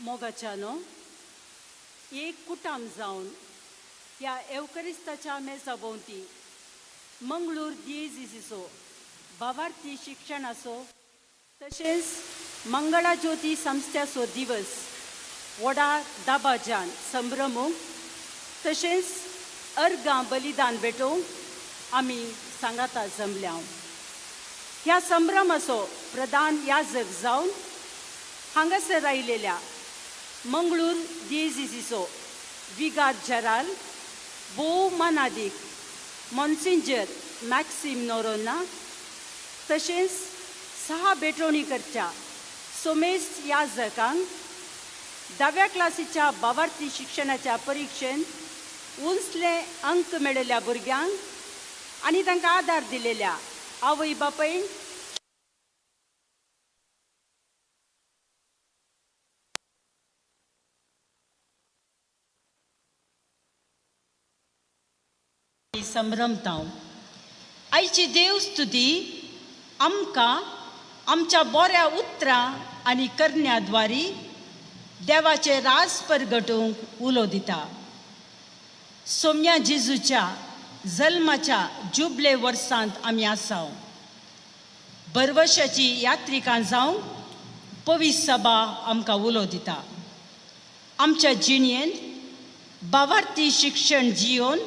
मोगाच्यानो एक कुटाम जावन ह्या एवकरिस्ताच्या मेजा भोंवती मंगळूर दियेजीचो भावार्थी शिक्षणाचो तशेंच मंगळा ज्योती संस्थ्याचो दिवस व्हडा दाबाजान संभ्रमूंक तशेंच अर्गां बलिदान भेटोवंक आमी सांगाता जमल्या. ह्या संभ्रमाचो प्रधान याजक जावन हांगासर आयिल्ल्या मंगळूर दियेजीचो विगार जेराल भोव मानादीक मॉन्सिंजर मॅक्सीम नोरोन्हा तशेंच सहा भेटवणी करच्या सोमेस्त याजकांक धाव्या क्लासीच्या भावार्थी शिक्षणाच्या परिक्षेंत उंचले अंक मेळिल्ल्या भुरग्यांक आनी तांकां आदार दिलेल्या आवय बापायन संभ्रमता. आयची देव स्तुती आमकां आमच्या बऱ्या उतरां आनी करण्या द्वारी देवाचे राज परगटूंक उलो दिता. सोम्या जेजूच्या जल्माच्या जुबले वर्सांत आमी आसाव. बरवशाची यात्रिकां जावंक पवित्र सभा आमकां उलो दिता. आमच्या जिणेंत भावार्थी शिक्षण जियोन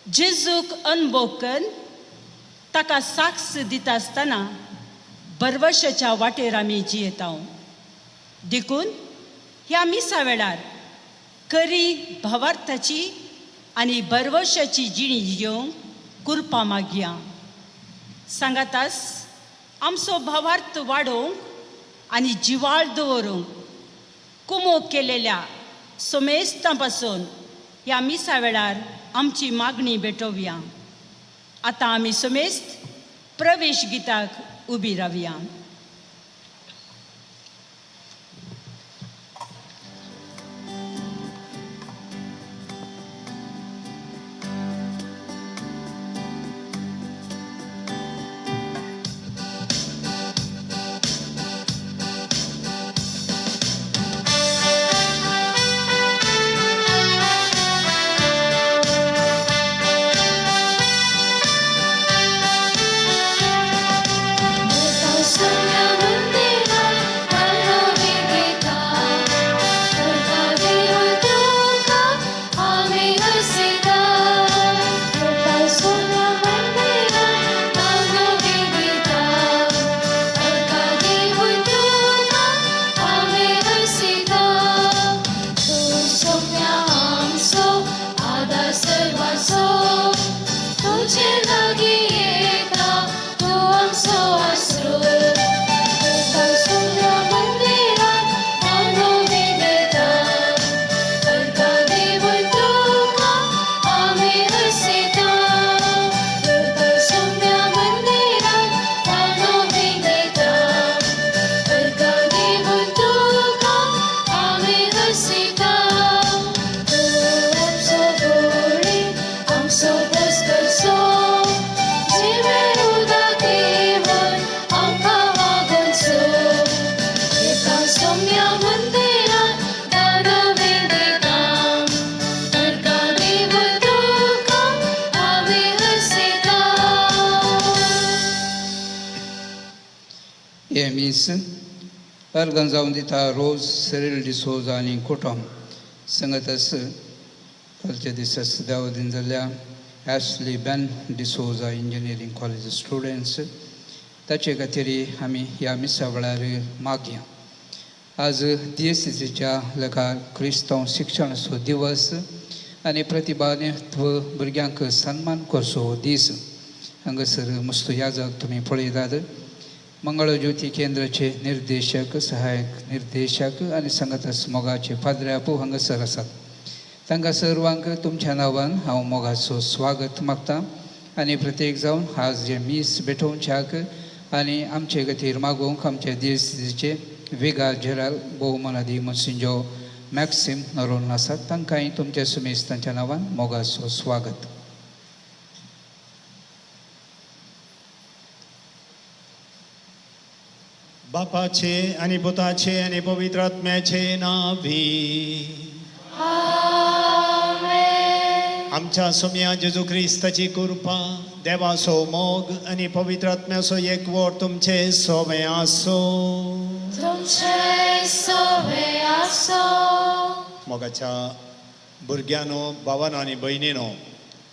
जेजूक अनुभव करून ताका साक्ष दिता आसतना बरवशाच्या वाटेर आमी जियेता. देखून ह्या मिसा वेळार करी भावार्थाची आनी बरवशाची जिणी जियोवंक कुरपा मागया. सांगातास आमचो भावार्थ वाडोवंक आनी जिवाळ दवरूंक कुमोक केलेल्या सोमेस्तां पासून ह्या मिसा वेळार आमची मागणी भेटोवया. आतां आमी सोमेस्त प्रवेश गिताक उबी रावया. सोम्या मंदिरात दानवे देता, अर्घां देव तुका आमी हरसिता. सोम्या मंदिरात दानवे देता, अर्घां देव तुका आमी हरसिता. तूं सोम्या आमचो आदार सर्वांचो, तुजे लागीं येता तूं आमचो आसरो. सोम्या मंदिरात दानवे देता, अर्घां देव तुका आमी हरसिता. सोम्या मंदिरात दानवे देता, अर्घां देव तुका आमी हरसिता. तूं आमचो गोडी आमचो पोसकर्सो, जिवें उदक दिवन आमकां वागोवचो. एका सोम्या मंदिरात दानवे देता, अर्घां देव तुका आमी हरसिता. हे मीस अर्गां जावन दिता रोज सेरील डिसोजा आनी कुटुंब संगतस कालच्या दिसा देवादीन जाल्ल्या Ashley Ben D'Souza engineering college students ताचे खातीर आमी ह्या मिसा वेळार मागया. आज दियेसीच्या लेखा क्रिस्तांव शिक्षणाचो दिवस आनी प्रतिभानेत्व भुरग्यांक सन्मान करचो दीस. हांगासर मुस्तू याजक तुमी पळयतात. मंगळ ज्योती केंद्राचे निर्देशक, सहायक निर्देशक आनी संगतस मोगाचे पाद्रे आपू हांगासर आसात. तांकां सर्वांक तुमच्या नांवान हांव मोगाचो स्वागत मागता आनी प्रत्येक जावन आज जे मीस भेटोवच्याक आनी आमचे खातीर मागोवंक आमचे दियेसीचे विगार जेराल भोवमानादी मोन्सिंजो मॅक्सीम नरोन आसात, तांकांय तुमच्या सुमेस तांच्या नांवान मोगाचो स्वागत. बापाचे आनी पुताचे आनी पवित्र आत्म्याचे नावी. आमेन. आमच्या सोम्या जेजू क्रिस्ताची कृपा, देवाचो मोग आनी पवित्र आत्म्याचो एकवट तुमचे सोमे आसो. तुमचे सोवे आसो. मोगाच्या भुरग्यांनो, भावानो आनी भयणीनो,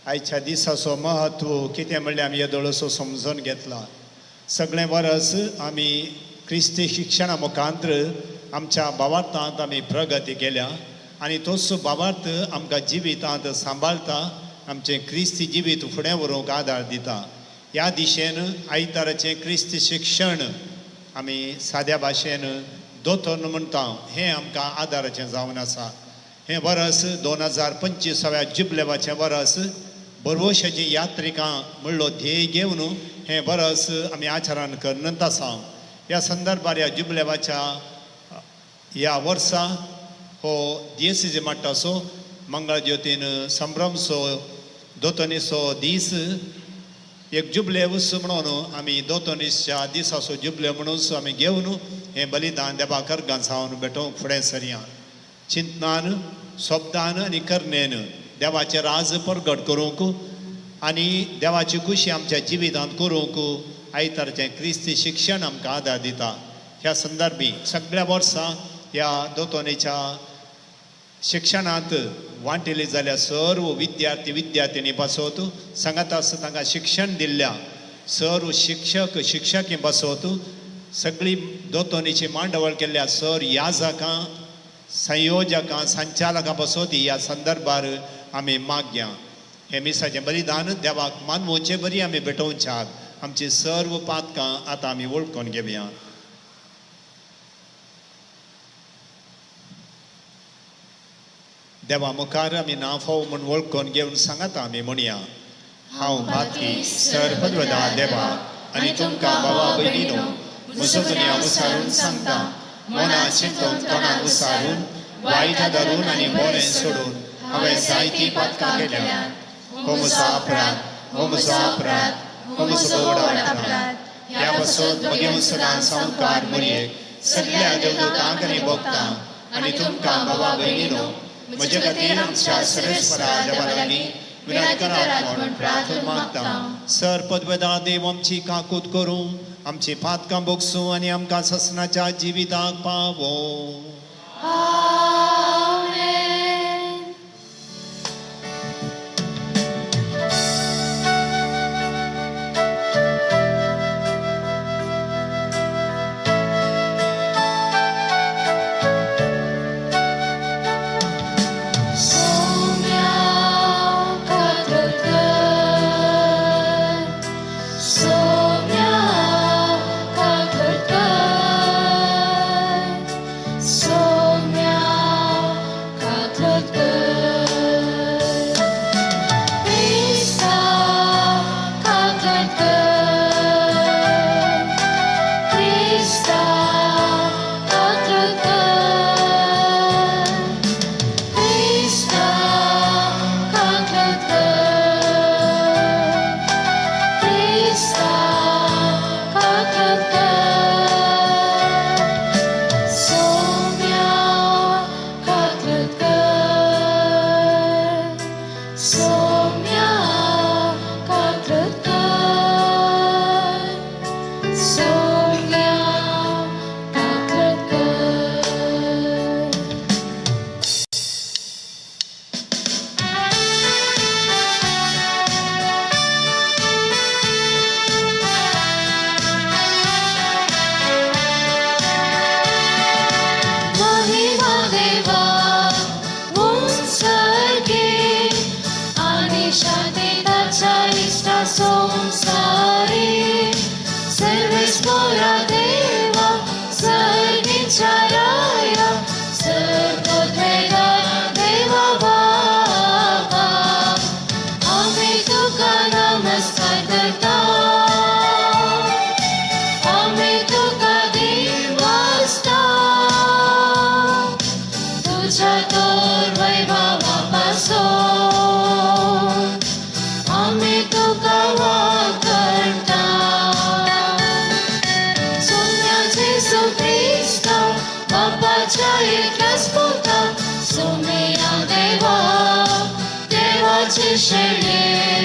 आयच्या दिसाचो म्हत्व कितें म्हणल्यार आमी येदोळसो समजून घेतला. सगळें वरस आमी क्रिस्ती शिक्षणा मुखांत्र आमच्या भावार्थांत आमी प्रगती केल्या आनी तोच भावार्थ आमकां जिवितांत सांबाळटा, आमचें क्रिस्ती जिवीत फुडें व्हरूंक आदार दिता. ह्या दिशेन आयताराचें क्रिस्ती शिक्षण आमी साद्या भाशेन दोतोर्न म्हणटा, हें आमकां आदाराचें जावन आसा. हें वरस 2025व्या जुबलेवाचें वरस, बरवशाची यात्रिकां म्हणलो ध्येय घेवन हें वरस आमी आचरण करनत आसा. ह्या संदर्भार ह्या जुबलेवाच्या ह्या वर्सा हो दियेसीज माट्टासो मंगळज्योतीन संभ्रमसो दोतोनीचो दीस एक जुबलेवस म्हणून आमी दोतोनीच्या दिसाचो जुबले म्हणून आमी घेवन हें बलिदान देवा कर्गान सावन भेटोवंक फुडें सरया. चिंतनान, शब्दान आनी करणेन देवाचें राज परगट करूंक आनी देवाची खुशी आमच्या जिवितांत करूंक आयतारचें क्रिस्ती शिक्षण आमकां आदार दिता. ह्या संदर्भी सगळ्या वर्सां ह्या दोतोनीच्या शिक्षणांत वांटेली जाल्यार सर्व विद्यार्थी विद्यार्थिनी पासत, सांगात आसता तांकां शिक्षण दिल्ल्या सर्व शिक्षक शिक्षकी पासत, सगळी दोतोनीची मांडवळ केल्ल्या सर याजकां, संयोजकां, संचालकां पासत ह्या संदर्भार आमी मागया. हें मिसाचें बलिदान देवाक मानवचे बरी आमी भेटोवच्याक आमची सर्व पातकां आतां आमी वळखून घेवया. देवा मुखार आमी नाफाव म्हूण वळखून घेवन सांगाता आमी म्हणया, हांव पातकी सर पदवदा देवा आनी तुमकां बाबा भयणीनो म्हजो दुनिया उसारून सांगता, मना चिंतून तोंडान उसारून वायट धरून आनी बरें सोडून हांवें जायतीं पातकां केल्या. हो म्हजो अपराध, हो म्हजो अपराध, हो म्हजो व्हड अपराध. ह्या पासून म्हगे सदां संवकार मुरयेक सगळ्या देवदूतांक आनी भोगतां आनी तुमकां बाबा भयणीनो म्हजे खातीर आमच्या सर्वेस्परा देवा लागीं विनंती करात म्हूण प्रार्थना मागता. सर पदवेदा देव आमची काकूत करूं, आमची पातकां भोगसूं आनी आमकां ससनाच्या जिविताक पावो. आमेन. सोम्या कातल कर, सोम्या कातल कर, सोम्या बापाच्या एकल्याच पुता सोम्या देवा देवाचे शेळये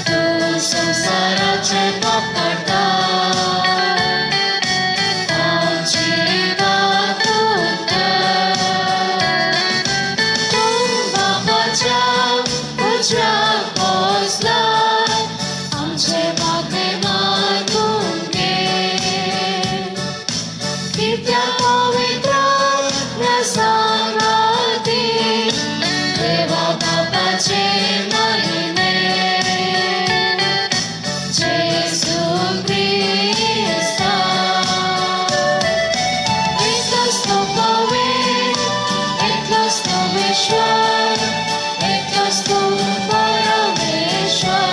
तूं संवसाराचे पाप काडटा आमची दातूत तूं बापाच्या उजव्या बसलाय आमचे मागणें मानून घे कित्याक पवित्र आत्म्या सांगाती देवा बापाचे महिमे जेजू क्रिस्ता एकलोच तो पवित्र, एकलोच तो विश्वास, एकलोच तो परमेश्वर.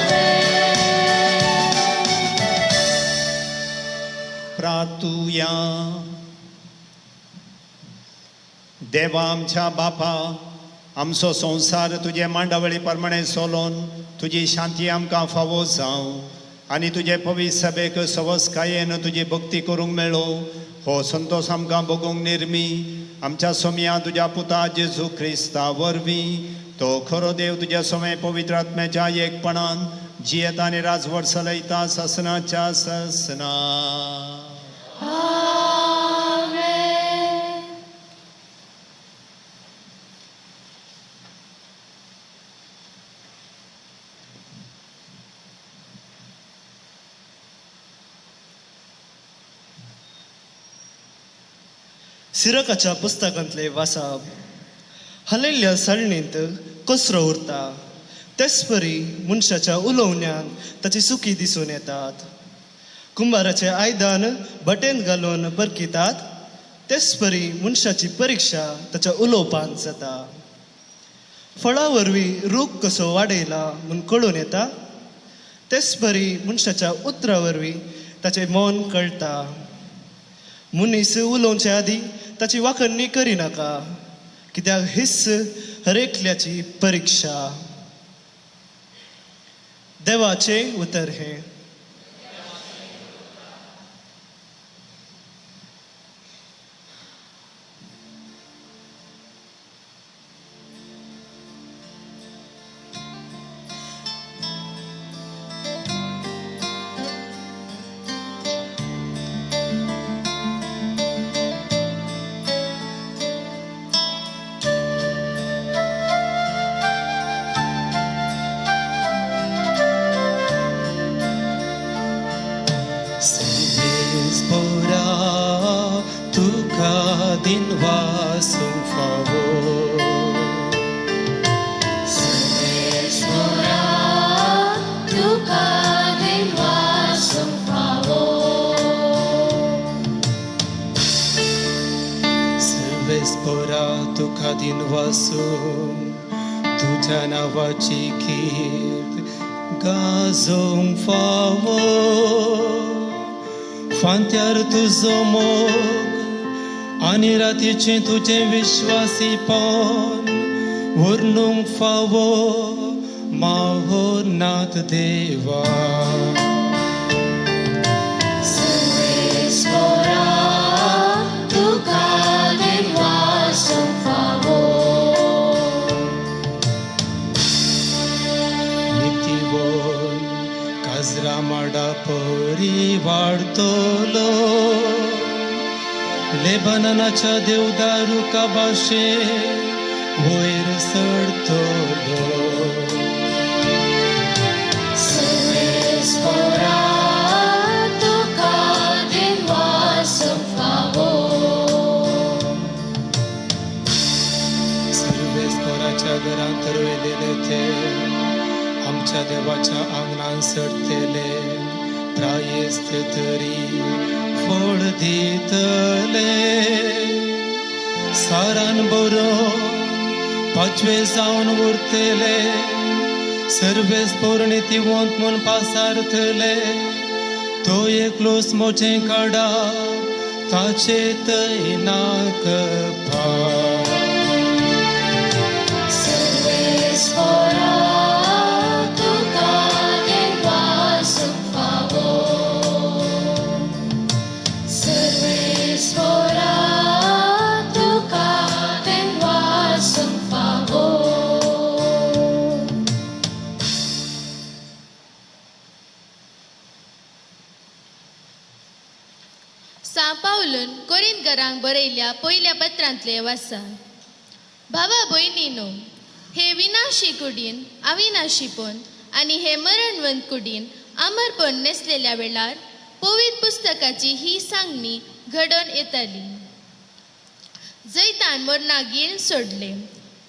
आमेन. प्रार्थुया. देवा आमच्या बापा, आमचो संवसार तुजे मांडावळी प्रमाणे चलोवन तुजी शांती आमकां फावो जावं आनी तुजे पवित्र सभेक सवसकायेन तुजी भक्ती करूंक मेळो हो संतोश आमकां भोगूंक निर्मी आमच्या सोमया तुज्या पुता जेजू क्रिस्ता वरवीं तो खरो देव तुज्या सोमे पवित्र आत्म्याच्या एकपणान जियेता आनी राजवट चलयता ससनाच्या ससना. आमेन. सिरकाच्या पुस्तकांतले वासाब. हालयल्ल्या साळणींत कचरो उरता तेचपरी मनशाच्या उलोवण्यान ताची सुकी दिसून येतात. कुंभाराचें आयदन भटेंत घालून परकितात तेचपरी मनशाची परिक्षा ताच्या उलोवपांत जाता. फळा वरवीं रूख कसो वाडयला म्हूण कळून येता तेचपरी मनशाच्या उतरा वरवीं ताचें मन कळटा. मनीस उलोवचे आदीं ताची वाखणणी करिनाका कित्याक हीच हरेकल्याची परिक्षा. देवाचें उतर हें. Spora तुका दिनवासूंक फावो. सर्वेस्पोरा तुका दिनवासूंक फावो. सर्वेस्पोरा तुका दिनवासूंक तुज्या नांवाची कीर्त गाजोवंक फावो. फांत्यार तुजो मोग आनी रातीचें तुजें विश्वासीपण व्हरनूंक फावो माहोनाथ देवा. सर्वेस्पोरा तुका दिनवासूंक फावो. नितीवोन काजरा माडा परी वाडतलो लेबनानाच्या देवदारुका भाशेन वयर चडतलो. सर्वेस्पोरा तुका दिनवासूंक फावो. सर्वेस्पोराच्या घरांत रोयलेले ते आमच्या देवाच्या आंगणान सडतेले प्रायेस्त तरी फळ दितले. सारान बरोवन पाचवे जावन उरतले सर्वेस्पोर नितीवंत म्हूण पासारतले. तो एकलोच मोजें काडा ताचे थंय ना कपाट. सर्वेस्पोरा तुका दिनवासूंक फावो. सां पावलून कोरिंतकारांक बरयल्ल्या पयल्या पत्रांतले वाचा. भावा भयणीनो, हे विनाशी कुडीन अविनाशीपण आनी हे मरणवंत कुडीन अमरपण नेसलेल्या वेळार पवित्र पुस्तकाची ही सांगणी घडोवन येताली. जैतान मरणाक येण सोडले.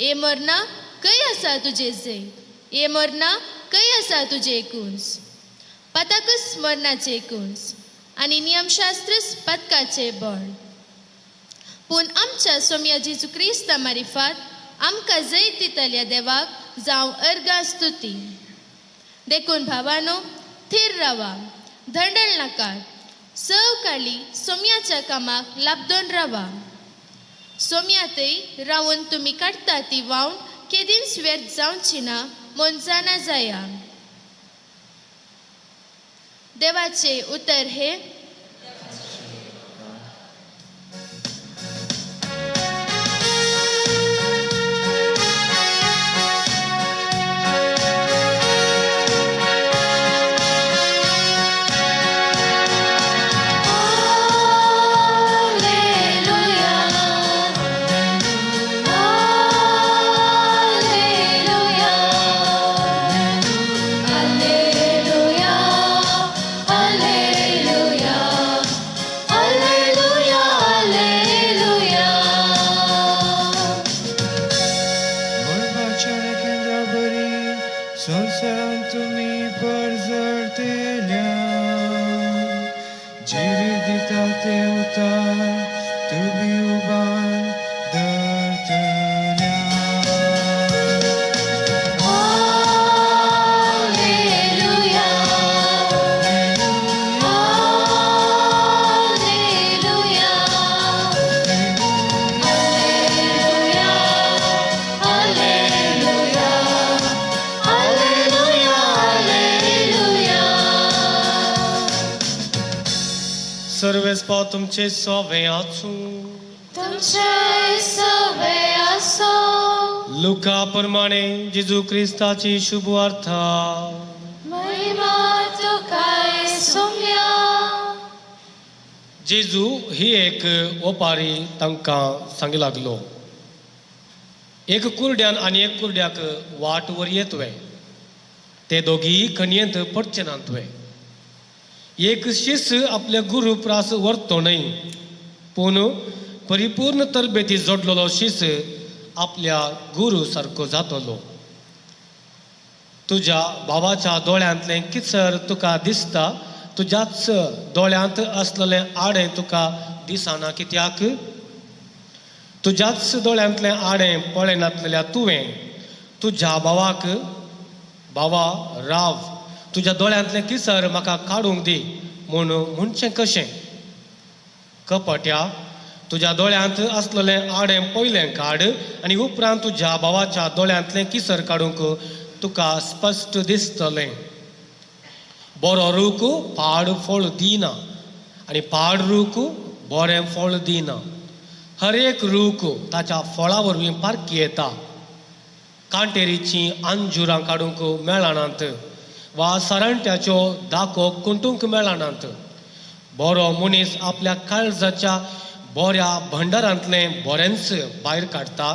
ए मरणा, खंय आसा तुजें जैत? ए मरणा, खंय आसा तुजें कुंस? पाताकच मरणाचें कुंस आनी नियमशास्त्रच पातकाचें बळ. पूण आमच्या सोम्या जेजू क्रिस्ता मारिफात आमकां जैत दितल्या देवाक जावं अर्गां स्तुती. देखून भावानो, थीर रावा, धंडळ नाकात, सवकाळी सोम्याच्या कामाक लाबदोन रावा. सोम्यातय रावन तुमी काडटा ती वावण केदींच व्यर्थ जावची ना म्हूण जाणा जाया. देवाचे उतर हे. Alleluia, Alleluia, Alleluia, Alleluia, Alleluia, Alleluia. मळबाच्या केंद्रावरी संवसारांत तुमी परजळटेल्या, जिवीत दिता ते उतार तुमी उबार धरतल्या. Alleluia, Alleluia, Alleluia, Alleluia, Alleluia. Sarves पाव तुमचे सोवे आसूं. तुमचे सवे आसो. लुका प्रमाणे जेजू क्रिस्ताची शुभ वार्ता. महिमा तुकाय सोम्या. जेजू ही एक ओपारी तांकां सांगी लागलो. एक कुरड्यान आनी एक कुरड्याक वाट वरयेत वे, ते दोगीय खणयेंत पडचे नात वे. एक शीस आपल्या गुरू प्रास व्हरतो न्हय, पूण परिपूर्ण तरबेती जोडलेलो शीस आपल्या गुरू सारको जातलो. तुज्या भावाच्या दोळ्यांतलें किचर तुका दिसता, तुज्याच दोळ्यांत आसलेलें आडें तुका दिसना कित्याक? तुज्याच दोळ्यांतलें आडें पळयनातलेल्या तुवें तुज्या भावाक, भावा राव, तुज्या दोळ्यांतलें किसर म्हाका काडूंक दी म्हूण म्हणचें कशें? कपट्या, तुज्या दोळ्यांत आसलेलें आडें पयलें काड आनी उपरांत तुज्या भावाच्या दोळ्यांतलें किसर काडूंक तुका स्पश्ट दिसतलें. बरो रूख पाड फळ दिना आनी पाड रूख बरें फळ दिना. हर एक रूख ताच्या फळा वरवीं पारखी येता. कांटेरीचीं अंजुरां काडूंक मेळनात वा सरांट्याच्यो दाको कुंटूंक मेळनात. बरो मनीस आपल्या काळजाच्या बऱ्या भंडारांतलें बरेंच भायर काडटा.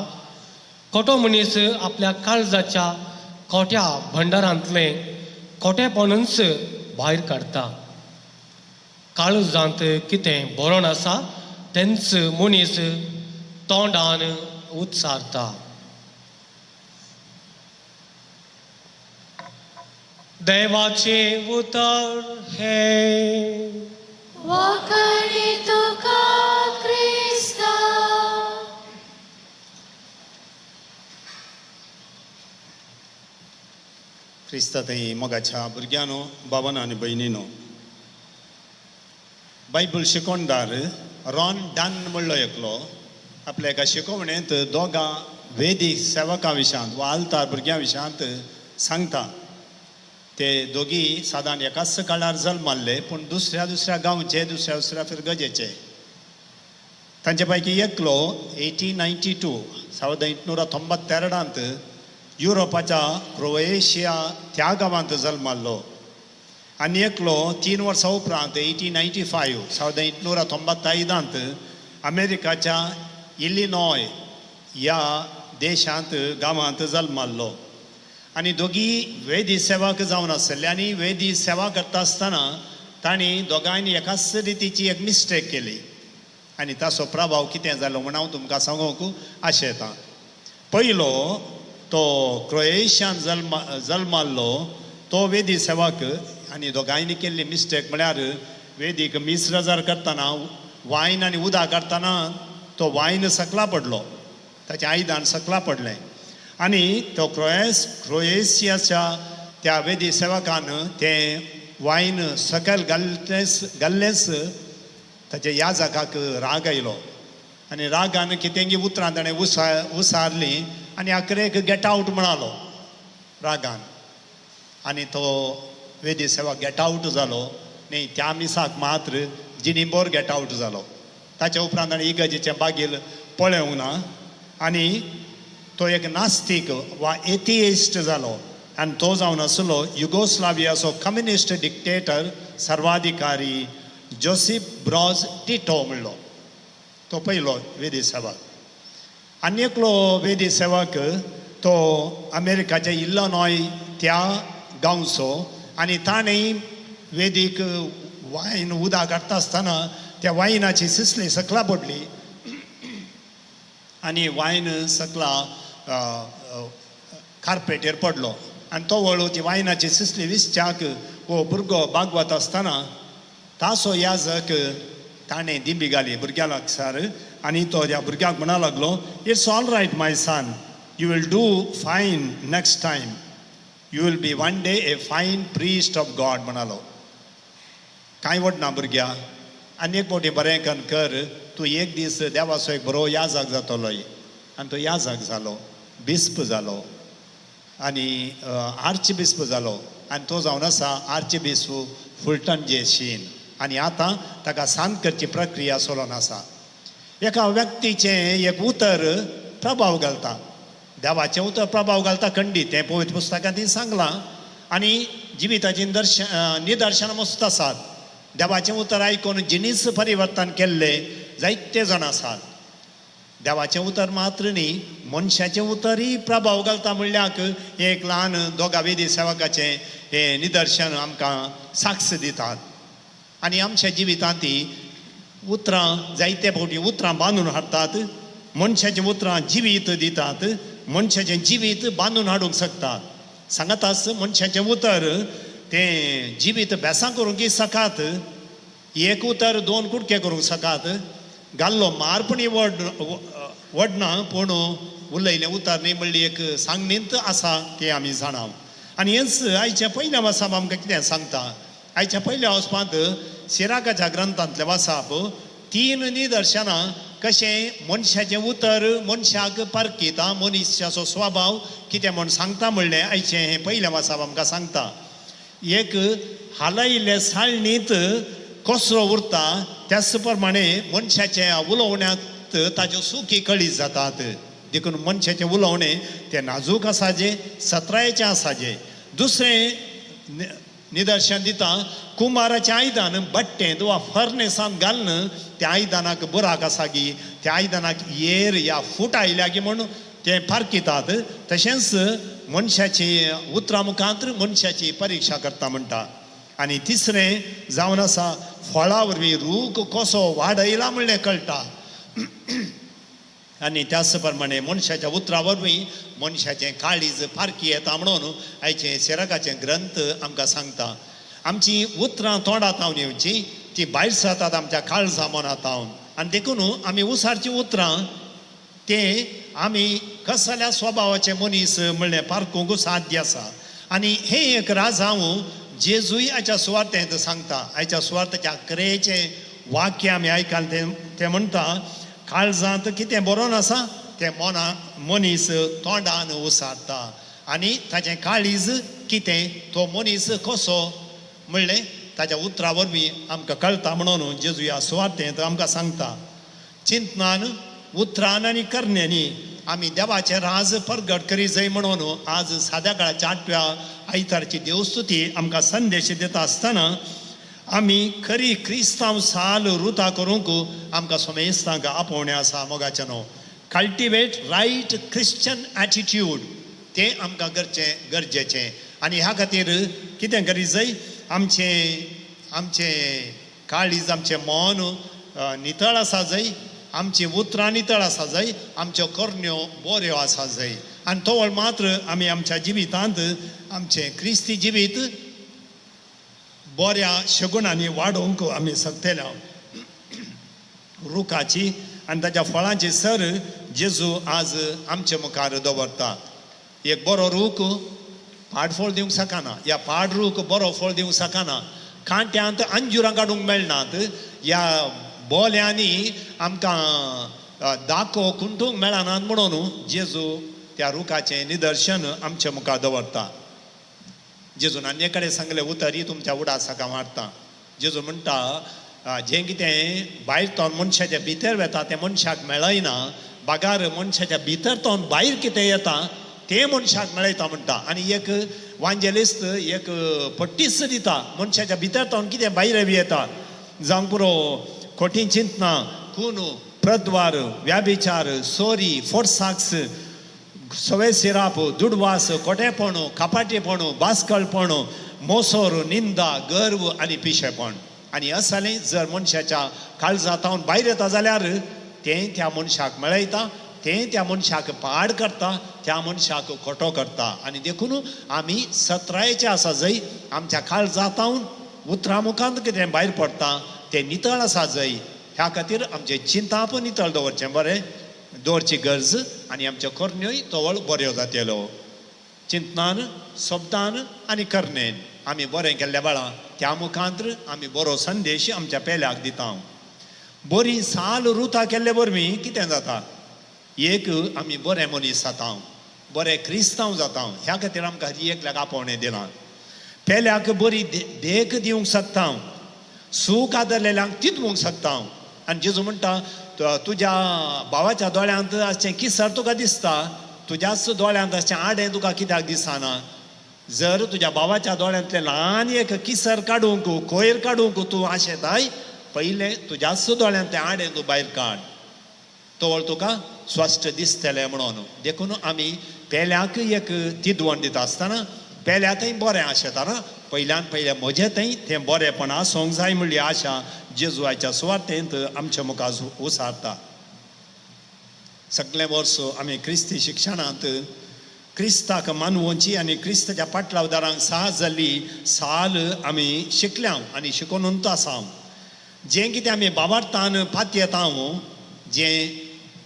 खोटो मनीस आपल्या काळजाच्या खोट्या भंडारांतलें खोटेपणूच भायर काडटा. काळजांत कितें बरोवन आसा तेंच मनीस तोंडान उच्चारता. देवाचें उतर हें. वाखाणी तुका क्रिस्ता. क्रिस्ता थंय मोगाच्या भुरग्यांनो, बाबानो आनी भयणीनो, बायबल शिकोवणदार रॉन डन म्हणलो एकलो आपल्या एका शिकोवणेंत दोगां वेदीक सेवकां विशयांत वा आल्तार भुरग्यां विशयांत सांगता. ते दोगी सादारण एकाच काळार जल्माल्ले, पूण दुसऱ्या दुसऱ्या गांवचे, दुसऱ्या दुसऱ्या फिरगजेचे. तांचे पैकी एकलो 1892 1892 युरोपाच्या क्रोएशिया त्या गांवांत जल्माल्लो आनी एकलो 3 वर्सां उपरांत 1895, 1895त अमेरिकाच्या इलिनॉय ह्या देशांत गांवांत जल्माल्लो. आनी दोगी वेदी सेवक जावन आसले आनी वेदी सेवा करता आसतना तांणी दोगांयनी एकाच रितीची एक मिस्टेक केली आनी ताचो प्रभाव कितें जालो म्हूण हांव तुमकां सांगूंक आशेतां. पयलो तो क्रोएशियान जल्माल्लो तो वेदी सेवक आनी दोगांयनी केल्ली मिस्टेक म्हळ्यार वेदीक मीस रजार करतना वायन आनी उदक काडटना तो वायन सकला पडलो, ताचें आयदन सकला पडलें आनी तो क्रोएशियाच्या त्या वेदी सेवकान तें वायन सकयल घाल्लेंच घाल्लेंच, ताच्या याजकाक राग आयलो आनी रागान कितेंगी उतरां ताणें उसारलीं आनी अकरेक "गेट आवट" म्हणालो रागान आनी तो वेदी सेवक गेट आवट जालो. न्ही, त्या मिसाक मात्र जिणीभर गेट आवट जालो. ताच्या उपरांत ताणें इगर्जेचें बागील पळोवंक ना आनी तो एक नास्तीक वा एथियिस्ट जालो. आनी तो जावन आसलो युगोस्लावियाचो communist dictator, Sarbadhikari जोसीप brows Tito म्हणलो. तो पयलो वेदी सेवक. आनी एकलो वेदी सेवक तो अमेरिकाच्या इल्लनॉय त्या गांवचो आनी ताणें वेदीक वायन उदक काडटा आसतना त्या वायनाची सिसली सकला पडली आनी वायन सकला कार्पेटेर पडलो आनी तो वळू ती वायनाची सिसली विसच्याक हो भुरगो बागवत आसतना ताचो याजक ताणें दिंबी घाली भुरग्या लागसार आनी तो त्या भुरग्याक म्हणा लागलो, "It's all right, my son. You will do fine next time. You will be one day a fine priest of God," म्हणालो. "कांय वडना भुरग्या, आनी एक फावटी बरें कन कर, तूं एक दीस देवाचो एक बरो याजक जातलो." आनी तो याजक जालो, बिस्प जालो आनी आर्च बिस्प जालो आनी तो जावन आसा आर्च बिस्प फुलटन जे शीन आनी आतां ताका सांत करची प्रक्रिया चलोन आसा. एका व्यक्तीचें एक उतर प्रभाव घालता. देवाचें उतर प्रभाव घालता खंडीत, तें पवित्र पुस्तकांत सांगलां आनी जिविताचीं निदर्शनां मस्त आसात. देवाचें उतर आयकून जिणीच परिवर्तन केल्ले जायते जाण आसात. देवाचें उतर मात्र न्ही, मनशाचें उतरय प्रभाव घालता म्हणल्याक एक ल्हान दोगा वेदी सेवकाचें हें निदर्शन आमकां साक्ष दितात. आनी आमच्या जिवितांत ती उतरां जायते फावटी उतरां बांदून हाडटात. मनशाचीं उतरां जिवीत दितात, मनशाचें जिवीत बांदून हाडूंक शकतात. सांगताच मनशाचें उतर तें जिवीत बेसां करूंक सकात. एक उतर दोन कुडके करूंक सकात. घाल्लो मार पण वड वडना, पूण उलयलें उतर न्ही म्हणली एक सांगणींत आसा, तें आमी जाणा. आनी हेंच आयच्या पयल्या वासाप आमकां कितें सांगता? आयच्या पयल्या वचपांत सिराकाच्या ग्रंथांतलें वासाप तीन निदर्शनां, कशें मनशाचें उतर मनशाक परकिता, मनीसाचो स्वभाव कितें म्हूण सांगता म्हणलें आयचें हें पयलें वासाप आमकां सांगता. एक हालयिल्ले साळणींत कसरो उरता, त्याच प्रमाणे मनशाच्या उलोवण्यांत ताज्यो सुकी कळी जातात. देखून मनशाचें उलोवणें तें नाजूक आसाजे, सत्रायेचें आसाजे. दुसरें निदर्शन दिता, कुमाराचें आयदन बट्टेंत वा फर्नेसांत घालून त्या आयदनाक बुराक आसा गी, त्या आयदनाक येर या फूट आयल्या गी म्हूण तें पारखितात, तशेंच मनशाची उतरां मुखांत मनशाची परिक्षा करता म्हणटा. आनी तिसरें जावन आसा, फळा वरवीं रूख कसो वाडयला म्हणलें कळटा आनी त्याच प्रमाणे मनशाच्या उतरां वरवीं मनशाचें काळीज पारखी येता म्हणून आयचें सिराकाचें ग्रंथ आमकां सांगता. आमची उतरां तोंडां तावन येवची, ती भायर सरतात आमच्या काळजा मनां तावन आनी देखून आमी उसारचीं उतरां ते आमी कसल्या स्वभावाचे मनीस म्हणलें पारखूंक साध्य आसा. आनी हें एक राजांव जेजूय आयच्या सुवार्तेंत सांगता. आयच्या सुवार्तेच्या अकरेचें वाक्य आमी आयकलें. तें तें म्हणटा, काळजांत कितें बरोवन आसा तें मना मनीस तोंडान उसारता आनी ताचें काळीज कितें, तो मनीस कसो म्हणलें ताच्या उतरां वरवीं आमकां कळटा म्हणून जेजू ह्या सुवार्तेंत आमकां सांगता. चिंतनान, उतरान आनी करण्यांनी. आमी देवाचें राज परगट करी जाय म्हणून आज साद्या काळाच्या आठव्या आयतारची देवस्तुती आमकां संदेश दिता आसतना आमी खरी क्रिस्तांव साल रुता करूंक आमकां सोमेस्तांक आपोवणें आसा. मोगाचें न्हू, कल्टिवेट रायट क्रिश्चन एटिट्यूड तें आमकां करचें गरजेचें. आनी ह्या खातीर कितें करी जाय, आमचें आमचें काळीज आमचें मन नितळ आसा जाय, आमचीं उतरां नितळ आसा जाय, आमच्यो करण्यो बऱ्यो आसा जाय. आनी तवळ मात्र आमी आमच्या जिवितांत आमचें क्रिस्ती जिवीत बऱ्या शगुणांनी वाडोवंक आमी शकतले. रुखाची आनी ताच्या फळांची सर जेजू आज आमचे मुखार दवरता. एक बरो रूख पाड फळ दिवंक शकना, ह्या पाड रूख बरो फळ दिवंक शकना. कांट्यांत अंजुरां काडूंक मेळनात, ह्या बोल्यांनी आमकां दाको खुंटूंक मेळनात म्हणून जेजू त्या रुखाचें निदर्शन आमचे मुखार दवरता. जेजून आनी कडेन सांगलें उतरी तुमच्या उडासाक हांव हाडटा. जेजू म्हणटा जें कितें भायर तोन मनशाच्या भितर वता तें मनशाक मेळयना, बागार मनशाच्या भितर तोन भायर कितें येता तें मनशाक मेळयता म्हणटा. आनी एक वांजेलिस्त एक पट्टीच दिता, मनशाच्या भितर तोन कितें भायर येता, जावंक पुरो खोटी चिंतना, खून, प्रद्वार, व्याभिचार, सोरी, फोर्साक्स, सवे सिराप, दुडवास, खोटेपण, कपाटीपण, बास्कळपण, मोसोर, निंदा, गर्व आनी पिशेपण. आनी असलें जर मनशाच्या काळजांत भायर येता जाल्यार तें त्या मनशाक मेळयता, तें त्या मनशाक पाड करता, त्या मनशाक खोटो करता. आनी देखून आमी सत्रायेचे आसा जंय आमच्या काळजांत उतरां मुखांत कितें भायर पडटा तें नितळ आसा जंय. ह्या खातीर आमचें चिंताप नितळ दवरचें बरें दवरची गरज आनी आमच्यो करण्योय तवळ बऱ्यो जातल्यो. चिंतनान, शब्दान आनी करणेन आमी बरें केल्ल्या वेळा त्या मुखांत आमी बरो संदेश आमच्या पेल्याक दिता. बरी साल रुता केल्ले वरवीं कितें जाता, एक आमी बरे मनीस जाता, बरे क्रिस्तांव जाता. ह्या खातीर आमकां हर एकल्याक आपोवणें दिलां. पेल्याक बरी देख दिवंक शकता, सूख आदरलेल्यांक तितवूंक शकता. आनी जेजू म्हणटा तुज्या भावाच्या दोळ्यांत आसचें किसर तुका दिसता, तुज्याच दोळ्यांत आसचें आडें तुका कित्याक दिसना? जर तुज्या भावाच्या दोळ्यांतलें ल्हान एक किसर काडूंक, कोयर काडूंक तूं आशेताय, पयलें तुज्याच दोळ्यांतलें आडें तूं भायर काड, तवळ तुका स्वस्थ दिसतलें म्हणून. देखून आमी पेल्याक एक तिदवण दिता आसतना पेल्या थंय बरें आशेताना पयल्यान पयलें म्हजें थंय तें बरेंपण आसूंक जाय म्हणली आशा जेजुआच्या सुवातेंत आमच्या मुखार उसारता. सगळें वर्स आमी क्रिस्ती शिक्षणांत क्रिस्ताक मानवोची आनी क्रिस्ताच्या पाटलावदारांक साहस जाल्ली साल आमी शिकल्या आनी शिकोवन आसा. जें कितें आमी बाबार्थान पातयेता, जें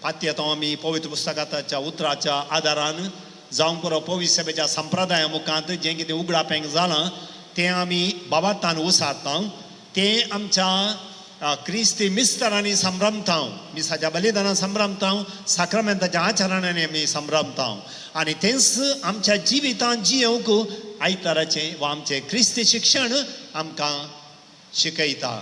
पातयेता आमी पवित्र पुस्तकाच्या उतराच्या आदारान, जावंक पुरो पवित्र सभेच्या संप्रदाया मुखांत जें कितें उगडापेंक जालां तें आमी बाबार्थान उसारता, तें आमच्या क्रिस्ती मिस्तरांनी संभ्रमता, मिसाच्या बलिदानान संभ्रमता, साक्रामेंताच्या आचरणांनी आमी संभ्रमता. आनी तेंच आमच्या जिवितांत जियोवंक आयताराचें वा आमचें क्रिस्ती शिक्षण आमकां शिकयता.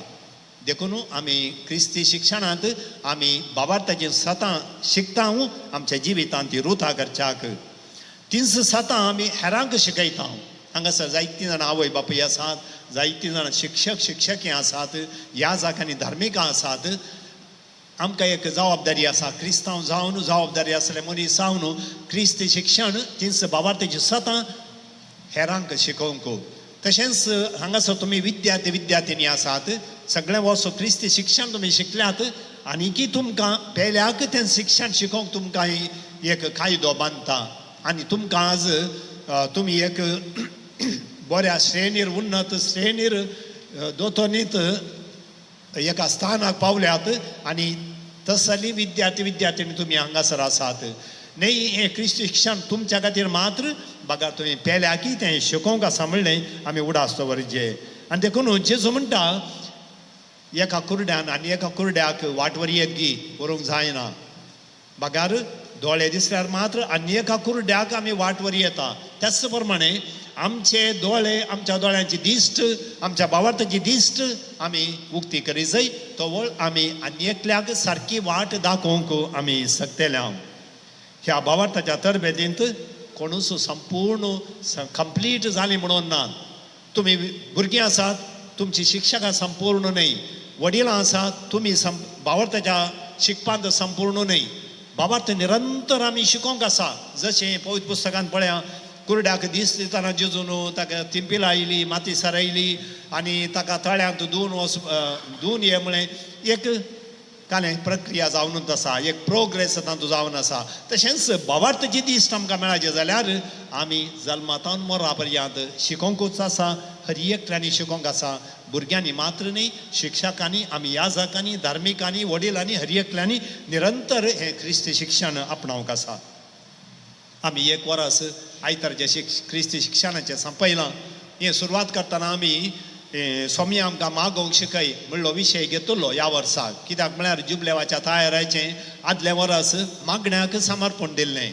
देखून आमी क्रिस्ती शिक्षणांत आमी बाबार्थाचीं सतां शिकता, आमच्या जिवितांत ती रुता करच्याक तींच सतां आमी हेरांक शिकयता. हांगासर जायतीं जाणां आवय बापूय आसात, जायतीं जाणां शिक्षक शिक्षकी आसात, ह्या जाग्यांनी धार्मिकां आसात. आमकां एक जबाबदारी आसा, क्रिस्तांव जावन जबाबदारी आसले मनीस जावन क्रिस्ती शिक्षण तींच बाबार्थाचीं सतां हेरांक शिकोवंक. तशेंच हांगासर तुमी विद्यार्थी विद्यार्थिनी आसात, सगळें वर्स क्रिस्ती शिक्षण तुमी शिकल्यात आनीकी तुमकां पेल्याक तें शिक्षण शिकोवंक तुमकां एक कायदो बांदता. आनी तुमकां आज तुमी एक बऱ्या श्रेणीर, उन्नत श्रेणीर दोतोनीत एका स्थानाक पावल्यात आनी तसली विद्यार्थी विद्यार्थिनी तुमी हांगासर आसात. न्ही हें क्रिस्ती शिक्षण तुमच्या खातीर मात्र बागार तुमी पेल्याकी तें शिकोवंक आसा म्हणलें आमी उडास दवरचे. आनी देखून जेजू म्हणटा एका कुरड्यान आनी एका कुरड्याक वाट वरी येत गी व्हरूंक जायना, बागार दोळे दिसल्यार मात्र आनी एका कुरड्याक आमी वाट वरी येता. त्याच प्रमाणे आमचे दोळे, आमच्या दोळ्यांची दिश्ट, आमच्या भावार्थाची दिश्ट आमी उक्ती करी जाय, तवळ आमी आनी एकल्याक सारकी वाट दाखोवंक आमी शकतले. ह्या भावार्थाच्या तरबेदींत कोणूच संपूर्ण कंप्लीट जाली म्हणून ना. तुमी भुरगीं आसात, तुमची शिक्षकां संपूर्ण न्हय, वडिलां आसात, तुमी भावार्थाच्या शिकपांत संपूर्ण न्हय. भावार्थ निरंतर आमी शिकोवंक आसा. जशें पवित्र पुस्तकांत पळया, कुरड्याक दीस दितना जेजून ताका तिंपिला आयली, माती सारयली आनी ताका तळ्यांत धुवन वच धुवन ये म्हळें. एक कालें प्रक्रिया जावनूच आसा, एक प्रोग्रेस तातूंत जावन आसा. तशेंच भावार्थाची दीस आमकां मेळाचे जाल्यार आमी जल्मातावन मरा पर्यंत शिकोवंकूच आसा. हर एकट्यांनी शिकोवंक आसा, भुरग्यांनी मात्र न्ही, शिक्षकांनी, आमी याजकांनी, धार्मिकांनी, वडिलांनी, हर एकल्यांनी निरंतर हें क्रिस्ती शिक्षण आपणावंक आसा. आमी एक वरस आयतारचें क्रिस्ती शिक्षणाचें संपयलां. हें सुरवात करतना आमी स्वामी आमकां मागोवंक शिकय म्हणलो विशय घेतलो ह्या वर्साक. कित्याक म्हळ्यार जुबलेवाच्या तयाराचें आदलें वरस मागण्याक समर्पण दिल्लें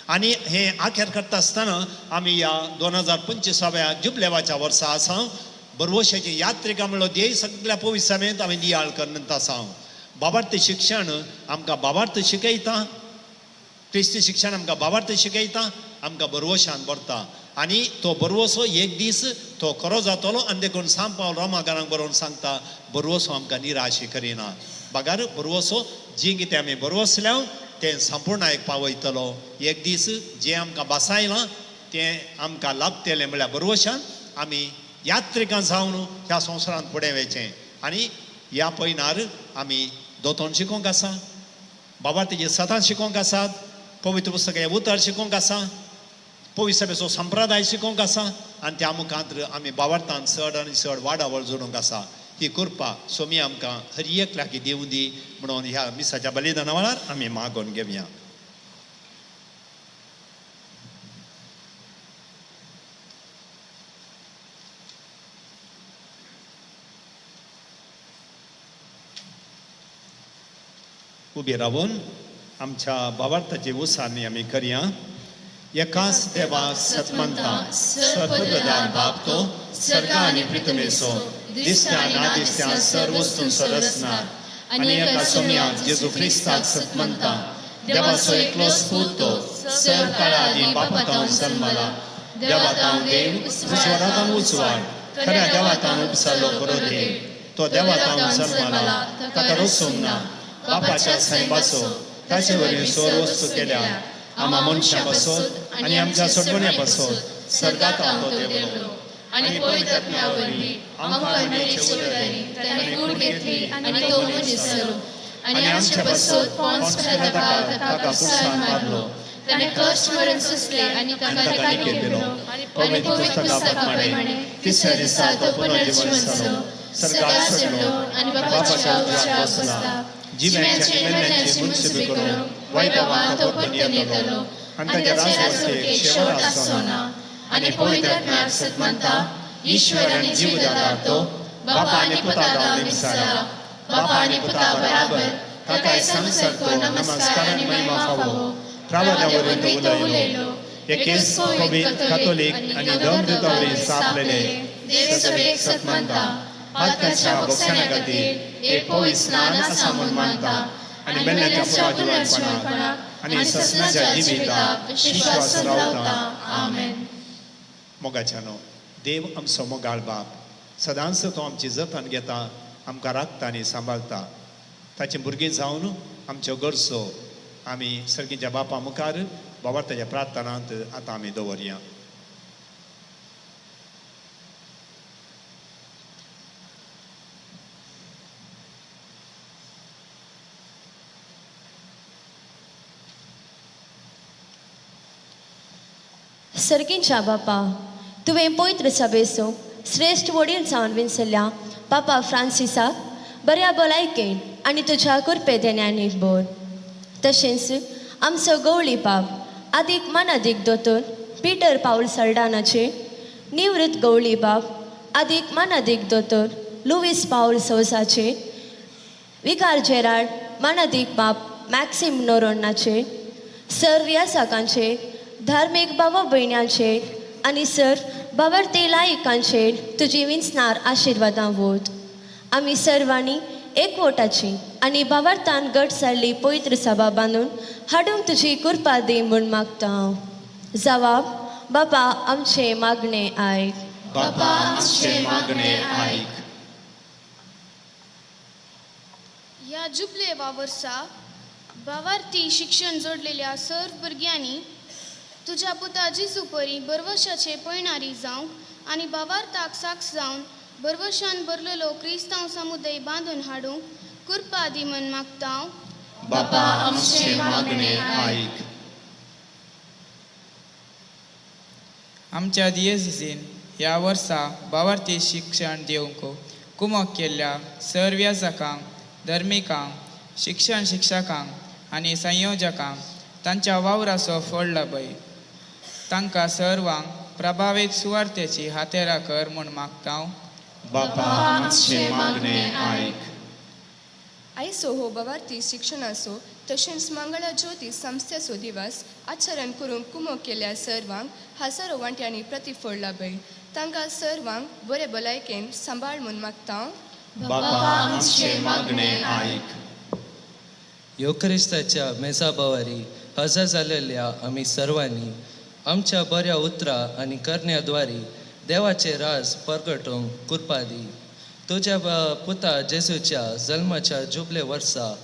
आनी हें आखेर करता आसतना आमी ह्या 2025व्या जुबलेवाच्या वर्सा आसा. बरवशाची यात्रिका म्हणलो ध्येय सगळ्या पवित्र सभेंत आमी नियाळ करत आसा. बाबार्थ शिक्षण आमकां बाबार्थ शिकयता, क्रिस्ती शिक्षण आमकां बाबार्थ शिकयता, आमकां बरवशान भरता आनी तो बरवसो एक दीस तो खरो जातलो. आनी देखून सांत पावल रोमाकारांक बरोवन सांगता, बरवसो आमकां निराशी करिना, बगार बरवसो जी कितें आमी बरवसल्या तें संपूर्णायक पावयतलो. एक दीस जें आमकां बासायलां तें आमकां लाभतलें. म्हळ्यार बरवशान आमी यात्रिकां जावन ह्या संवसारांत फुडें वयचें. आनी ह्या पयनार आमी दोतोन शिकोवंक आसा, बाबा तेजी सतां शिकोवंक आसात, पवित्र पुस्तक हें उतर शिकोवंक आसा, पवित्र सभेचो संप्रदाय शिकोवंक आसा आनी त्या मुखांत आमी बावार्थान चड आनी चड वाडावळ जोडूंक आसा. ही कृपा स्वामी आमकां हर एकल्याक दिवं दी म्हणून ह्या मिसाच्या बलिदाना वेळार आमी मागोवन घेवया. उबी रावून आमच्या बावार्थाची उसारणी आमी करया. एकाच देवा सतमंता सर्वप्रधान बाप तो सर्ग आनी पृथ्वीचो दिसत्या ना दिसत्या सर्व वस्तूंचो रचणार आनी एका सोम्या जेजू क्रिस्ताक सतमंता देवाचो एकलोच पूत तो सर्व काळा आदीं बापातावन जल्मला, देवातावन देव, उजवाडातावन उजवाड, खऱ्या देवातावन उपसालो खरो देव, तो देवातावन जल्मला, ताका रचूंक ना, बापाच्या सैमाचो ताचे वरवीं सर्व वस्तू केल्या, आमा मनशां पासत आनी आमच्या सोडवण्या पासत सर्गात तो देवलो आनी पवित्र आत्म्या वरवीं आमकां मरेचे उदारी ताणें कूड घेतली आनी तो मनीस जालो आनी आमचे पासत पोन्स पिलाता ताका क्रुसार मारलो, ताणें कश्ट मरण सोंसलें आनी ताका केलो आनी पवित्र पुस्तका प्रमाणे तिसऱ्या दिसा तो पुनर्जिवन जालो, सर्गात चडलो आनी बापाच्या उजव्या बसला, जिव्यांची आनी मेल्ल्यांची मुन्सिबी करून वैभवान तो परतून येतलो आनी ताच्या राजवटीक शेवट आसचो ना. आनी पवित्र आत्म्याक सतमंता ईश्वर आनी जीवदातार तो बापा आनी पुता जावन मिसाला, बापा आनी पुता बराबर ताकाय संवसार तो नमस्कार आनी महिमा फावो. प्रावद्या वरवीं तो उलयलो, एकेच पवित्र कातोलीक आनी धर्मदूता वरवीं सापलेले देवसभेक सतमंता पातकाच्या भोगसण्या खातीर एक पवित्र स्नान आसा म्हूण मानता आनी मेल्ल्याच्या पुनर्जिवनपणाक आनी ससनाच्या जिविताक विश्वास रावता. आमेन. मोगाच्यानो, देव आमचो मोगाळ बाप, सदांच तो आमची जतन घेता, आमकां राखता आनी सांबाळता. ताचे भुरगीं जावन आमच्यो गरजो आमी सर्गीच्या बापा मुखार बाबार्थाच्या प्रार्थनांत आतां आमी दवरया. सर्गींच्या बापा, तुवें पवित्र सभेचो श्रेश्ठ वडील जावन विंचल्या पापा फ्रांसिसाक बऱ्या भलायकेन आनी तुज्या कृपे देण्यांनी भर. तशेंच आमचो गवळी बाप आदीक मानादीक दोतोर पीटर पावल सल्डानाचे, निवृत्त गवळी बाप आदीक मानादीक दोतोर लुवीस पावल सौसाचे, विकार जेराल्ड मानादीक बाप मॅक्सिम नोरोन्नाचे, सर्व यासाकांचे, धार्मीक बाबा भयण्यांचे आनी सर बाबरते लायकांचेर तुजी विंचणार आशिर्वादां वोत. आमी सर्वांनी एकवटाची आनी भावार्थान घट जाल्ली पवित्र सभा बांदून हाडूंक तुजी कृपा दी म्हूण मागता हांव. जवाब बापा आमचें मागणें आयक. बापा आमचें मागणें आयक. ह्या जुबलेवा वर्सा भावार्थी शिक्षण जोडलेल्या सर्व भुरग्यांनी तुज्या पुता जेजू परी बरवशाचे पयणारी जावंक आनी भावार्थाक साक्ष जावन बरवशान भरलेलो क्रिस्तांव समुदाय बांदून हाडूंक कृपा दी म्हण मागता. बापा आमचें मागणें आयक. आमच्या दियेसीन ह्या वर्सा भावार्थी शिक्षण दिवंक कुमक केल्ल्या सर्व याजकांक, धर्मिकांक, शिक्षण शिक्षकांक आनी संयोजकांक तांच्या वावराचो फळ लाभय. तांकां सर्वांक प्रभावीत सुवार्थेची हातेरां कर म्हूण मागता. बापा आमचें मागणें आयक. आयचो हो भावार्थी शिक्षणाचो तशेंच मंगळा ज्योती संस्थेचो दिवस आचरण करूंक कुमक केल्या सर्वांक हजारो वांट्यांनी प्रतिफळ लाभय. तांकां सर्वांक बरे भलायकेन सांबाळ म्हूण मागता. बापा आमचें मागणें आयक. योक्रिस्ताच्या मेजाबावारी हजर जालेल्या आमी सर्वांनी आमच्या बऱ्या उतरां आनी करण्याद्वारी देवाचे राज परगटोवंक कृपा दी. तुज्या पुता जेजूच्या जल्माच्या जुबले वर्सा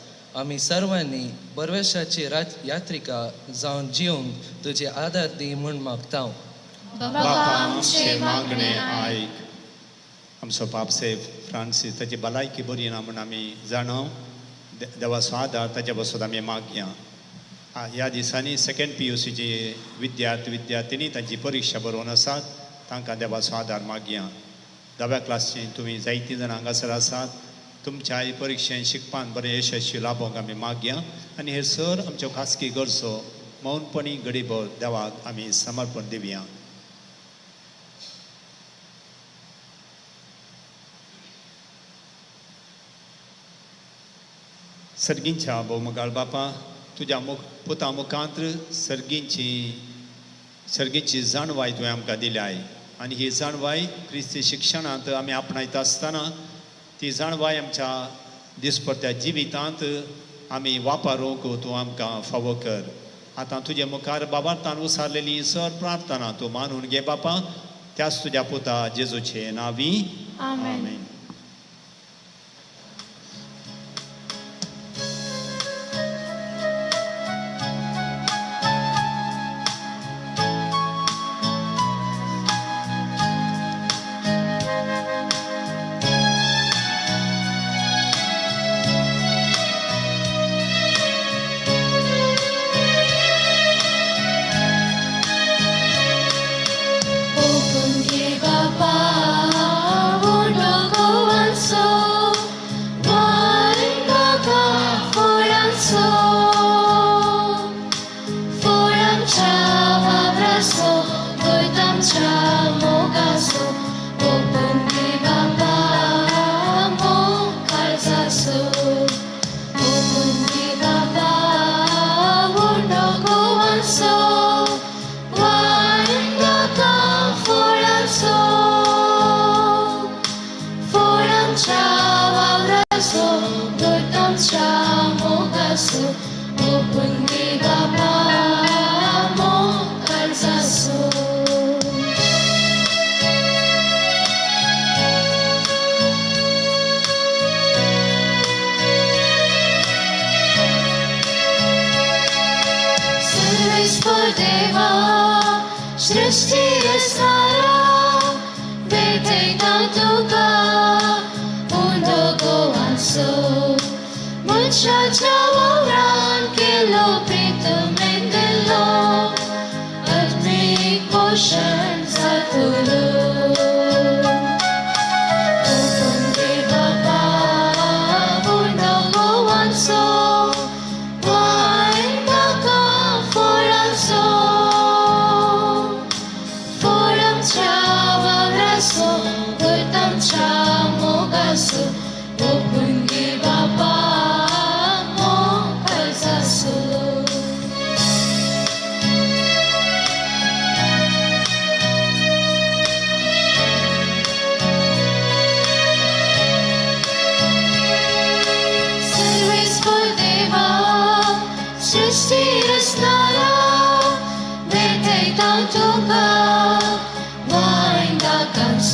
आमी सर्वांनी बरवेशाची यात्रिका जावन जिवंक तुजे आदार दी म्हूण मागता. बापा आमचें मागणें आयक. आमचो पाप सेफ फ्रांसीस ताची भलायकी बरी ना म्हूण आमी जाणा. देवाचो आदार ताच्या बसत आमी मागया. ह्या दिसांनी सेकंड PUCचे विद्यार्थी विद्यार्थिनी तांची परिक्षा बरोवन आसात, तांकां देवाचो आदार मागया. धाव्या क्लासची तुमी जायतीं जाणां हांगासर आसात, तुमच्या परिक्षेन शिकपान बरें यशस्वी लाभोवंक आमी मागया. आनी हे सर आमच्यो खासगी गरजो मौनपणी गडीभर देवाक आमी समर्पण दिवया. सर्गींच्या भोवमगाळ बापा, तुज्या पुता मुखांत्र सर्गींची जाणवाय तुवें आमकां दिल्याय आनी ही जाणवाय क्रिस्ती शिक्षणांत आमी आपणायता आसतना ती जाणवाय आमच्या दिसपट्ट्या जिवितांत आमी वापरूंक तूं आमकां फावो कर. आतां तुजे मुखार बाबार्थान उसारलेली सर प्रार्थना तूं मानून घे बापा, त्याच तुज्या पुता जेजूचे नांवी. आमेन.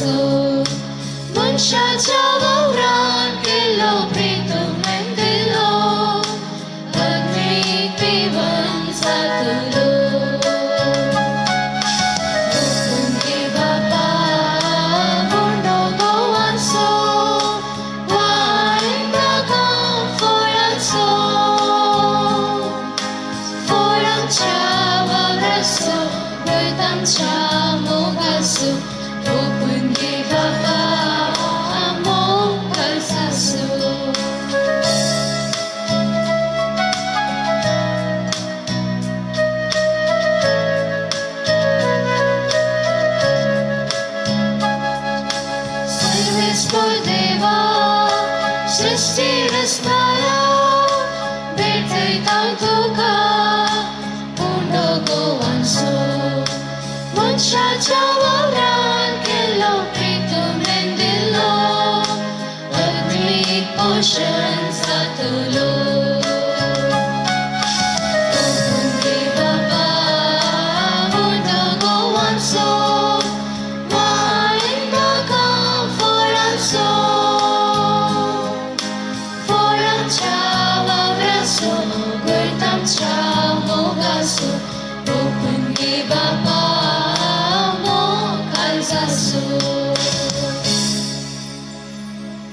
गोवांचो मनशाच्या वावरान केल्लो प्रीतमेन दिलो अग्नीक पिवन जातलो. ओपून घे बापा उंडो गोवांचो वायन दागां फळांचो फळांच्या वावराचो वैतांच्या मोगाचो ओपून घे बापा मोग काळजाचो. सर्वेस्पर देवा सृष्टी रचणारा भेटयता तुका उंडो गोवांचो मनशाच्या वावरान केल्लो प्रीतमेन दिलो अग्नीक पोशण जातलो. ओपून घे बाबा उंडो गोवांचो वायन दागां फळांचो फळांच्या वावराचो गुरतांच्या मोगाचो ओपून घे बाबा मोग काळजाचो.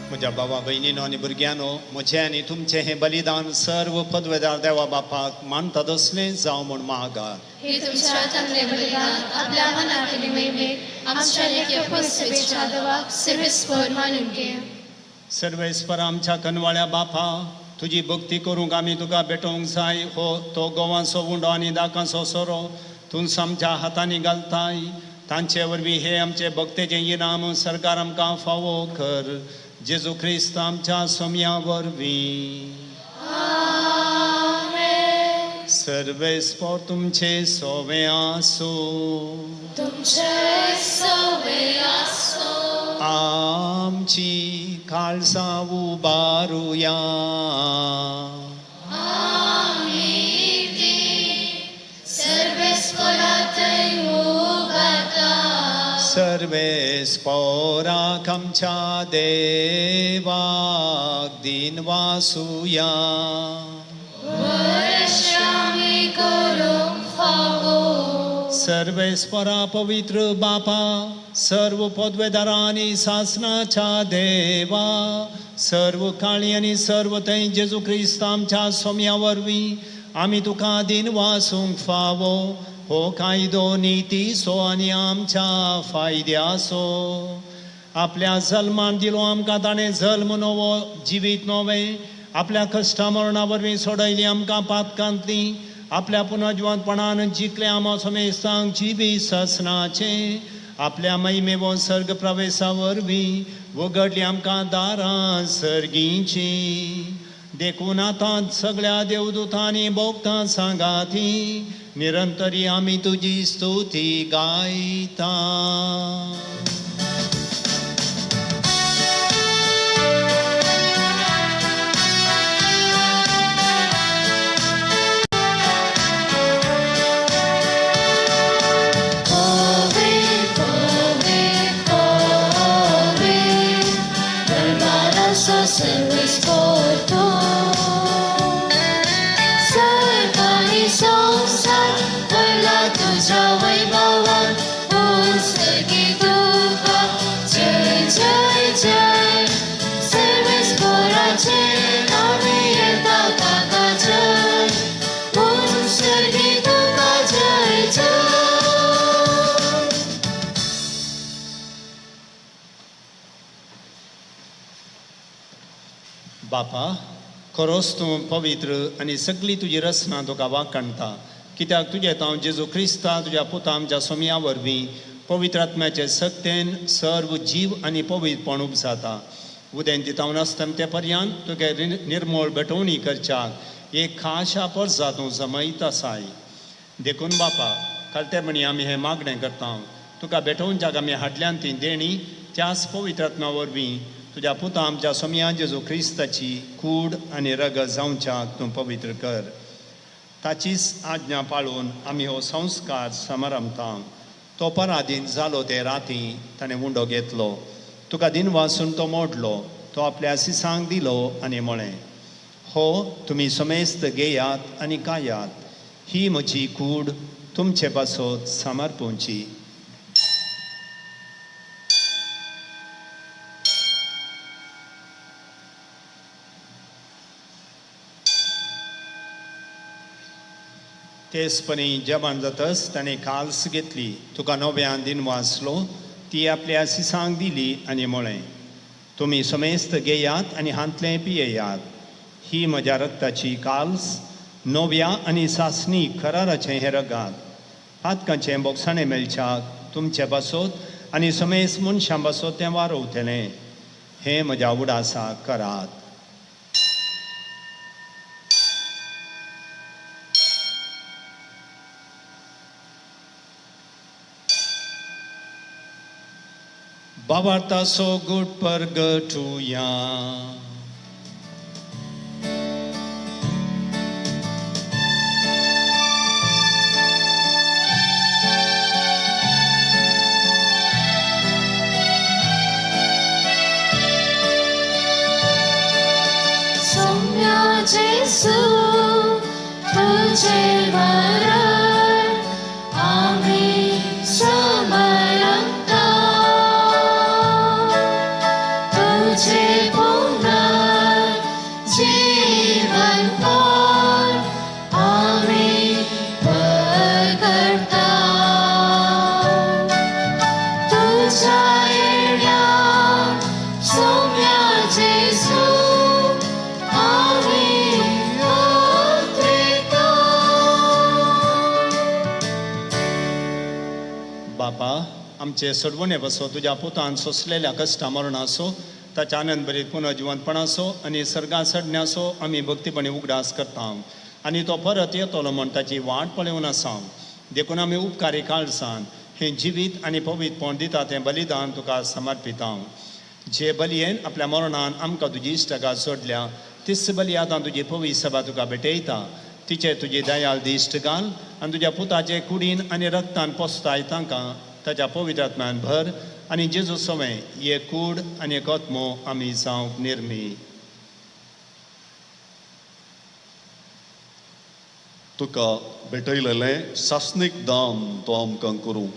म्हज्या बाबा भयणीनो आनी भुरग्यांनो, म्हजें आनी तुमचें हें बलिदान सर्व पदवेदार देवा बापाक मानता तसलें जावं म्हूण मागात. हे तुमच्या हातांतलें बलिदान आपल्या मनाक आनी महिमेक आमच्या लेखी पसवेच्या देवाक सर्वेस्पर मानून घे. सर्वेस्पर आमच्या कनवाळ्या बापा, तुजी भक्ती करूंक आमी तुका भेटोवंक जाय. हो तो गोवांचो उंडो आनी दाकांचो सोरो तूं आमच्या हातांनी घालताय, तांचे वरवीं हे आमचे भक्तेचें इनाम सरकार आमकां फावो कर. जेजू क्रिस्त आमच्या सोम्या वरवीं. सर्वेस्पर तुमचे सोवे आसूं. तुमचे सोवे आसूं. आमची काळजां उबारुया. आमी ती सर्वेस्पराथंय उबारता. सर्वेस्पराक आमच्या देवाक दिन वासुया. बरें आमी करूंक फावो. सर्वेस्परा पवित्र बापा, सर्व पदवेदारां आनी सासनाच्या देवा, सर्व काळी आनी सर्व थंय जेजू क्रिस्त आमच्या सोम्या वरवीं आमी तुका दिन वासूंक फावो. हो कायदो नितीचो आनी आमच्या फायद्याचो. आपल्या जल्मान दिलो आमकां ताणें जल्म नवो जिवीत नवें, आपल्या कश्टा मरणा वरवीं सोडयली आमकां पातकांतली, आपल्या पुनर्जिवंतपणान जिखले आमा समेस्तांक जिवीत ससनाचें, आपल्या महिमेवो सर्ग प्रवेशा वरवीं उगडली आमकां दारां सर्गींची. देखून आतां सगळ्या देवदूतांनी भोगतां सांगाती निरंतरी आमी तुजी स्तुती गायता. Holy, holy, holy, दरबाराचो सर्वेस्पर तूं. सर्ग आनी संवसार भरला तुज्या वैभवान, उत्सर्गी तुका जय जय जय. सर्वेस्पराचे नांवे येता ताका जय, उत्सर्गी तुका जय जय. बापा, खरोच तूं पवित्र आनी सगळी तुजी रचना तुका वाखाणटा, कित्याक तुजें हांव जेजू क्रिस्ता तुज्या पुता आमच्या सोम्या वरवीं पवित्र आत्म्याचे सक्तेन सर्व जीव आनी पवित्रपण उपजाता. उदेंत दिता आसता ते पर्यंत तुगे निर्मोळ भेटवणी करच्याक एक खाशा परजा तूं जमयत आसाय. देखून बापा, खालतेपणी आमी हें मागणें करता, तुका भेटोवच्याक आमी हाडल्यान ती देणी त्याच पवित्र आत्म्या वरवीं तुज्या पुता आमच्या सोम्या जेजू क्रिस्ताची कूड आनी रगत जावच्याक तूं पवित्र कर. ताचीच आज्ञा पाळून आमी हो संस्कार समारंभता. तो पराधीन जालो ते राती ताणें उंडो घेतलो, तुका दिन वासून तो मोडलो, तो आपल्या सिसांक दिलो आनी म्हळें, हो तुमी समेस्त घेयात आनी खायात, ही म्हजी कूड तुमचे पासत समर्पूंची. तेचपणी जेवण जातच ताणें काल्स घेतली, तुका नव्यान दिन वाचलो, ती आपल्या सिसांक दिली आनी म्हळें, तुमी समेस्त घेयात आनी हांतलें पियेयात, ही म्हज्या रक्ताची काल्स, नव्या आनी सासणी कराराचें हें रगात, पातकांचें बोगसाणें मेळच्याक तुमचे पासत आनी समेस्त मनशां पासत तें वारोवतलें. हें म्हज्या उडासाक करात. बाबार्थाचो गूट परगटुया. सोम्या जेसू तुझे मरण आम्ही समरता, तुझे पुनर्जीवन पण आम्ही पकडता, तुझ्या येण्या सोम्या जेसू आम्ही उतरता. बापा, आमचे सोडवणे बसो तुज्या पुतान सोंसलेल्या कश्टा मरणाचो, ताच्या आनंद भरीत पुनर्जिवंतपणाचो आनी सर्गां चडण्याचो आमी भक्तीपणी उगडास करता आनी तो परत येतलो म्हण ताची वाट पळोवन आसा. देखून आमी उपकारी काळसान हें जिवीत आनी पवित्रपण दिता तें बलिदान तुका समर्पिता. जे बलयेन आपल्या मरणान आमकां तुजी इश्टगात सोडल्या, तीच बली आतां तुजी पवित्र सभा तुका भेटयता. तिचे तुजी दयाल दिश्ट घाल आनी तुज्या पुताचे कुडीन आनी रक्तान पोसताय तांकां ताच्या पवित्र आत्म्यान भर आनी जेजू सवें एक कूड आनी एक आत्मो आमी जावंक निर्मी. तुका भेटयलेलें सासणीक दान तो आमकां करूं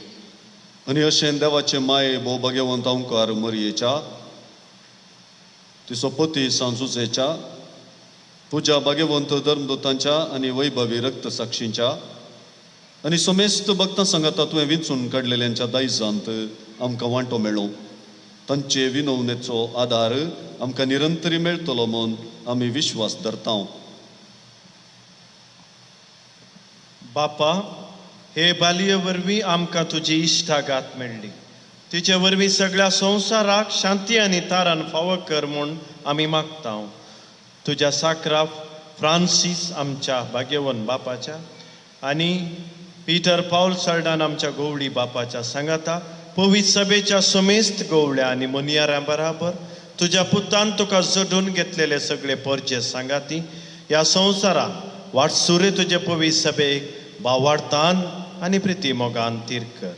आनी अशें देवाचे माये भोव भाग्यवंत अंकार मरयेच्या, तिचो पती सांजुजेच्या, तुज्या भाग्यवंत धर्मदूतांच्या आनी वैभवी रक्तसाक्षींच्या आनी समेस्त भक्तां सांगाता तुवें विंचून काडलेल्यांच्या दायजांत आमकां वांटो मेळूं. तांचे विनवणेचो आदार आमकां निरंतरी मेळटलो म्हूण आमी विश्वास धरता. बापा, हे बालये वरवीं आमकां तुजी इश्टागात मेळ्ळी, तिचे वरवीं सगळ्या संवसाराक शांती आनी तारान फावो कर म्हूण आमी मागता. तुज्या साक्रा फ्रांसीस आमच्या भाग्यवन बापाच्या आनी पीटर पावल सरडान आमच्या गोवळी बापाच्या सांगाता पवित्र सभेच्या समेस्त गोवळ्या आनी मोनियारां बराबर तुज्या पुतान तुका जोडून घेतलेले सगळे परजे सांगाती ह्या संवसारान वाटसुरे तुजे पवित्र सभेक भावार्थान आनी प्रिती मोगान तीर कर.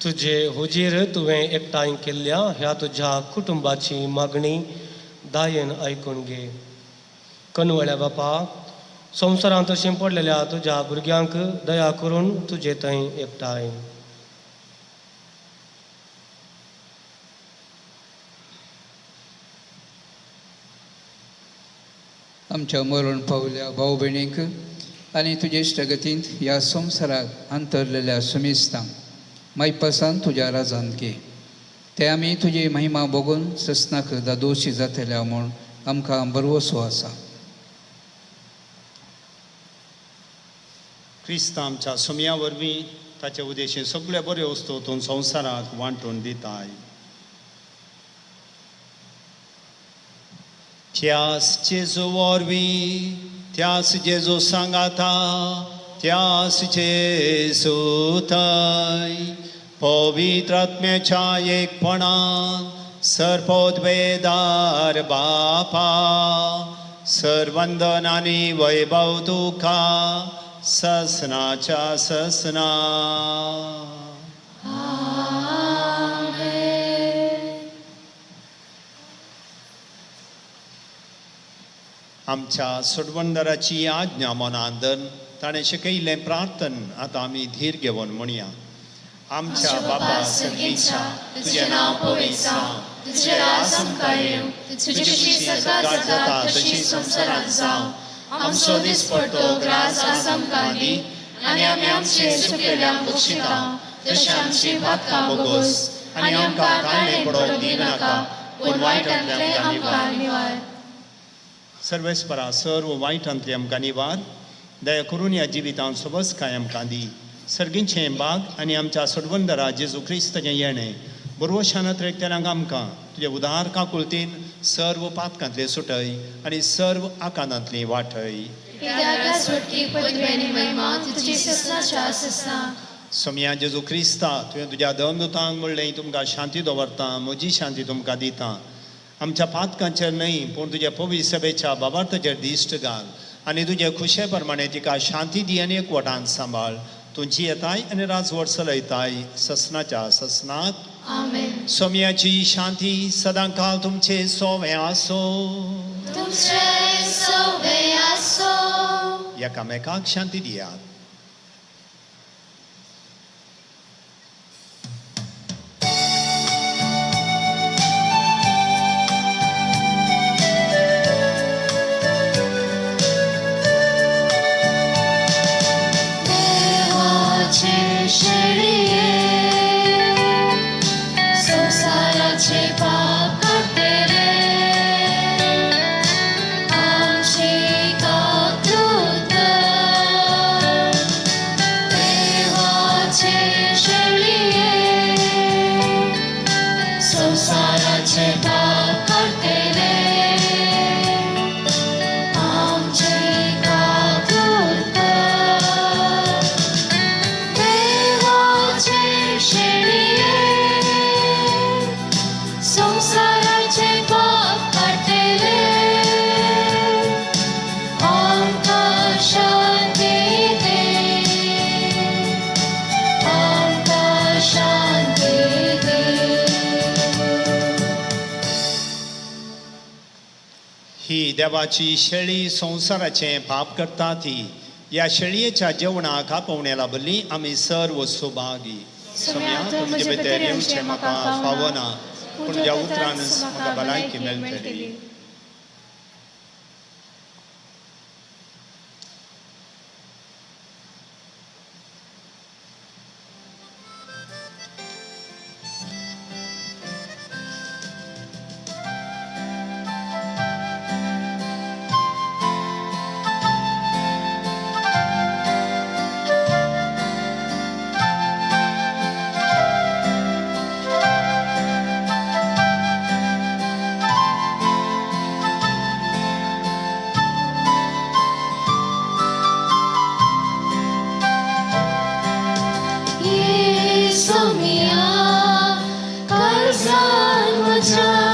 तुजे हुजीर तुवें एकठांय केल्ल्या ह्या तुज्या कुटुंबाची मागणी दायेन आयकून घे. कनवळ्या बापा, संवसारांत शिंपडलेल्या तुज्या भुरग्यांक दया करून तुजे थंय एकठांय. आमच्या मरण पावल्या भाव भयणीक आनी तुजे इश्टगतींत ह्या संवसाराक अंतरलेल्या सुमिस्तांक मायपासान तुज्या राजान घे. ते आमी तुजी महिमा भोगून ससनाक दादोशी जातल्या म्हूण आमकां बरवसो आसा. क्रिस्त आमच्या सुमया वरवीं ताचे उद्देशीन सगळे बऱ्यो वस्तू तूं संवसाराक वांटून दिताय. त्यास जेजू वरवीं, त्यास जेजू सांगाता, त्यास जेजू थंय पवित्र आत्म्याच्या एकपणान सर्वोद्वेदार बापा, सर्वंदन आनी वैभव तुका ससनाच्या ससना. आमच्या सोडवणदाराची आज्ञा मनान धरून ताणें शिकयिल्लें प्रार्थन आतां आमी धीर घेवन म्हणया. आमच्या बापा सर्गीच्या, तुजें नांव पवित्र जावं, तुजें राज आमकां येवं, तुजी खुशी स्वर्गात जाता तशी संवसारांत जावं. आमचो दिसपडटो ग्रास आज आमकां दी आनी आमी आमचे चुकलेल्यांक बक्षिता तशें आमची पातकां बोगोस आनी आमकां ताळणें पडोवंक दिनाका, पूण वायटांतलें आमकां निवार. सर्वेस्परा सर्व वायटांतलें आमकां निवार, दया करून ह्या जिवितांत सोबसकाय आमकां दी. सर्गीचें बाग आनी आमच्या सोडवंदरा जेजू क्रिस्ताचें येणें बरोवशान त्रेकतेल्यांक आमकां तुजे उदार काकुळतीन सर्व पातकांतले सुटय आनी सर्व आकांतांतली वाटय. सोमया जेजू क्रिस्ता, तुवें तुज्या दमदुतांक म्हणलें तुमकां शांती दवरता, म्हजी शांती तुमकां दिता. आमच्या पातकांचेर न्हय पूण तुज्या पवित्र सभेच्या बाबार्थाचेर दिश्ट घाल आनी तुजे खुशे प्रमाणे तिका शांती दी आनी एकवटान सांबाळ. तुमची येताय आनी राजवट चलयताय ससनाच्या ससनात. आमेन. सोम्याची शांती सदांकाल तुमचे सोवे आसो. तुमचे सोवे आसो. एकामेकाक शांती दियात. संसाराचे पाप काडटले आमची काकूत, देवाचे शेळये संसाराचे पाप काडटले आमची काकूत, देवाचे शेळये संसाराचे पाप काडटले आमकां शांती दे, आमकां शांती दे. ही देवाची शेळी संवसाराचें पाप करता ती ह्या शेळयेच्या जेवणाक आपोवण्या लाभली आमी सर्व सुभागी. सोम्या, तुमचे भितर येवचें म्हाका फावना, पूण तुज्या उतरानच म्हाका भलायकी मेळटली. Yeah.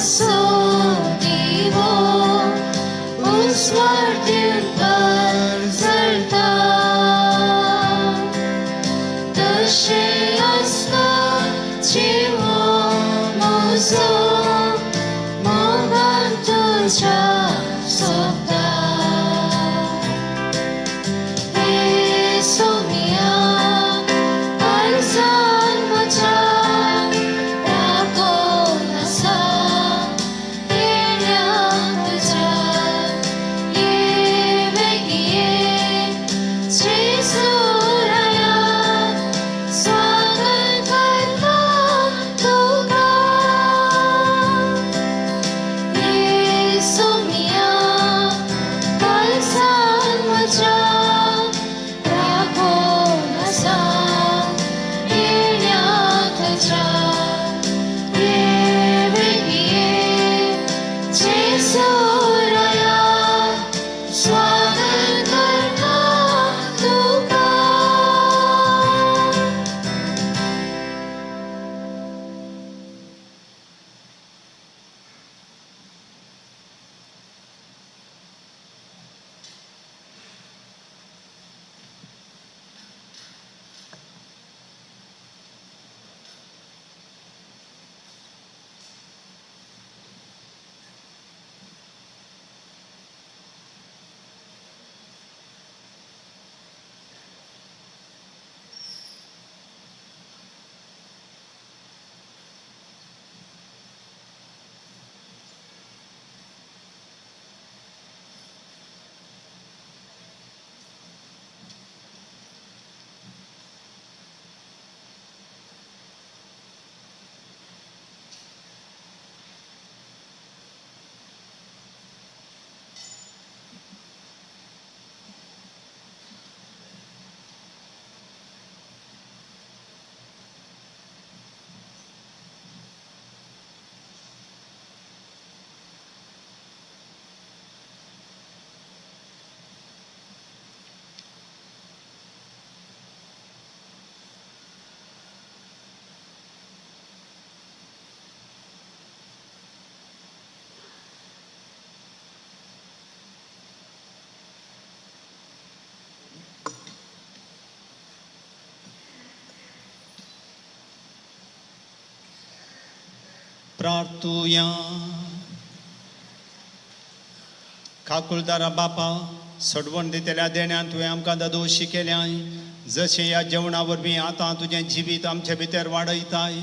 जिवासो दिवो उजवाड दिवन परजळटा तशें आसता जिवो म्हजो मोगान तुज्या सोबता हे सोमिया काळजान म्हज्या राखून आसा येण्या तुज्या ये बेगीन ये जेजू राया स्वागत करता तुका ये सोमिया काळजान म्हज्या राखून आसा येण्या तुज्या ये बेगीन ये जेजू राया स्वागत करता तुका. प्रार्थुया. काकुळदारा बापा, सडवण दितल्या देण्यान तुवें आमकां दादोशी केल्याय. जशें ह्या जेवणा वरवीं आतां तुजें जिवीत आमचे भितर वाडयताय,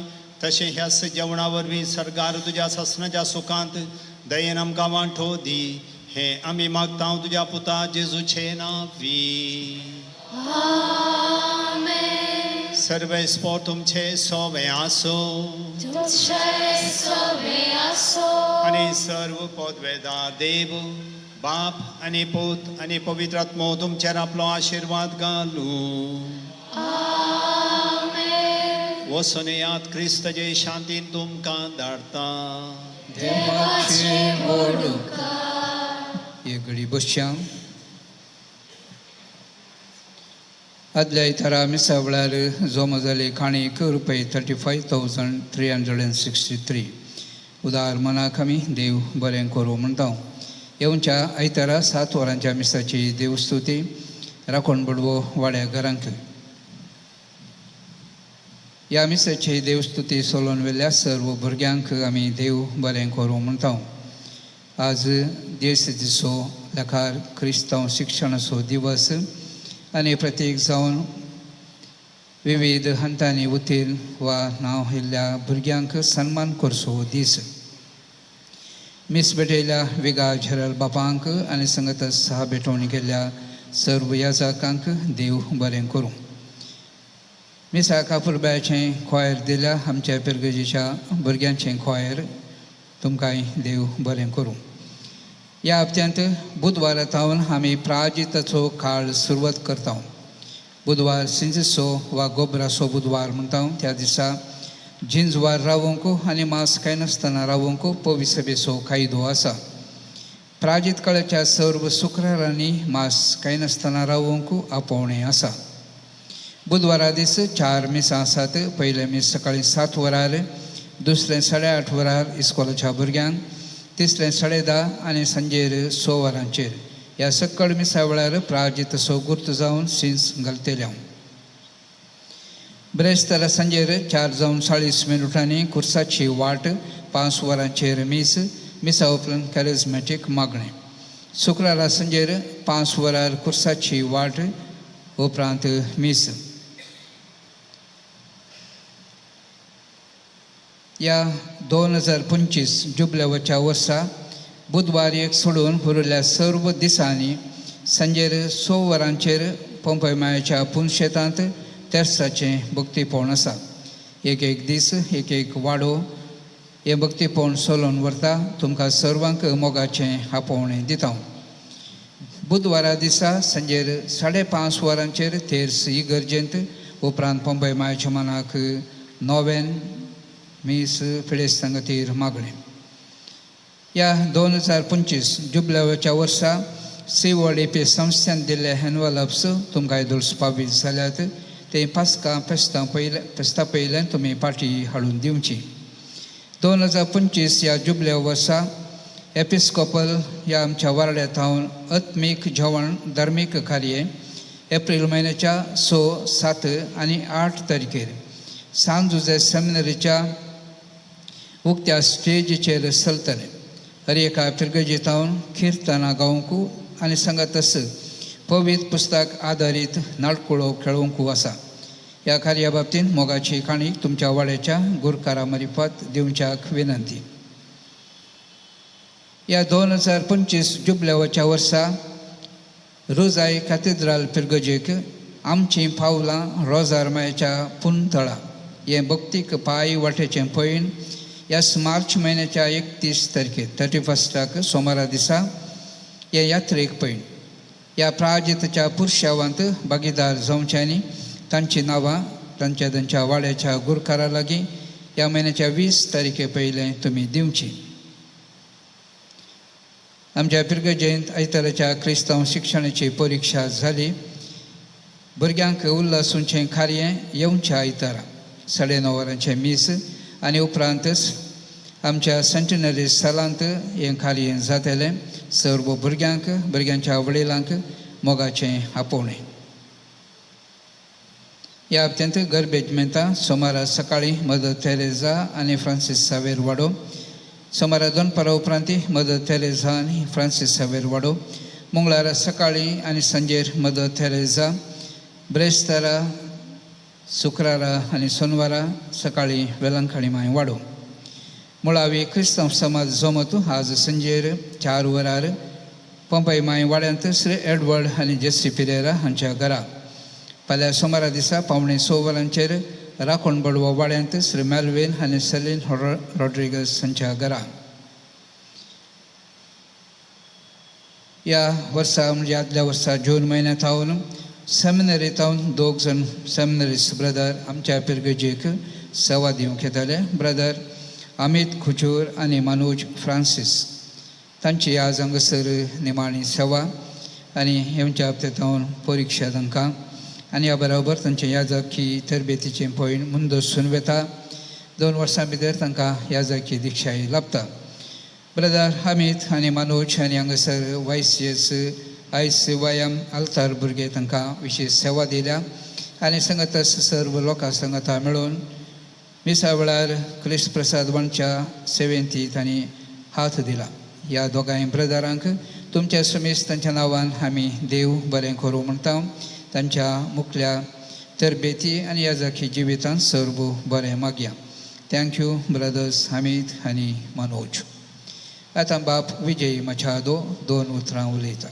तशें ह्याच जेवणा वरवीं सर्गार तुज्या सासणाच्या सुखांत दयेन आमकां वांटो दी. हें आमी मागता तुज्या पुता जेजूचे नांवी. आमेन. सर्वेस्पोर तुमचे सोवे आसो. तुमचे सोवे आसो. आनी सर्व पदवेदार देव बाप आनी पूत आनी पवित्र आत्मो तुमचेर आपलो आशिर्वाद घालूं. आमेन. वचून यात, क्रिस्तचे शांतीन तुमकां धाडता. देवाचे व्हड उपकार. एक घडी बसया. आदल्या आयतारा मिसा वेळार जमा जाली काणीक रुपये 35,363. उदार मनाक आमी देव बरें करूं म्हणटा. येवच्या आयतारा 7 वरांच्या मिसाची देवस्तुती राखण बडवो वाड्या घरांक. ह्या मिसाची देवस्तुती सोलोवन वेल्या सर्व भुरग्यांक आमी देव बरें करूं म्हणटा. आज देश दिसो लेखार क्रिस्तांव शिक्षणाचो दिवस आनी प्रतीक जावन विविध हंतांनी उतीर्ण वा नांव आयिल्ल्या भुरग्यांक सन्मान करचो दीस. मीस भेटयल्या विगा झरल बापांक आनी संगत सहा भेटवणी केल्ल्या सर्व याजकांक देव बरें करूं. मिसा कापुरबायाचें ख्वायर दिल्या आमच्या पिरगजेच्या भुरग्यांचें ख्वायर तुमकांय देव बरें करूं. ह्या हप्त्यांत बुधवारा थावन आमी प्राजिताचो काळ सुरवात करता. बुधवार सिंजसो वा गोबराचो बुधवार म्हणटा. त्या दिसा जिंजवार रावंक आनी मांस खायनासतना रावंक पविसभेचो कायदो आसा. प्राजीत काळाच्या सर्व शुक्रारांनी मांस खायनासतना रावंक आपोवणें आसा. बुधवारा दीस 4 मिसां आसात. पयलें मीस सकाळीं 7 वरार, दुसरें 8:30 वरार इस्कोलाच्या भुरग्यांक, तिसरें 10:30 आनी सांजेर 6 वरांचेर. ह्या सक्कड मिसा वेळार प्राजित सो गुर्त जावन सिन्स घालतले. ब्रेस्तारा सांजेर 4:40 कुर्साची वाट, 5 वरांचेर मीस, मिसा उपरांत कॅरिज्मॅटीक मागणें. शुक्रारा सांजेर 5 वरार कुर्साची वाट, उपरांत मीस. ह्या 2025 जुबल्याच्या वर्सा बुधवार एक सोडून उरिल्ल्या सर्व दिसांनी सांजेर 6 वरांचेर पंपय मायाच्या पुनशेतांत तेर्साचें भक्तीपण आसा. एक एक दीस एक एक वाडो हें भक्तीपण सोलोवन व्हरता. तुमकां सर्वांक मोगाचें आपोवणें दिता. बुधवारा दिसा सांजेर 5:30 वरांचेर तेर्स इगर्जेंत, उपरांत पंपय मायाच्या मनाक नोवेन मीस पिडेस्तां खातीर मागणें. ह्या 2025 जुबल्याच्या वर्सा सीवडीपी संस्थेन दिल्ले एनवलप्स तुमकां येदोळ पावीत जाल्यात ते पास्कां फेस्तां पयले फेस्ता पयल्यान तुमी पाटी हाडून दिवची. 2025 ह्या जुबल्या वर्सा एपिस्कोपल ह्या आमच्या वारड्या थावन आत्मीक जेवण धार्मीक कार्य एप्रील म्हयन्याच्या 6, 7 आनी 8 तारखेर सान जुजे सेमिनरीच्या उक्त्या स्टेजीचेर चलतलें. हर एका फिरगजी थावन किर्तनां गावंक आनी सांगातच पवित्र पुस्तक आदारीत नाटकुळो खेळोवंक आसा. ह्या कार्या बाबतींत मोगाची काणी तुमच्या वाड्याच्या गुरकारा मारिफात दिवच्याक विनंती. ह्या 2025 जुबल्याच्या वर्सा रोजाय कातेद्राल फिरगजेक आमचीं पावलां रोजार मायाच्या पुनतळा हें भक्तीक पांय वाटेचें पयण ह्या मार्च म्हयन्याच्या 31 तारखेर 31 सोमारा दिसा हे यात्रेक पयण. ह्या प्राजितच्या पुरशावांत भागीदार जावच्यांनी तांचीं नांवां तांच्या तांच्या वाड्याच्या गुरकारा लागीं ह्या म्हयन्याच्या 20 तारखे पयलें तुमी दिवची. आमच्या पिरगजेंत आयताराच्या क्रिस्तांव शिक्षणाची परिक्षा जाली. भुरग्यांक उल्लासूंचें कार्य येवच्या आयतारा 9:30 वरांचें मीस आनी उपरांतच आमच्या सेंटिनरी सालांत हें कार्य जातलें. सर्व भुरग्यांक भुरग्यांच्या वडिलांक मोगाचें आपोवणें. ह्या हप्त्यांत गरबेज मेंता सोमारा सकाळीं मदर तेरेजा आनी फ्रांसीस सावेर वाडो, सोमारा दनपारा उपरांत मदर तेरेजा आनी फ्रांसीस सावेर वाडो, मंगळारा सकाळीं आनी सांजेर मदर तेरेजा, ब्रेस्तारा शुक्रारा आनी सोनवारा सकाळीं वेलंकाणी माय वाडो. मुळावी क्रिस्तांव समाज जमत आज सांजेर 4 वरार पंपय माय वाड्यांत श्री एडवर्ड आनी जेसी पिरेरा हांच्या घरा. फाल्यां सोमारा दिसा 5:45 वरांचेर राखण बडवो वाड्यांत श्री मेलवीन आनी सेलीन रॉड्रिगस हांच्या घरा. ह्या वर्सा म्हणजे आदल्या वर्सा जून म्हयन्या थावन सेमिनरी थावन 2 जाण सेमिनरीस ब्रदर आमच्या पिरगजेक सेवा दिवंक येताले. ब्रदर अमीत खुचूर आनी मनोज फ्रांसीस तांची आज हांगासर निमाणी सेवा आनी हेमच्या हप्त्यांत परिक्षा तांकां आनी ह्या बरोबर तांचे याजकी तरबेतीचें पॉयंट मुंदसून वेता. 2 वर्सां भितर तांकां याजकी दिक्षाय लाभता. ब्रदर अमीत आनी मनोज आनी हांगासर वायसीएस आयसीवायम आल्तार भुरगे तांकां विशेश सेवा दिल्या आनी संगतस सर्व लोकां संगता मेळून मिसा वेळार क्रिस्त प्रसाद वांच्या सेवेंती तांणी हात दिला. ह्या दोगांय ब्रदरांक तुमच्या सुमेस तांच्या नांवान आमी देव बरें करूं म्हणटा. तांच्या मुखल्या तरबेती आनी याजकी जिवितांत सर्व बरें मागया. Thank you brothers Amit आनी मनोज. आतां बाप विजय मचादो 2 उतरां उलयता.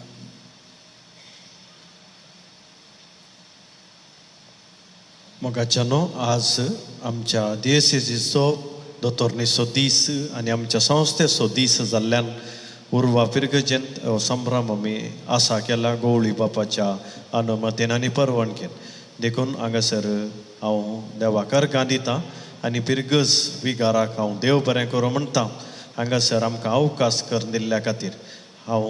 मोगाच्यानो, आज आमच्या दियेसेजीचो दोतोर्नीचो दीस आनी आमच्या संस्थेचो दीस जाल्ल्यान उर्वा फिरगजेंत संभ्रम आमी आसा केला गोवळी बापाच्या अनुमतीन आनी परवानगेन. देखून हांगासर हांव देवाक अर्गां दिता आनी पिरगज विगाराक हांव देव बरें करूं म्हणटा. हांगासर आमकां अवकाश करून दिल्ल्या खातीर हांव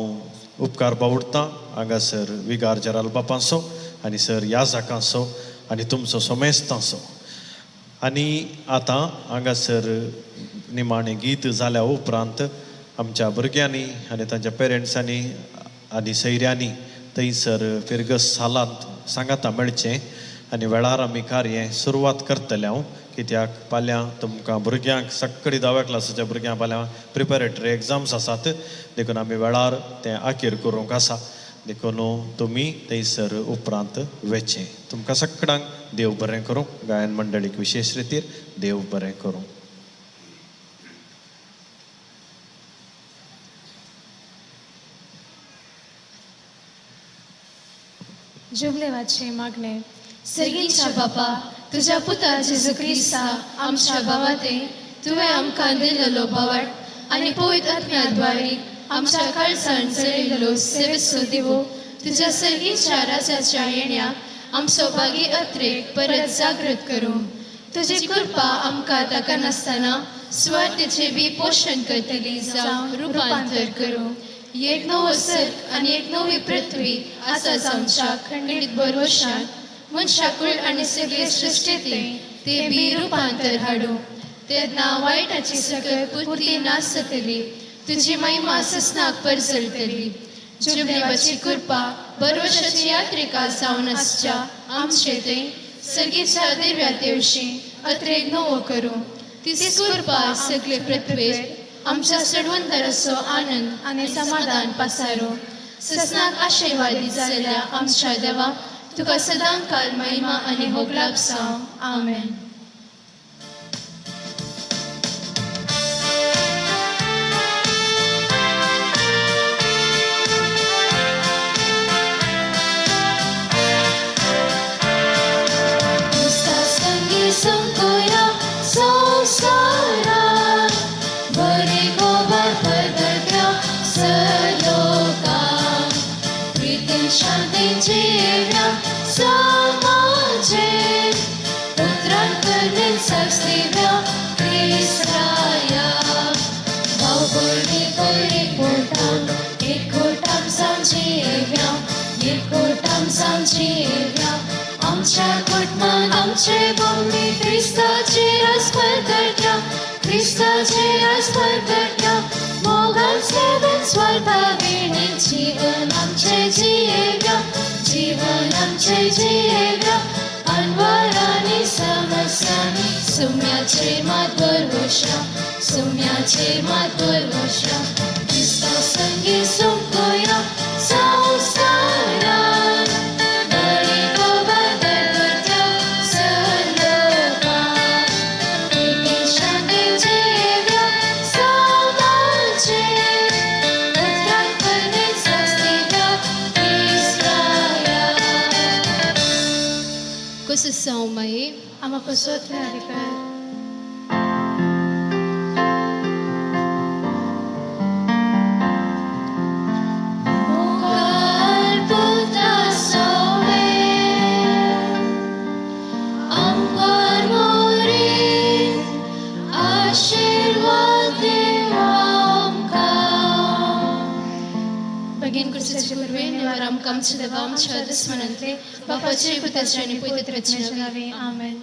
उपकार बावडटा. हांगासर विगार जेराल बापांचो आनी सर याजाकांचो आनी तुमचो समेस्तांचो. आनी आतां हांगासर निमाणें गीत जाल्या उपरांत आमच्या भुरग्यांनी आनी तांच्या पेरंट्सांनी आनी सैऱ्यांनी थंयसर फिरगस सालांत सांगाता मेळचें आनी वेळार आमी कार्य सुरवात करतले हांव कित्याक फाल्यां तुमकां भुरग्यांक सगळी धाव्या क्लासीच्या भुरग्यांक फाल्यां प्रिपेरेटरी एग्जाम्स आसात देखून आमी वेळार तें आखीर करूंक आसा देखून तुमी थंयसर उपरांत वेचें. तुमकां सगळ्यांक देव बरें करूं. गायन मंडळीक विशेश रितीर देव बरें करूं. जुबलेवाचे मागणे. सर्गीच्या बापा, तुज्या पुता जेजू क्रिस्ता आमच्या बाबाते तुवें आमकां दिल्लो बावट आनी पवित्र आत्म्या द्वारे आमच्या काळजान जळिल्लो सेवेचो दिवो तुज्या सर्गीच्या राजाच्या येण्याक आमचो बागी अत्रेक परत जागृत करूं. तुजी कृपा आमकां ताका नासतना स्वार्थाचें बी पोशण करतली जावं रुपांतर करूं. एक नवो सर्ग आनी एक नवी पृथ्वी आसा जावच्या खंडीत भरवशान मनशाकूळ आनी सगळे सृश्टींतले ते बी रुपांतर हाडूं. तेन्ना वायटाची सगळ पुरती नासतली, तुजी महिमा ससनाक परजळटली. जुबलेवाची कृपा भरवशाची यात्रिका जावन आसच्या आमचे ते सर्गीच्या दिव्या तेवशी अत्रेक नवो करूं. तीच कृपा सगळे पृथ्वेर आमच्या सडवंदराचो आनंद आनी समाधान पासारो. ससनाक आशिर्वादी जाल्ल्या आमच्या देवा तुका सदां काल महिमा आनी होगलाप जावं. आमेन. आमचे भूमी क्रिस्ताचे राज परगट्या, क्रिस्ताचे राज परगट्या, मोगान सेवेन स्वार्थाविणे जीवन आमचे जियेव्या, जीवन आमचे जियेव्या, अनवरानी समस्यांनी सुम्याचे मात भरवशा, सुम्याचे मात भरवशा, क्रिस्ता संगी सुमकोया संवसारान. São mai ama pessoa trariper. आमच्या देवा आमच्या दुस्मनांतले बापाचे पुताचे आनी पवित्र नावे आमेन.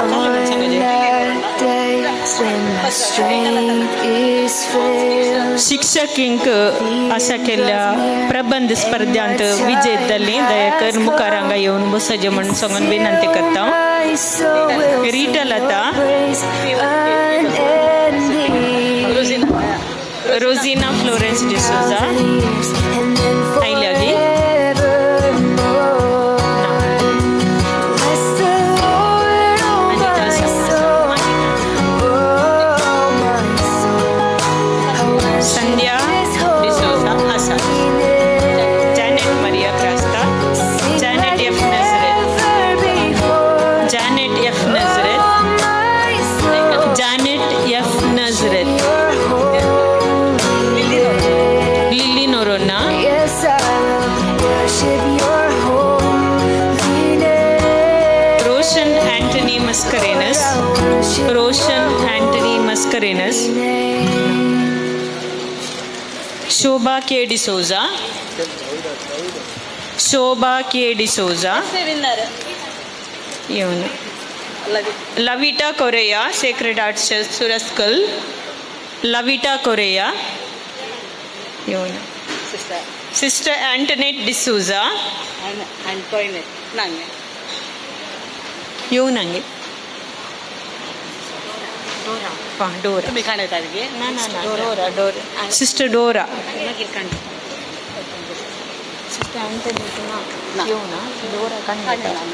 On that day when my strength is failing, शिक्षकींक आशा केल्ल्या प्रबंध स्पर्ध्यांत विजेत जाल्ली दयाकर मुखार हांगा येवन बसचे म्हूण सांगून विनंती करता. my soul will Rita sing Lata. your praise unending. Rosina Florence D'Souza Years and then आयल्या गी? forevermore. Bless the Lord, oh my soul, oh my soul. I worship Sandhya His D'Souza आसा. holy name. Janet Maria Crasta, Sing Janet like F Nazareth, never before. Janet F Nazareth, Oh, my soul, Janet F Nazareth, your holy name. Lily Noronha, Yes, I will worship your holy name. Roshan Antony Mascarenhas, I worship Roshan Antony Mascarenhas, Shobha K D'Souza, Shobha K D'Souza, ಇವನು Lavita Correa, Sacred Heart Church Surathkal, Lavita Correa, ಇವನು sister ಆಂಟನೆಟ್ ಡಿಸೂಜಾ, ಇವನಂಗೆ Dora, Dora, Dora, sister Dora, sister Antoinette ಇವನ Dora.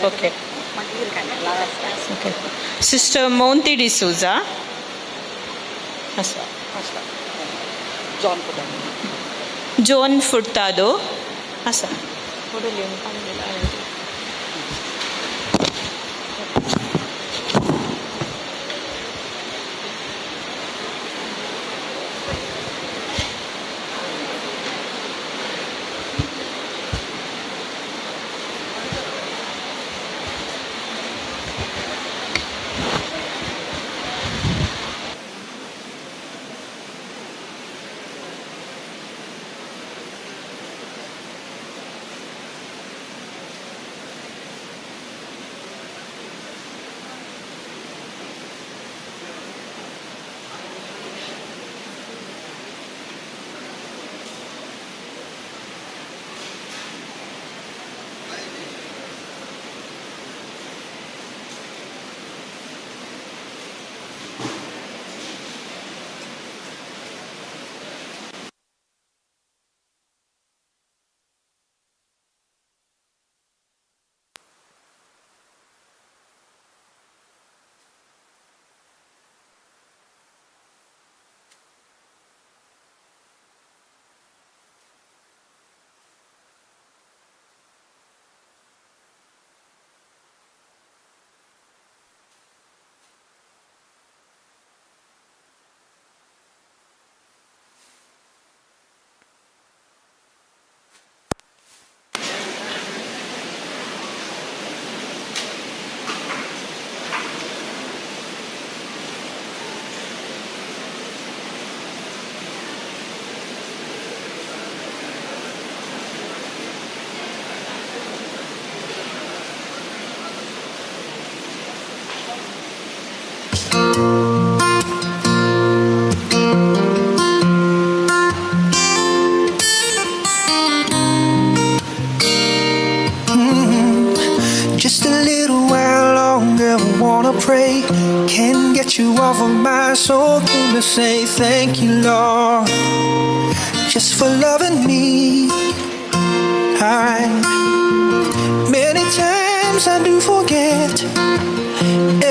Okay okay. Sister Monty D'Souza आसा. John Furtado आसा. Just a little while longer, I wanna pray. Can't get you off of my soul. Came to say thank you, Lord, just for loving me. I many times I do forget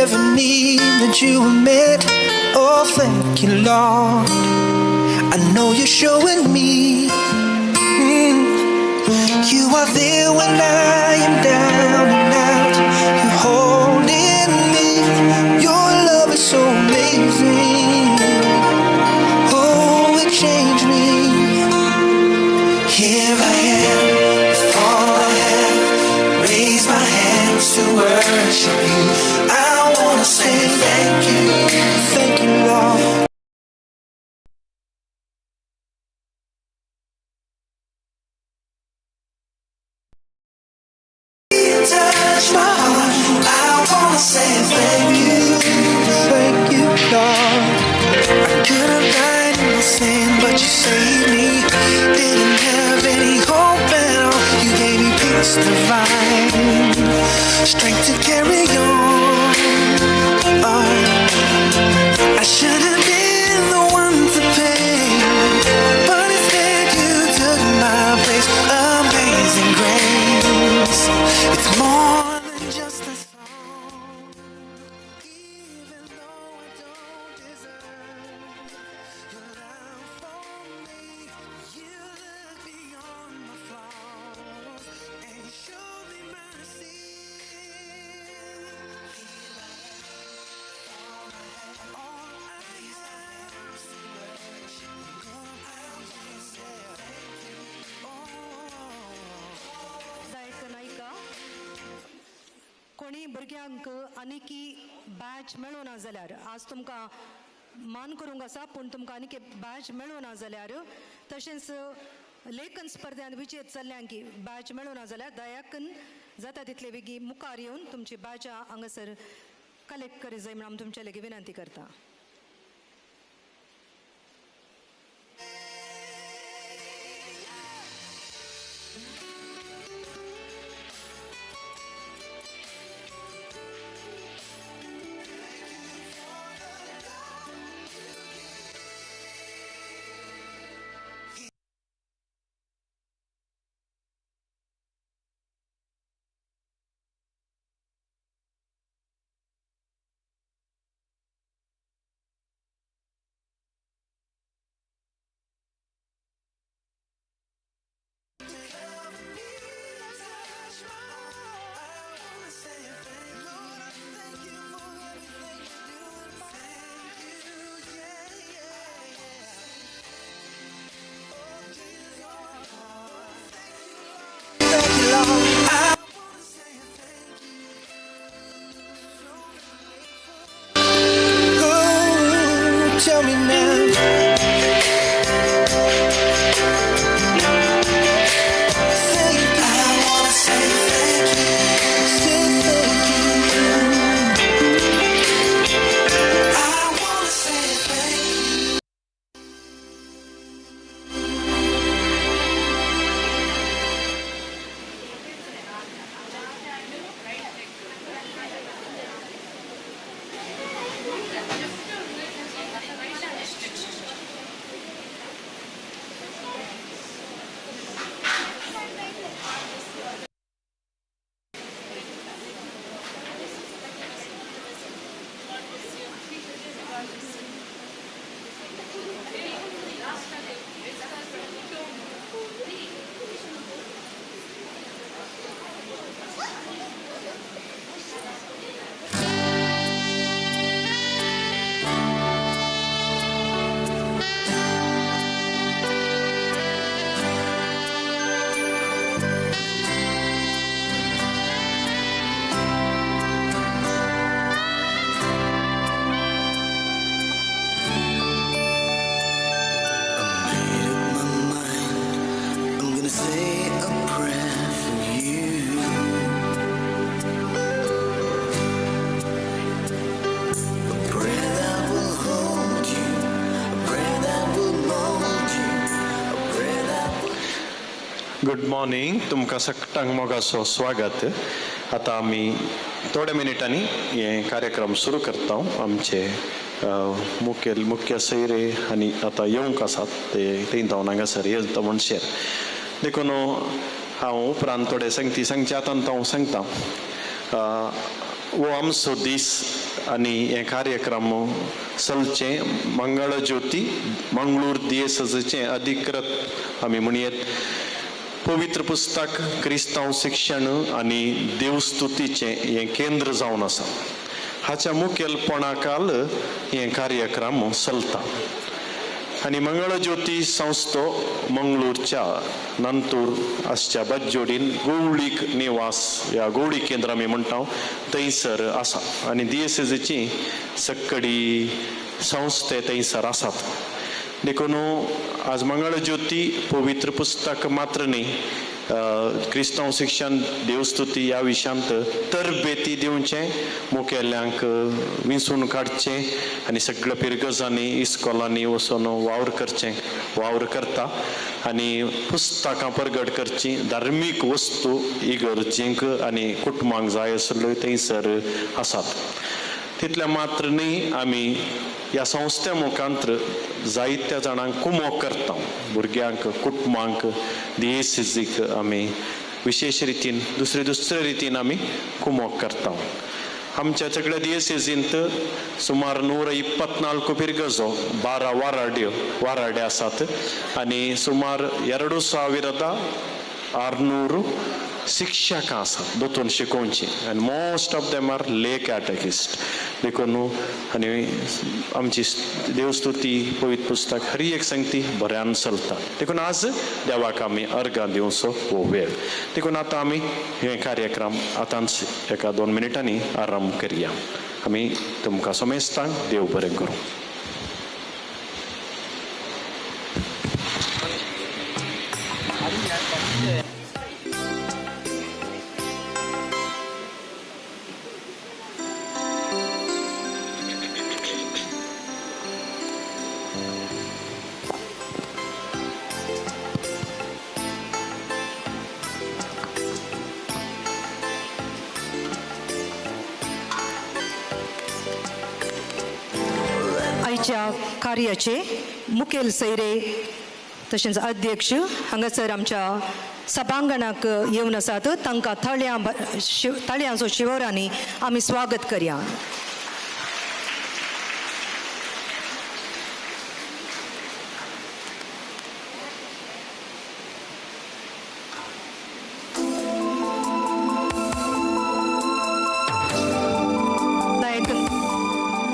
every need that you have met. Oh, thank you, Lord. I know you're showing me. You are there when I am down and out. You're holding me. Your love is so amazing. Oh, it changed me. Here I am, with all I have. Raise my hands to worship you. I wanna say thank you, Lord. Touch my heart. I wanna say thank you. grace divine, strength to carry on. I should have been the one to pay, but instead you took my place. Amazing grace, it's more than just a song. Even though I don't deserve your love for me, you look beyond my flaws and show me mercy. All I have, gonna say thank you. Dayak नायका कोणी भुरग्यांक आनीकी batch मेळना जाल्यार आज तुमकां मान करूंक आसा, पूण तुमकां आनीक बॅच मेळना जाल्यार, तशेंच लेखन स्पर्ध्यान विजेत जाल्ल्यांकी बॅच मेळना जाल्यार दयाकन जाता तितले बेगी मुखार येवन तुमची बॅचां हांगासर कलेक्ट करी जाय म्हूण आमी तुमचे लागीं विनंती करता. Thank you, Lord. I wanna say thank you. Oh, tell me now. Thank you. I wanna say thank you. Say thank you. I wanna say thank you. Made up my mind. I'm gonna say a prayer for you. A prayer that will hold you, a prayer that will mold you, a prayer that will. Good morning, तुमकां सगळ्यांक मोगाचो स्वागत. आतां आमी थोड्या मिनटांनी हे कार्यक्रम सुरू करता. आमचे मुखेल मुख्य सैरे आनी आतां येवंक आसात, ते थंय जावन हांगासर येता म्हणशेर. देखून हांव उपरांत थोडे संगती सांगचे आतां हांव सांगता. हो आमचो दीस आनी हे कार्यक्रम चलचें मंगळ ज्योती मंगळूर दियेसचे अधिकृत आमी म्हणयेत पवित्र पुस्तक, क्रिस्तांव शिक्षण आनी देवस्तुतीचें हें केंद्र जावन आसा. हाच्या मुखेलपणाकाल हें कार्यक्रम चलता आनी मंगळज्योती संस्थो मंगळूरच्या नंतूर आसच्या बज्जोडीन गोवळीक निवास ह्या गोवळी केंद्र आमी म्हणटा थंयसर आसा आनी दियेसेजीची सक्कडी संस्थे थंयसर आसात. देखून आज मंगळज्योती पवित्र पुस्तक मात्र न्ही क्रिस्तांव शिक्षण देवस्तुती ह्या विशयांत तरबेती दिवचें, मुखेल्यांक विंचून काडचें आनी सगळ्या पिरगजांनी इस्कॉलांनी वचून वावर करचें, वावर करता आनी पुस्तकां परगट करचीं, धार्मीक वस्तू इगर्जींक आनी कुटुंबांक जाय आसल्ल्यो थंयसर आसात. तितलें मात्र न्ही, आमी ह्या संस्थे मुखांत्र जायत्या जाणांक कुमोक करता, भुरग्यांक, कुटुंबांक, दियेसीक आमी विशेश रितीन दुसरे दुसरे रितीन आमी कुमोक करता. आमच्या सगळ्या दियेसींत सुमार 124 पिरगजो, 12 वाराडे आसात आनी सुमार 2600 शिक्षकां आसात दोतोन शिकोवची आनी most of them are lay catechist. देखून आनी आमची देवस्तुती पवित्र पुस्तक हर एक संगती बऱ्यान चलता. देखून आज देवाक आमी अर्गां दिवचो हो वेळ. देखून आतां आमी हे कार्यक्रम आतांच एका 2 मिनटांनी आरंभ करया. आमी तुमकां समेस्तांक देव बरें करूं. आयच्या कार्याचे मुखेल सैरे तशेंच अध्यक्ष हांगासर आमच्या सभांगणाक येवन आसात, तांकां ताळयांचो शिवरांनी आमी स्वागत करया.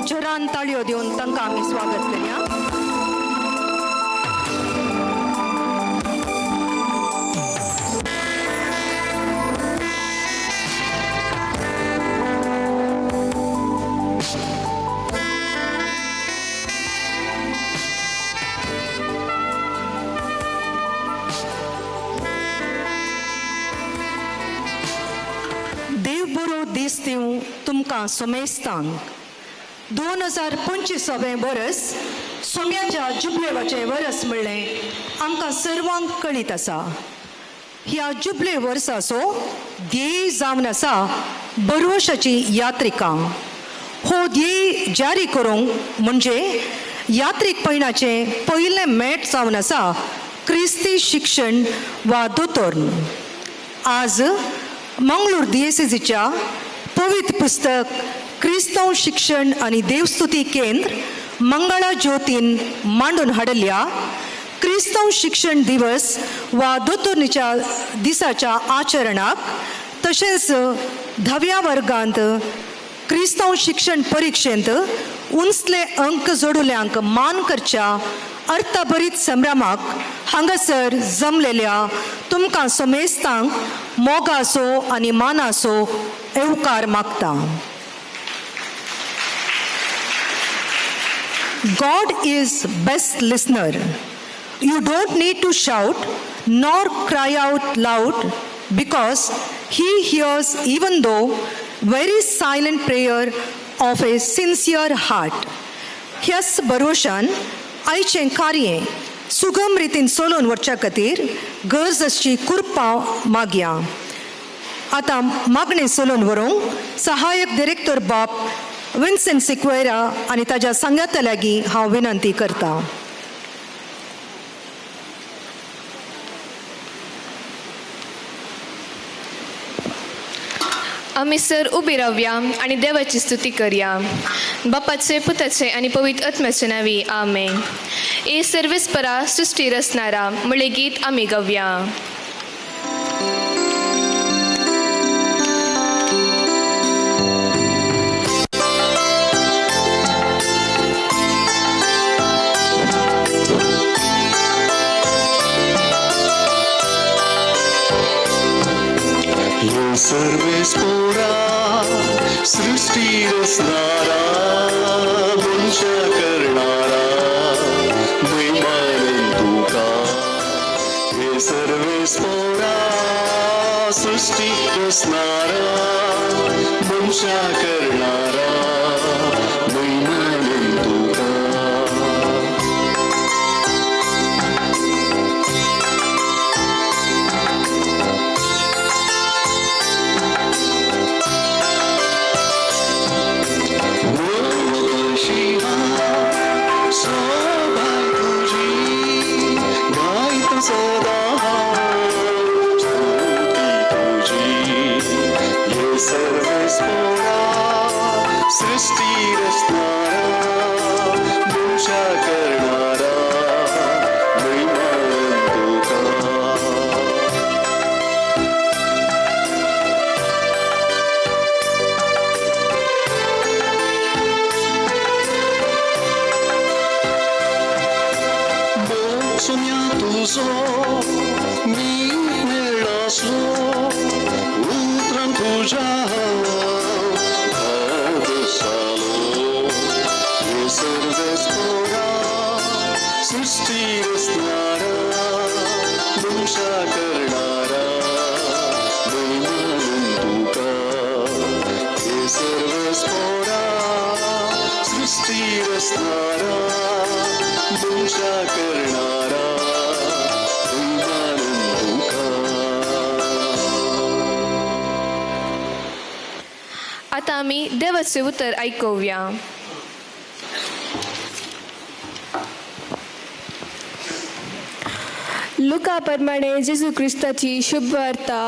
जोरान ताळयो दिवन तांकां आमी स्वागत करया. देव बरो दीस दिवं तुमकां सोमेस्तांक. 2025 वर्स सोम्याच्या जुबलेवाचें वर्स म्हणलें आमकां सर्वांक कळीत आसा. ह्या जुबले वर्साचो ध्येय जावन आसा बरोशाची यात्रिका. हो ध्येय जारी करूंक म्हणजे यात्रीक पयणाचें पयलें मेट जावन आसा क्रिस्ती शिक्षण वा दोतोर्न. आज मंगळूर दियेसेजीच्या पवित्र पुस्तक क्रिस्तांव शिक्षण आनी देवस्तुती केंद्र मंगळा ज्योतीन मांडून हाडल्या क्रिस्तांव शिक्षण दिवस वा दोतोर्नीच्या दिसाच्या आचरणाक तशेंच धाव्या वर्गांत क्रिस्तांव शिक्षण परिक्षेंत उंचले अंक जोडुल्यांक मान करच्या अर्थभरीत संभ्रमाक हांगासर जमलेल्या तुमकां समेस्तांक मोगाचो आनी मानाचो येवकार मागता. God is best listener. You don't need to shout nor cry out loud because he hears even though very silent prayer of a sincere heart. ह्याच भरवशान आयचें कार्य सुगम रितीन चलोवन वचच्या खातीर गरज आसची कृपा मागया. आतां मागणें चलोवन व्हरूंक सहायक डिरेक्टर बाब विन्सेंट सिक्वेरा आनी ताज्या सांगाता लागीं हांव विनंती करता. आमी सर उबी रावया आनी देवाची स्तुती करया. बापाचे, पुताचे आनी पवित्र आत्म्याचे नांवी आमेन. ए सर्वेस्परा सृश्टी रचणारा म्हळ्ळें गीत आमी गावया. सर्वेस्पोरा सृष्टी रचणारा मनशा करणारा महिमान तुका हे ये सर्वेस्पोरा सृष्टी रचणारा मनशा करणारा म्हयमान तुका. सोबाय तुजी गायत सदा स्तुती तुजी. ये सर्वेस्पोरा सृष्टी रचणारा मनशा करणारा म्हयमान तुका. सोम्या तुजो मी मेळ्ळासलो उतरान तुज्या धादोस जालो. हे सर्वेस्पोरा सृष्टी रचणारा मनशा करणारा म्हयमान तुका. हे सर्वेस्पोरा सृष्टी रचणारा मनशा करणारा म्हयमान तुका. आतां आमी देवाचें उतर आयकुया. लुका प्रमाणे जेजू क्रिस्ताची शुभवार्ता,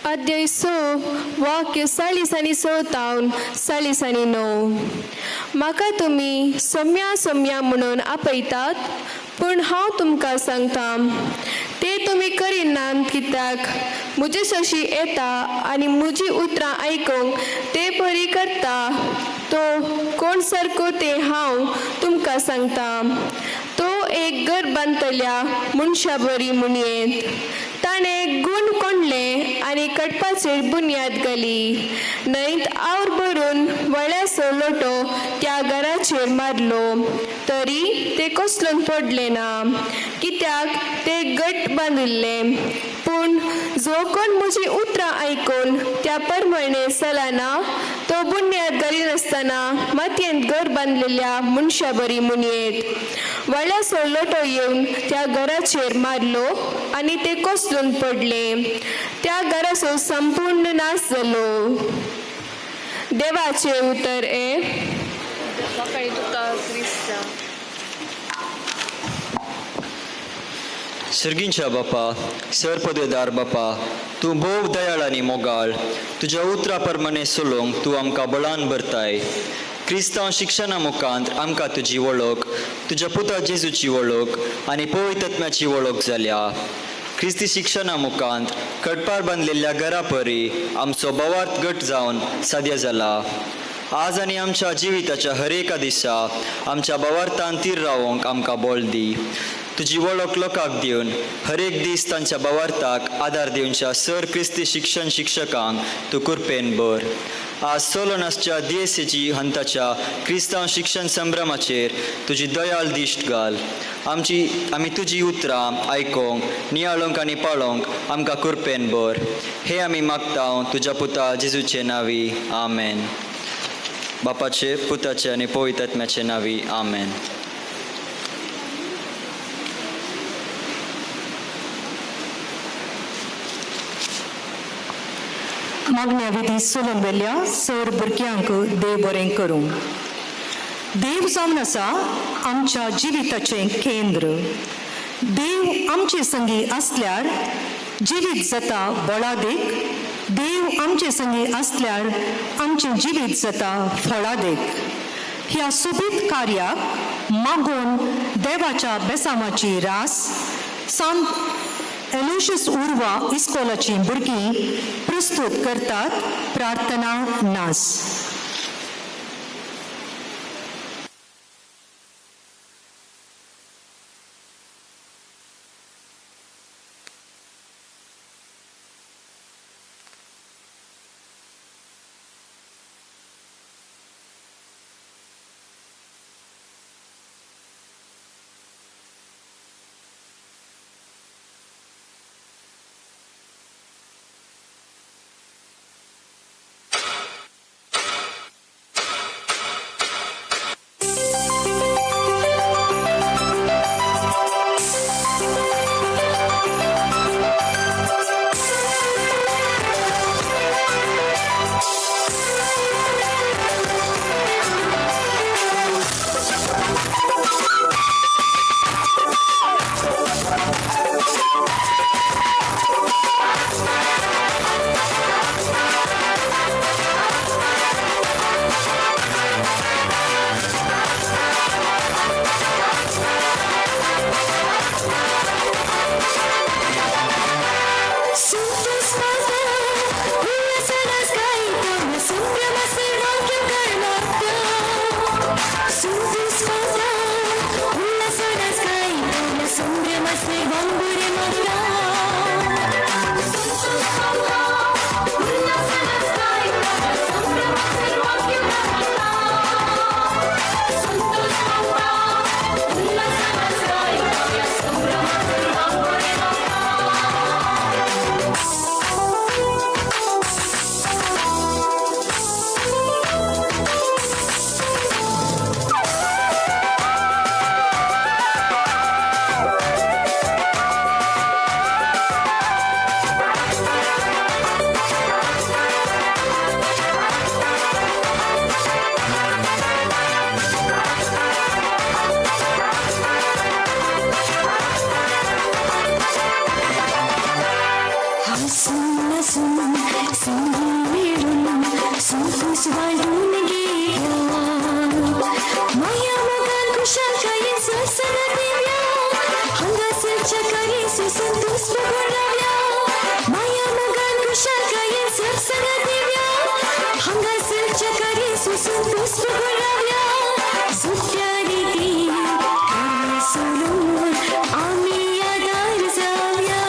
अध्याय 6, वाक्य 46 तावन 49. म्हाका तुमी सोम्या सोम्या म्हणून आपयतात, पूण हांव तुमकां सांगता ते तुमी करिनात, कित्याक म्हजे शशी येता आनी म्हजी उतरां आयकूंक ते परी करता तो कोण सारको तें हांव तुमकां सांगता. तो एक घर बांदतल्या मनशा बरी म्हणयेत. ताणें गूण कोंडलें आनी कडपाचेर बुन्याद घाली. न्हंयत आवर भरून वळ्याचो लोटो त्या घराचेर मारलो, तरी तें कोसळून पडलें ना, कित्याक तें घट बांदिल्लें. पूण जो कोण म्हजीं उतरां आयकून त्या प्रमाणे चलना तो बुन्याद घालिनासतना मातयेंत घर बांदलेल्या मनशा बरी म्हणयेत. वळ्याचो लोटो येवन त्या घराचेर मारलो आनी तें कोसळून पडलें. त्या घराचो संपूर्ण नाश जालो. देवाचें उतर हें. सर्गींच्या बापा, सर पदवेदार बापा, तूं भोव दयाळ आनी मोगाळ. तुज्या उतरा प्रमाणे चलोवंक तूं आमकां बळान भरताय. क्रिस्तांव शिक्षणा मुखांत आमकां तुजी वळख, तुज्या पुता जेजूची वळख आनी पवित्र आत्म्याची वळख जाल्या. क्रिस्ती शिक्षणा मुखांत कडपार बांदलेल्या घरा परी आमचो भावार्थ घट जावन साद्य जाला. आज आनी आमच्या जिविताच्या हर एका दिसा आमच्या भावार्थान तीर रावोंक आमकां बळ दी. तुजी वळख लोकांक दिवन हर एक दीस तांच्या भावार्थाक आदार दिवच्या सर क्रिस्ती शिक्षण शिक्षकांक तूं कृपेन भर. आज चलून आसच्या दियेसेची हंताच्या क्रिस्तांव शिक्षण संभ्रमाचेर तुजी दयाळ दिश्ट घाल. आमी तुजी उतरां आयकोंक, नियाळोंक आनी पाळोंक आमकां कृपेन भर. हे आमी मागता तुज्या पुता जेजूचे नांवी, आमेन. बापाचे, पुताचे आनी पवित्र आत्म्याचे नांवी, आमेन. मागण्या विधी चलून वेल्या सर भुरग्यांक देव बरें करूं. देव जावन आसा आमच्या जिविताचें केंद्र. देव आमचे संगी आसल्यार जिवीत जाता बळादीक. देव आमचे संगी आसल्यार आमचें जिवीत जाता फळादीक. ह्या सोबीत कार्याक मागून देवाच्या बेसामाची रास सांत एलोशियस उर्वा इस्कोलाचीं भुरगीं प्रस्तूत करतात प्रार्थना नास. संतोष रावया सोंप्या रितीन सोलून आमी आदार जावया.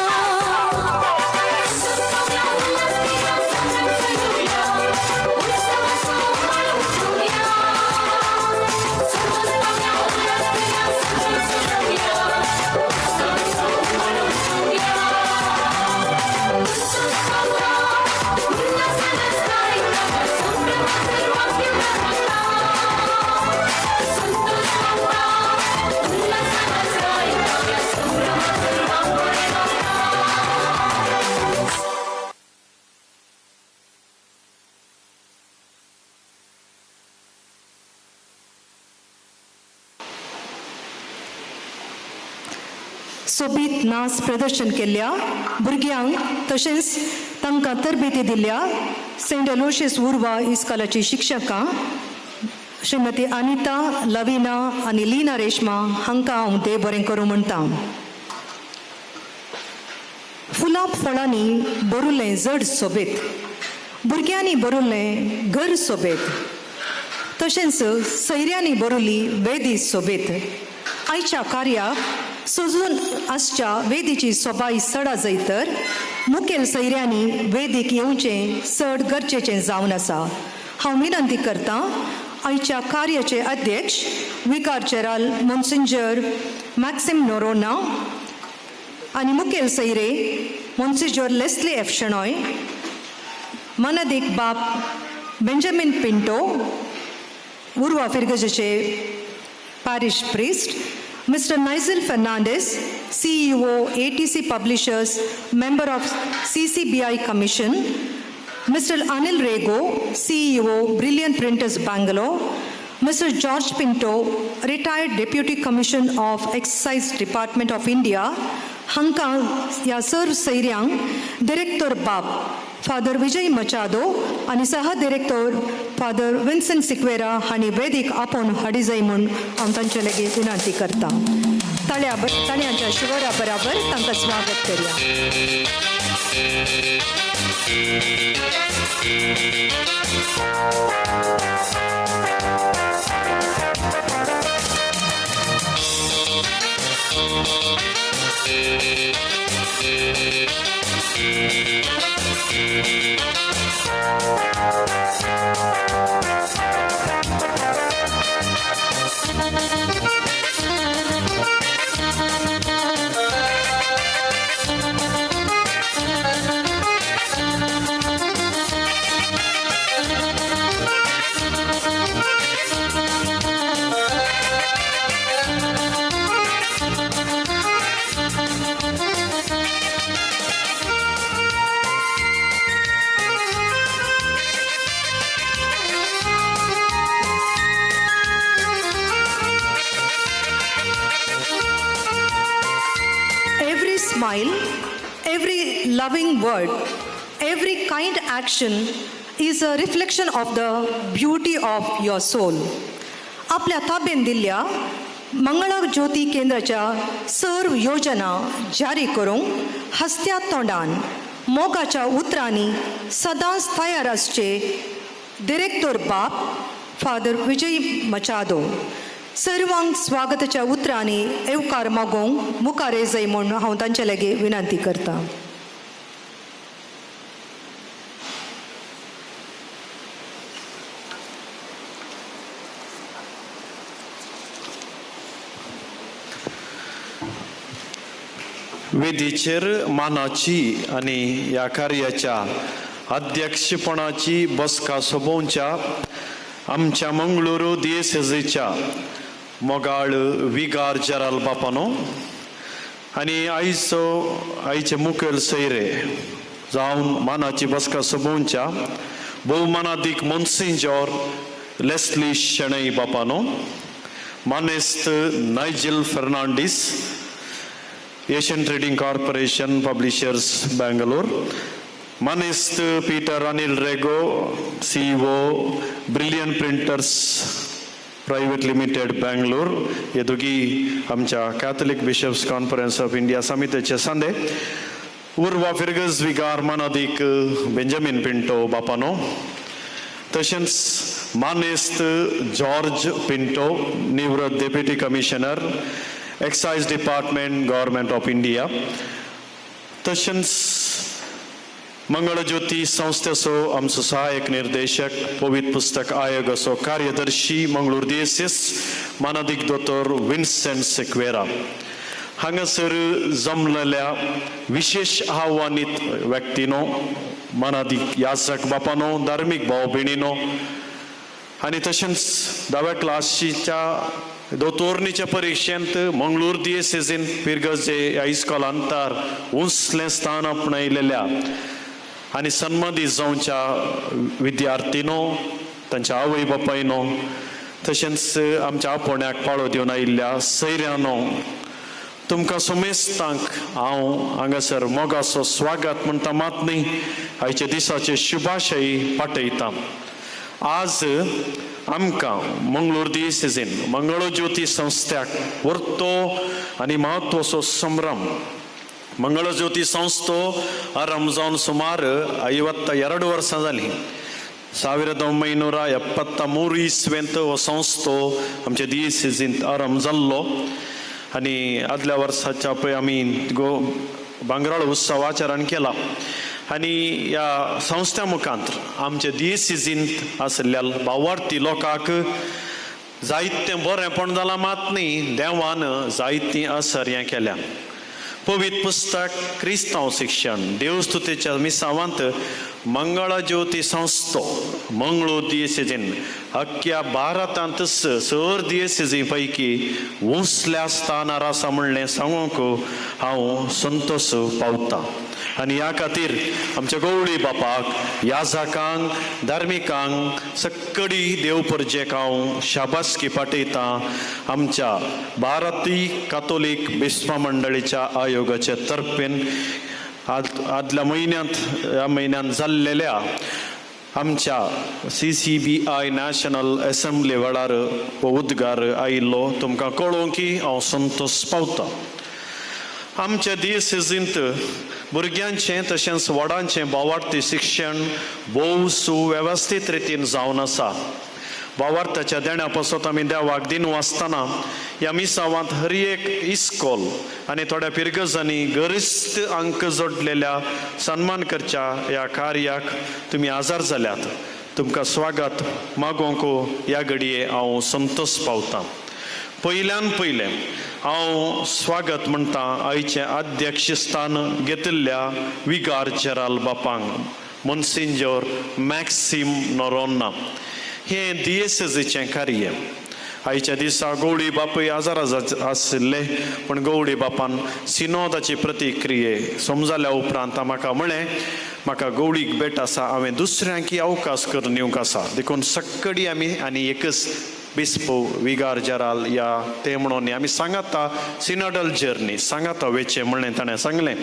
सोबीत नाच प्रदर्शन केल्ल्या भुरग्यांक तशेंच तांकां तरबेती दिल्ल्या सेंट एलोशियस उर्वा इस्कॉलाची शिक्षकां श्रीमती अनिता, लविना आनी लीना रेश्मा हांकां हांव देव बरें करूं म्हणटा. फुलां फळांनी भरुल्लें जड सोबीत, भुरग्यांनी भरुल्लें घर सोबीत, तशेंच सैऱ्यांनी भरुल्ली वेदी सोबीत. आयच्या कार्याक सजून आसच्या वेदीची सोबाय चड जायत तर मुखेल सैऱ्यांनी वेदीक येवचें चड गरजेचें जावन आसा. हांव विनंती करतां आयच्या कार्याचे अध्यक्ष विकार जेराल मोन्सिंजर मॅक्सिम नोरोना आनी मुखेल सैरे मोन्सिजोर लेस्ली एफ शेणॉय, मानादीक बाप बेंजामीन पिंटो, उर्वा फिरगजेचे parish priest, Mr. Nigel Fernandez, CEO, ATC Publishers, member of CCBI Commission, Mr. Anil Rego, CEO, Brilliant Printers, Bangalore, Mr. George Pinto, retired Deputy Commissioner of Excise Department of India, हांकां ह्या सर्व सैऱ्यांक डिरेक्tor बाप father Vijay मचादो आनी सह डिरेक्tor father विन्संट Sequeira हांणी वेदीक आपोवन हाडिजाय म्हूण हांव तांचे लागीं विनंती करता. ताळ्या ताळयांच्या शिवरा बराबर तांकां स्वागत करया. Every smile, every loving word, every kind action is a reflection of the beauty of your soul. आपल्या ताब्यान दिल्ल्या मंगळा ज्योती केंद्राच्या सर्व योजना जारी करूंक हसत्या तोंडान मोगाच्या उतरांनी सदांच तयार आसचे डिरेक्tor बाप फादर विजय मचादो सर्वांक स्वागताच्या उतरांनी येवकार मागोवंक मुखार येजय म्हूण हांव तांचे लागीं विनंती करतां. वेदीचेर मानाची आनी ह्या कार्याच्या अध्यक्षपणाची बसका सोबोवच्या आमच्या मंगळुरू दियेसेजीच्या मोगाळ विगार जेराल बापानो आनी आयचो आयचे मुखेल सैरे जावन मानाची बसका सोबोवच्या भोवमानादीक मोन्सिंजोर लेस्ली शेणै बापानो, मानेस्त Nigel Fernandes, Asian trading corporation publishers Bangalore, मानेस्त Peter Anil Rego, CEO, brilliant printers private limited, Bangalore. हे दोगी आमच्या Catholic bishops conference of India समितीचे सांदे. उर्वा फिरगज विगार मानादीक बेंजामीन पिंटो बापानो, तशेंच मानेस्त जॉर्ज पिंटो, निवृत्त Deputy Commissioner, Excise Department, Government of India. तशेंच मंगळज्योती संस्थेचो आमचो सहाय्यक निर्देशक, पवित्र पुस्तक आयोगाचो कार्यदर्शी, मंगळूर दियेसीस, मानादीक दोतोर विन्सेंट सिक्वेरा. हांगासर जमलेल्या विशेश आव्हानीत व्यक्तीनो, मानादीक याजक बापानो, धार्मीक भाव भयणीनो आनी तशेंच धाव्या क्लासीच्या दोतोर्नीच्या परिक्षेंत मंगळूर दियेसेजीन पिरगजे ह्या इस्कॉलान तर उंचलें स्थान आपणायलेल्या आनी सन्मदी जावच्या विद्यार्थीनो, तांच्या आवय बापायनो, तशेंच आमच्या आपोवण्याक पाळो दिवन आयिल्ल्या सैऱ्यानो, तुमकां समेस्तांक हांव हांगासर मोगाचो स्वागत म्हणटा मात न्ही, आयच्या दिसाचे शुभाशयी पाठयता. आज आमकां मंगळूर दियेसेजीन मंगळज्योती संस्थ्याक व्हरतो आनी म्हत्वाचो संभ्रम. मंगळज्योती संस्थो आरंभ जावन ಸುಮಾರು 52 ವರ್ಷ जाली. 1973 इसवेंत हो संस्थो आमच्या दियेसेजींत आरंभ जाल्लो आनी आदल्या वर्साच्या पळय आमी गो भांगराळ उत्सव आचरण केला आनी ह्या संस्था मुखांत आमच्या दियेसेजींत आशिल्ल्या भावार्थी लोकांक जायतें बरेंपण जालां मात न्ही, देवान जायतीं आसर्यां केल्या. पवित्र पुस्तक, क्रिस्तांव शिक्षण, देवस्तुतेच्या मिसावांत मंगळज्योती संस्थो मंगळूर दियेसेजीन अख्ख्या भारतांत सर दियेसेजी पैकी उंचल्या स्थानार आसा म्हणलें सांगूंक हांव संतोश पावता. आनी ह्या खातीर आमच्या गवळी बापाक, याजकांक, धार्मिकांक, सक्कडी देव परजेक हांव शाबासकी पाठयतां. आमच्या भारतीय कातोलीक बिस्पा मंडळीच्या आयोगाचे तर्फेन आदल्या म्हयन्यांत, ह्या म्हयन्यांत जाल्लेल्या आमच्या सीसीबीआय नॅशनल एसेंब्ली वेळार हो उद्गार आयिल्लो तुमकां कळोवंक की हांव संतोश पावता. आमच्या दियेसेजींत भुरग्यांचें तशेंच व्हडांचें भावार्थी शिक्षण भोव सुवेवस्थीत रितीन जावन आसा. भावार्थाच्या देण्या पासत आमी देवाक दिनू आसतना ह्या मिसावांत हर एक इस्कोल आनी थोड्या पिरगजांनी गरिश्ट अंक जोडलेल्या सन्मान करच्या ह्या कार्याक तुमी आजार जाल्यात. तुमकां स्वागत मागोवंक ह्या घडये हांव संतोश पावतां. पयल्यान पयलें हांव स्वागत म्हणटा आयचें अध्यक्षस्थान घेतिल्ल्या विगार जेराल बापांक, मोन्सिंजोर मॅक्सीम नोरोन्ना. हें दियेसेजीचें कार्य. आयच्या दिसा गवळी बापूय आजारा आशिल्ले, पूण गवळी बापान सिनोदाची प्रतिक्रिये समजाल्या उपरांत म्हाका म्हळें, म्हाका गवळीक भेट आसा, हांवें दुसऱ्यांकी अवकाश करून दिवंक आसा. देखून सक्कडी आमी आनी एकच बिस्पो विगार जेराल या ते म्हणून आमी सांगाता सिनॉडल जर्नी सांगाता वेचें म्हणलें ताणें सांगलें.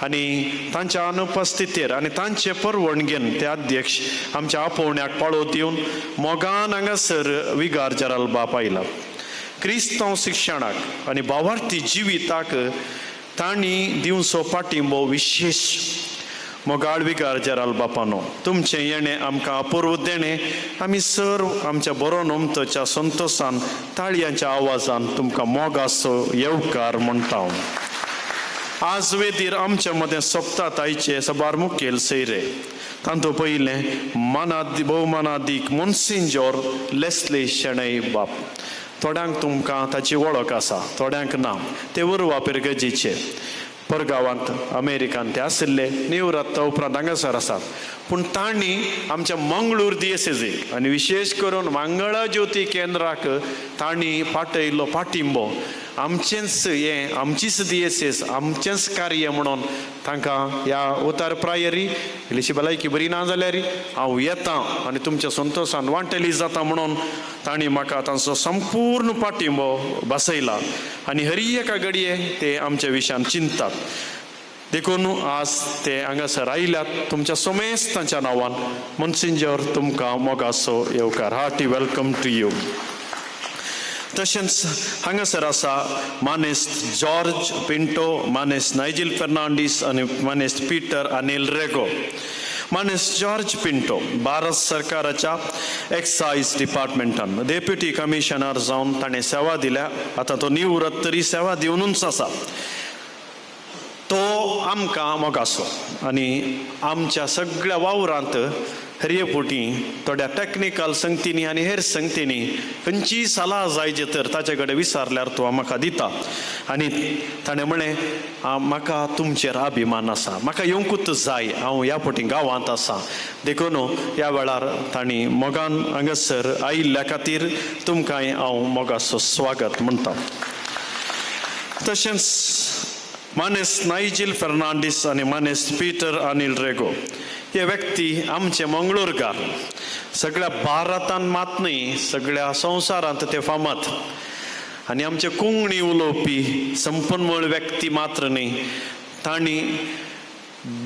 आनी तांच्या अनुपस्थितीर आनी तांचे परवणगेन ते अध्यक्ष आमच्या आपोवण्याक पाळो दिवन मोगान हांगासर विगार जेराल बाप आयला. क्रिस्तांव शिक्षणाक आनी भावार्थी जिविताक तांणी दिवचो पाठिंबो विशेश. मोगाळ विगार जेराल बापानो, तुमचें येणें आमकां अपूर्व देणें. आमी सर्व आमच्या बरो नमतच्या संतोशान ताळयांच्या आवाजान तुमकां मोगाचो येवकार म्हणटा. आज वेदीर आमच्या मदें सोंपतात आयचे सबार मुखेल सयरे. तांतू पयलें मानादी भोवमानादीक मोन्सिंजोर लेस्ली शेणै बाप. थोड्यांक तुमकां ताची वळख आसा, थोड्यांक ना. ते उर्वा पिरगजीचे, परगांवांत अमेरिकान ते आशिल्ले, निवृत्त उपरांत हांगासर आसात. पूण तांणी आमच्या मंगळूर दियेसेजीक आनी विशेश करून मंगळा ज्योती केंद्राक तांणी पाठयल्लो पाठिंबो आमचेंच हें, आमचीच दियेसेस, आमचेंच कार्य म्हणून तांकां ह्या उतार प्रायरी इल्लीशी भलायकी बरी ना जाल्यार हांव येता आनी तुमच्या संतोशान वांटेली जाता म्हणून तांणी म्हाका तांचो संपूर्ण पाठिंबो बसयला आनी हरी एका घडये ते आमच्या विशयान चिंततात. देखून आज ते हांगासर आयल्यात. तुमच्या समेस्त तांच्या नांवान मोन्सिंजोर तुमकां मोगाचो येवकार. Hearty welcome to you. तशेंच हांगासर आसा मानेस्त जॉर्ज पिंटो, मानेस्त नायजील फेर्नांडीस आनी मानेस्त पिटर अनिल रेगो. मानेस जॉर्ज पिंटो भारत सरकाराच्या एक्सायज डिपार्टमेंटान डेप्युटी कमिशनर जावन ताणें सेवा दिल्या. आतां तो निवृत्त तरी सेवा दिवनूच आसा. तो आमकां मोगासो आनी आमच्या सगळ्या वावरांत हरये थोड्या टॅक्निकल संगतींनी आनी हेर संगतींनी खंयचीय सलाह जाय जे तर ताचे कडेन विचारल्यार तो म्हाका दिता. आनी ताणें म्हळें, म्हाका तुमचेर अभिमान आसा, म्हाका येवंकूच जाय, हांव ह्या फावटी गांवांत आसा. देखून ह्या वेळार तांणी मोगान हांगासर आयिल्ल्या खातीर तुमकांय हांव मोगाचो स्वागत म्हणटा. तशेंच मानेस नायजील फेर्नांडीस आनी मानेस पिटर अनिल रेगो हे व्यक्ती आमचे मंगळूरकार. सगळ्या भारतान मात न्हय, सगळ्या संवसारांत ते फामाद आनी आमचे कोंकणी उलोवपी संपन्मळ व्यक्ती मात्र न्हय, तांणी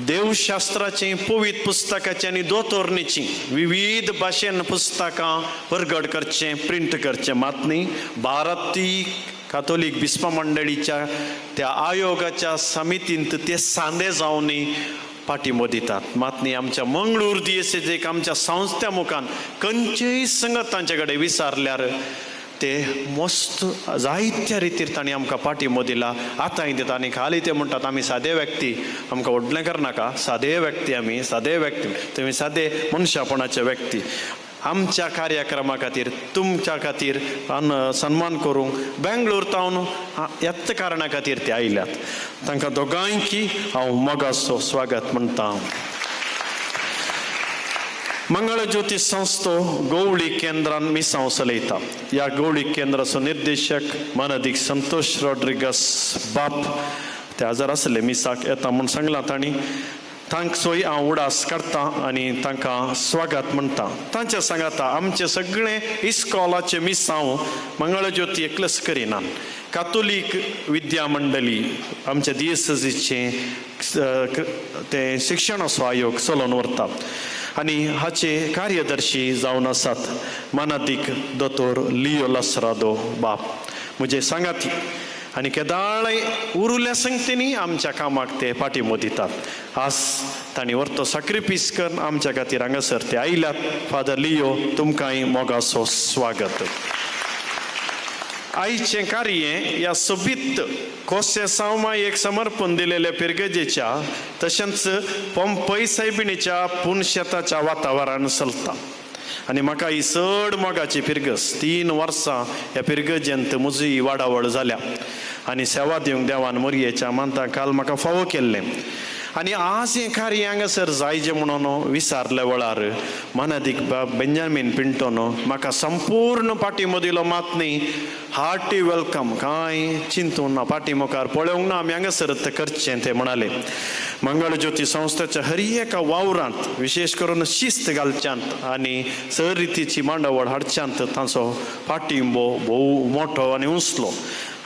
देवशास्त्राचीं, पवित्र पुस्तकाचीं आनी दोतोरणीचीं विविध भाशेन पुस्तकां परगट करचें, प्रिंट करचें मात न्हय, भारतीय कातोलीक बिस्पा मंडळीच्या त्या आयोगाच्या समितींत ते सांदे जावनूय पाठिंबो दितात. मात न्ही आमच्या मंगळूर दियेसेक आमच्या संस्थ्या मुखान खंयचेय संगत तांचे कडेन विचारल्यार ते मस्त जायत्या रितीर तांणी आमकां पाठिंबो दिला. आतांय दिता. आनी खाली ते म्हणटात आमी सादे व्यक्ती, आमकां व्हडलें करनाका, सादे व्यक्ती आमी, सादे व्यक्ती, तुमी सादे मनशापणाचे व्यक्ती. आमच्या कार्यक्रमा खातीर तुमच्या खातीर सन्मान करूंक बेंगलोर तावन ह्याच कारणा खातीर ते आयल्यात. तांकां दोगांयकी हांव मोगाचो स्वागत म्हणटा. मंगळज्योती संस्थो गवळी केंद्रान मिसांव चलयता. ह्या गवळी केंद्राचो निर्देशक मानादीक संतोष रॉड्रिगस बाप ते हजर आसले. मिसाक येता म्हूण सांगलां तांणी. तांचोय हांव उडास काडटा आनी तांकां स्वागत म्हणटा. तांच्या सांगाता आमचे सगळे इस्कॉलाचे मिसांव मंगळज्योती एकलेच करिना. कातोलीक विद्या मंडळी आमच्या दियेसजीचें तें शिक्षणाचो आयोग चलोवन व्हरता आनी हाचे कार्यदर्शी जावन आसात मानादीक दोतोर लियो लसरादो बाप म्हजे सांगाती आनी केदाळय उरुल्या संगतींनी आमच्या कामाक ते पाठिंबो दितात. आज तांणी व्हरतो साक्रिफीस करून आमच्या खातीर हांगासर ते आयल्यात. फादर लियो तुमकांय मोगाचो स्वागत. आयचें कार्य ह्या सोबीत कोसे सावमा एक समर्पण दिलेल्या पिरगजेच्या तशेंच पंपय सायबिणीच्या पुनशेताच्या वातावरणान चलता. आनी म्हाका ही चड मोगाची फिरगस. 3 वर्सां ह्या फिरगजेंत म्हजी वाडावळ जाल्या आनी सेवा दिवंक देवान मोरयेच्या मानता काल म्हाका फावो केल्लें. आनी आज हें कार्य हांगासर जायजें म्हणून विचारल्या वेळार मानादीक बेंजामीन पिंटोन म्हाका संपूर्ण पाठिंबो दिलो. मात न्ही हार्टी welcome, कांय चिंतूंक ना, पाटी मुखार पळोवंक ना, आमी हांगासर तें करचें ते म्हणाले. मंगळज्योती संस्थेच्या हर एका वावरांत विशेश करून शिस्त घालच्यांत आनी सर रितीची मांडावळ हाडच्यांत तांचो पाठिंबो भोव मोठो आनी उंचलो.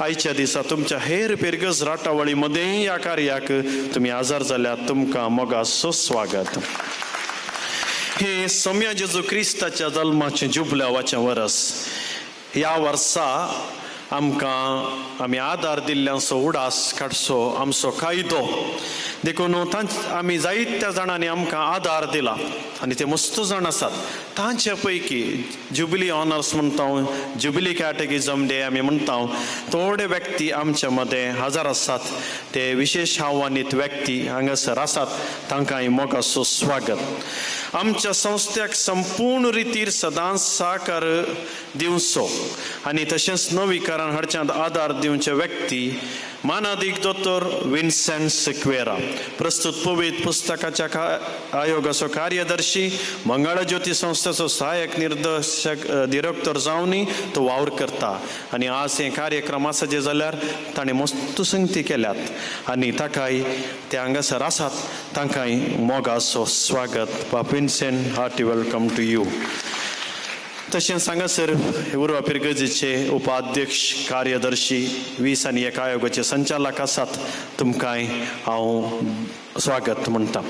आयच्या दिसा तुमच्या हेर पिरगज राटावळी मदेंय ह्या कार्याक तुमी आजार जाल्यार तुमकां मोगाचो स्वागत. हे सोम्या जेजू क्रिस्ताच्या जल्माचें जुबल्यावाचें वरस. ह्या वर्सा आमकां आमी आदार दिल्ल्यांचो उडास काडचो आमचो कायदो. देखून आमी जायत्या जाणांनी आमकां आदार दिला आनी ते मस्त जाण आसात. तांचे पैकी जुबली ऑनर्स म्हणटा, जुबली कॅटेगिजम डे आमी म्हणटा, थोडे व्यक्ती आमच्या मदें हजर आसात. ते विशेश आव्हानीत व्यक्ती हांगासर आसात. तांकांय मोगाचो स्वागत. आमच्या संस्थ्याक संपूर्ण रितीर सदांच साकार दिवचो आनी तशेंच नवीकरण हाडच्यांत आदार दिवचे व्यक्ती मानादीक दोतोर विन्सेंट सिक्वेरा, प्रस्तुत पवित्र पुस्तकाच्या आयोगाचो कार्यदर्शी, मंगळज्योती संस्थेचो सहायक निर्देशक डिरेक्टर जावनूय तो वावर करता. आनी आज हे कार्यक्रम आसा जे जाल्यार ताणें मस्त संगती केल्यात आनी ताकाय ते हांगासर आसात. तांकांय मोगाचो स्वागत. बाप Vincent, hearty welcome to you. तशेंच हांगासर उर्वा पिरगजेचे उपाध्यक्ष कार्यदर्शी 20 आनी 1 आयोगाचे संचालक आसात. तुमकांय हांव स्वागत म्हणटा.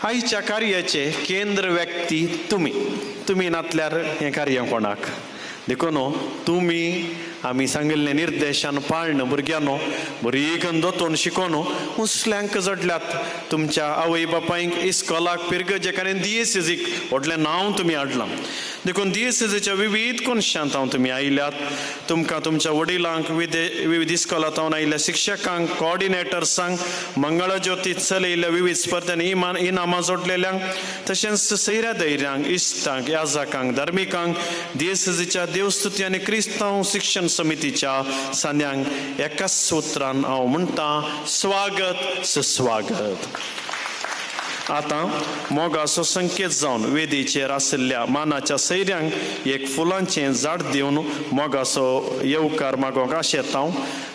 आयच्या कार्याचे केंद्र व्यक्ती तुमी, तुमी नातल्यार हें कार्य कोणाक. देखून तुमी आमी सांगिल्लें निर्देशान पाळण भुरग्यांनो बरी कन्न दोतोन शिकोन उसल्यांक जोडल्यात तुमच्या आवय बापायंक इस्कोलाक पिरगजेक आनी दियेसेजीक व्हडलें नांव तुमी हाडलां. देखून दियेसेजीच्या विविध कोनशांत हांव तुमी आयल्यात. तुमकां तुमच्या वडिलांक विविध इस्कोलांत आयिल्ल्या शिक्षकांक, कोऑर्डिनेटर्सांक, मंगळज्योती चलयिल्ल्या विविध स्पर्धांनी इनामां जोडलेल्यांक, तशेंच सैऱ्या धैर्यांक, इश्टांक, याजकांक, धार्मिकांक, दियेसेजीच्या देवस्तुती आनी क्रिस्तांव शिक्षण समितीच्या सांद्यांक एकाच उतरान हांव म्हणटा, स्वागत सुस्वागत. आतां मोगाचो संकेत जावन वेदीचेर आशिल्ल्या मानाच्या सैऱ्यांक एक फुलांचें झाड दिवन मोगाचो येवकार मागोवंक आशेता हांव.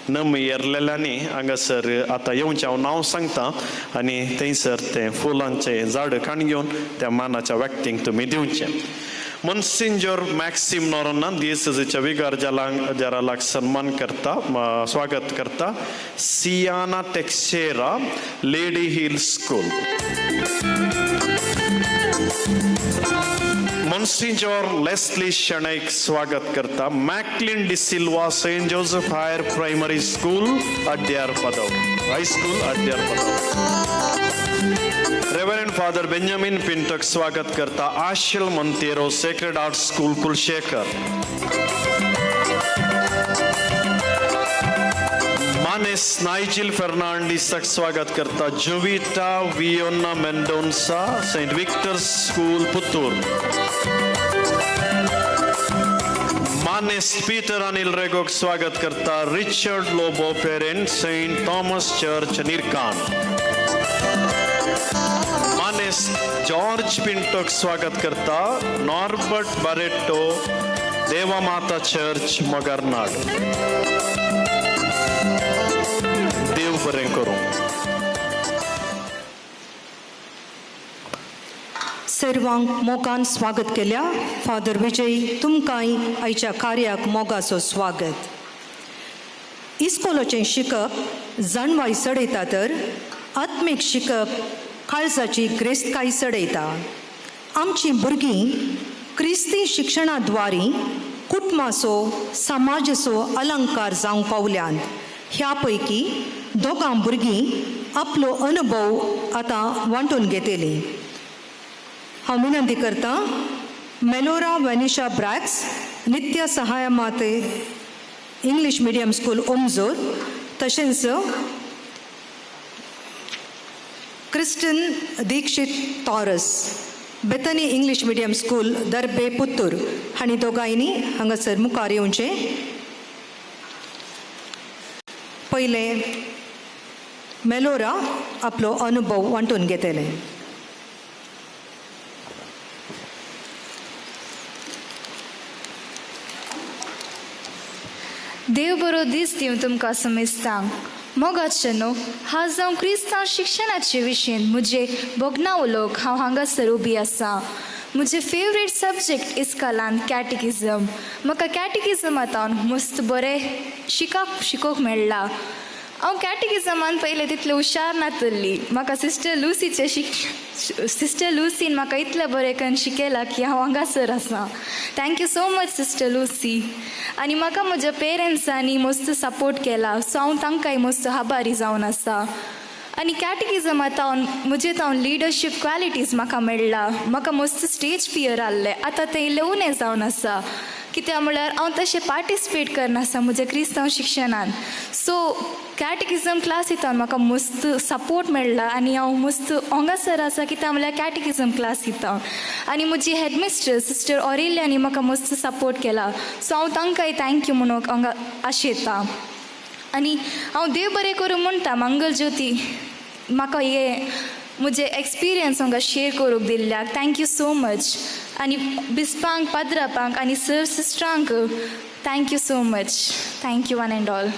नमी येरलेल्यांनी हांगासर आतां येवचें हांव नांव सांगता आनी थंयसर तें फुलांचें झाड काण घेवन त्या मानाच्या व्यक्तींक तुमी दिवचें. मोन्सिंजोर मॅक्सिम नोरोन्ना दियेसेजीच्या विगार जेरालाक सन्मान करता, स्वागत करता. Siana Teixeira, Lady Hill School. Monsignor Leslie शणैक स्वागत करता. Macklin D'Silva, Saint Joseph Higher Primary School, Adyar Padav, High School, Adyar Padav. Reverend Father Benjamin पिंटक स्वागत करता. Ashil Monteiro, Sacred Heart School, Kulshekar. मानेस Nigel फर्नांडीसाक स्वागत करता. Jovita Viona Mendonca, Saint Victor School, Puttur. मानेस Peter Anil रेगोक स्वागत करता. Richard Lobo, parent, Saint Thomas Church, Nirkan. मानेस George पिंटोक स्वागत करता. Norbert Barreto, Devamata Church, Magarnad. देव बरें करूं. सर्वांक मोगान स्वागत केल्या. फादर विजय, तुमकांय आयच्या कार्याक मोगाचो स्वागत. इस्कोलाचें शिकप जाणवाय चडयता तर आत्मीक शिकप काळजाची ग्रेस्तकाय चडयता. आमचीं भुरगीं क्रिस्ती शिक्षणा द्वारी कुटुंबाचो, समाजाचो अलंकार जावंक पावल्यात. ह्या पैकी दोगां भुरगीं आपलो अनुभव आतां वांटून घेतली. हांव विनंती करता मेलोरा वॅनिशा ब्रॅक्स, नित्य सहाय माते इंग्लीश मिडियम स्कूल, ओमजोर, तशेंच Kristen Dikshit Taurus, Bethany English Medium School, Darbe, Puttur हांणी दोगांयनी हांगासर मुखार येवचें. पयलें मेलोरा आपलो अनुभव वांटून घेतलें. देव बरो दीस दिवं तुमकां समेस्तांक. मोगाचे न्हू, आज हांव क्रिस्तांव शिक्षणाचे विशयन म्हजे भोगना उलोवंक हांव हांगासर उबी आसा. म्हजें फेवरेट सब्जेक्ट इस्कॉलान कॅटिकिजम. म्हाका कॅटिकिजमांत मस्त बरें शिकाक शिकोवंक मेळ्ळां. हांव कॅटिकिजमान पयलें तितलें हुशार नातल्ली. म्हाका सिस्टर लुसीचें शिक सिस्टर लुसीन म्हाका इतलें बरें करून शिकयलां की हांव हांगासर आसा. Thank you so much, Sister Lucy. आनी म्हाका म्हज्या पेरंट्सांनी मस्त सपोर्ट केला, सो हांव तांकांय मस्त आभारी जावन आसा. आनी कॅटिकिजमांत हांव म्हजे हांव लिडरशीप क्वॉलिटीज म्हाका मेळ्ळा. म्हाका मस्त स्टेज फियर आहलें, आतां तें इल्लें उणें जावन आसा, कित्याक म्हळ्यार हांव तशें पार्टिसिपेट करनासा म्हज्या क्रिस्तांव शिक्षणान. सो कॅटिकिजम क्लासींत म्हाका मस्त सपोर्ट मेळ्ळा आनी हांव मस्त हांगासर आसा, कित्याक म्हळ्यार कॅटिकिजम क्लास दिता. आनी म्हजी हेडमिस्ट्रस सिस्टर ऑरेलियांनी म्हाका मस्त सपोर्ट केला, सो हांव तांकांय thank you म्हणूंक हांगा आशेता. आनी हांव देव बरें करूं म्हणटा मंगल ज्योती म्हाका हे म्हजे एक्सपिरियन्स हांगा शेयर करूंक दिल्ल्याक. Thank you so much. आनी बिस्पांक, पाद्रापांक आनी sir सिस्टरांक thank you so much. Thank you one and all.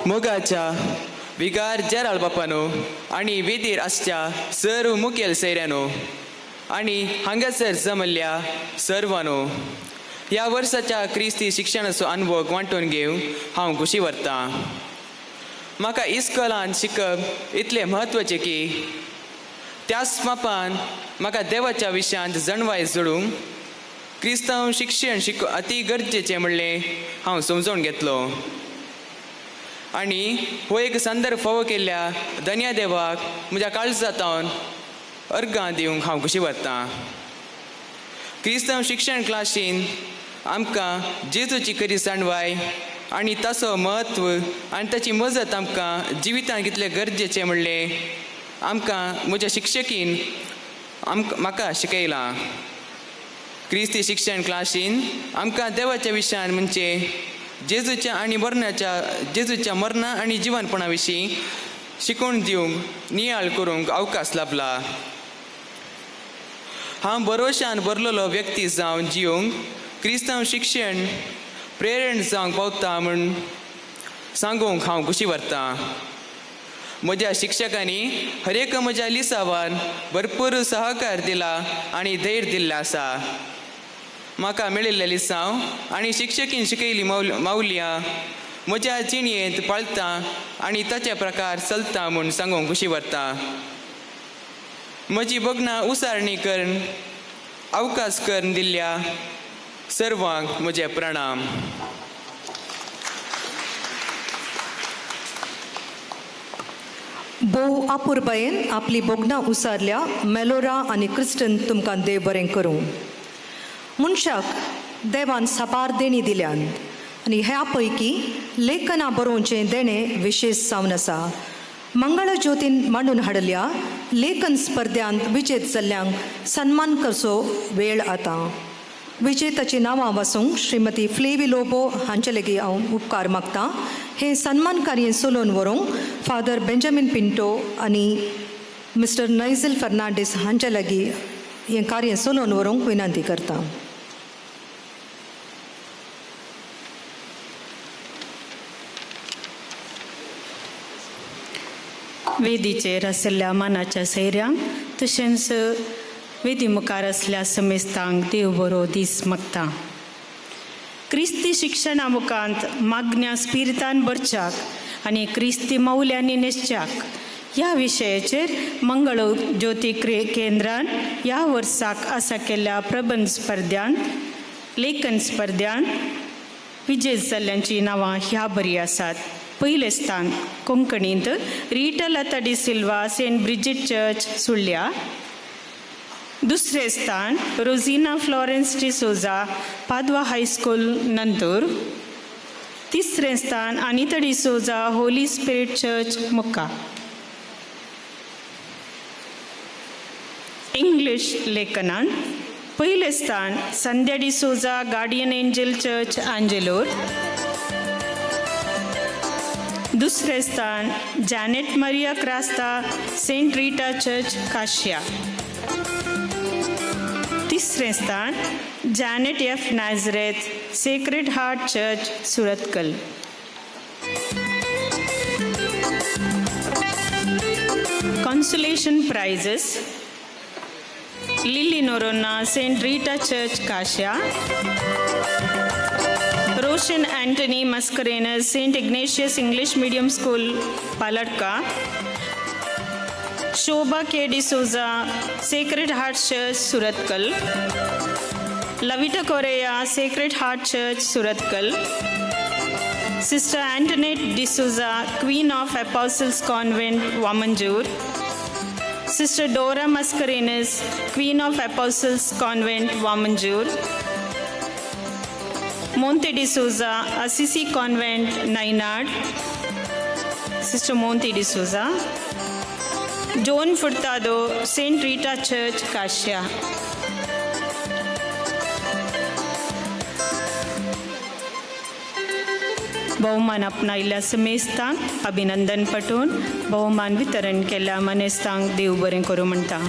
मोगाच्या विगार जेराल बापानो आनी वेदीर आसच्या सर्व मुखेल सैऱ्यानो आनी हांगासर जमल्ल्या सर्वानो, ह्या वर्साच्या क्रिस्ती शिक्षणाचो अनुभव वांटून घेवन हांव खुशी व्हरतां. म्हाका इस्कोलान शिकप इतलें म्हत्वाचें की त्याच मापान म्हाका देवाच्या विशयांत जणवाय जोडूंक क्रिस्तांव शिक्षण शिक अती गरजेचें म्हणलें हांव समजून घेतलो आनी हो एक संदर्भ फावो केल्ल्या धन्या देवाक म्हज्या काळजांतावन अर्गां दिवंक हांव खुशी वतां. क्रिस्तांव शिक्षण क्लासीन आमकां जेजूची खरी जाणवाय आनी ताचो म्हत्व आनी ताची मजत आमकां जिवितांत कितलें गरजेचें म्हणलें आमकां म्हज्या शिक्षकीन आमकां म्हाका शिकयलां. क्रिस्ती शिक्षण क्लासीन आमकां देवाच्या विशयान म्हणजे जेजूच्या आनी मरणाच्या जेजूच्या मरणा आनी जिवनपणा विशीं शिकोवन दिवंक नियाळ करूंक अवकाश लाबला. हांव बरोशान बरलेलो व्यक्ती जावन जिवंक क्रिस्तांव शिक्षण प्रेरण जावंक पावता म्हूण सांगूंक हांव खुशी व्हरतां. म्हज्या शिक्षकांनी हर एक म्हज्या लिसावान भरपूर सहकार दिला आनी धैर्य दिल्लें आसा. म्हाका मेळिल्लें लिसांव आनी शिक्षकीन शिकयल्ली मावलियां म्हज्या जिणयेंत पाळटा आनी ताचे प्रकार चलता म्हूण सांगूंक खुशी व्हरता. म्हजी भोगणां उसारणी करून अवकाश करून दिल्ल्या सर्वांक म्हजे प्रणाम. भोव आपुरबायेन आपली भोगणां उसारल्या मेलोरा आनी क्रिस्टन तुमकां देव बरें करूं. मनशाक देवान साबार देणी दिल्यान आनी ह्या पैकी लेखनां बरोवचें देणें विशेश जावन आसा. मंगळ ज्योतीन मांडून हाडल्या लेखन स्पर्ध्यांत विजेत जाल्ल्यांक सन्मान करचो वेळ आतां. विजेताची नांवां वाचूंक श्रीमती फ्लेवी लोबो हांचे लागीं हांव उपकार मागतां. हें सन्मान कार्य चलोवन व्हरूंक फादर बेंजामीन पिंटो आनी मिस्टर नैझल फर्नांडीस हांचे लागीं हें कार्य चलोवन व्हरूंक विनंती करता. वेदीचेर आशिल्ल्या मानाच्या सैऱ्यांक तशेंच वेदी मुखार आसल्या समेस्तांक देव बरो दीस मागता. क्रिस्ती शिक्षणा मुखांत मागण्या स्पिरितान भरच्याक आनी क्रिस्ती मौल्यांनी न्हेसच्याक ह्या विशयाचेर मंगळ ज्योती केंद्रान ह्या वर्साक आसा केल्ल्या प्रबंध स्पर्ध्यांत लेखन स्पर्ध्यांत विजेत जाल्ल्यांचीं नांवां ह्या बरी आसात. पयलें स्थान कोंकणींत Rita Lata D'Silva Saint Bridget church Sullia. दुसरें स्थान Rosina Florence D'Souza Padua high school Nandurbar. तिसरें स्थान Anita D'Souza Holy Spirit church Mukka. English लेखनान पयलें स्थान Sandhya D'Souza Guardian Angel church Angelur. दुसरें स्थान Janet Maria Crasta Saint Rita church Kashia. तिसरें स्थान Janet F Nazareth Sacred Heart church Surathkal. Consolation prizes Lily Noronha Saint Rita church Kashia. Roshan Antony Mascarenhas Saint Ignatius English medium school Paladka. Shobha K D'Souza Sacred Heart church Surathkal. Lavita Correa Sacred Heart church Surathkal. Sister Antoinette D'Souza Queen of Apostles convent Vamanjoor. Sister Dora Mascarenhas Queen of Apostles convent Vamanjoor. Monte D'Souza Assisi convent Nainad. Sister Monte D'Souza. Joan Furtado Saint Rita church Kashia. भोवमान आपणायिल्ल्या समेस्तांक अभिनंदन पटोवन भोवमान वितरण केल्ल्या मानेस्तांक देव बरें करूं म्हणटा.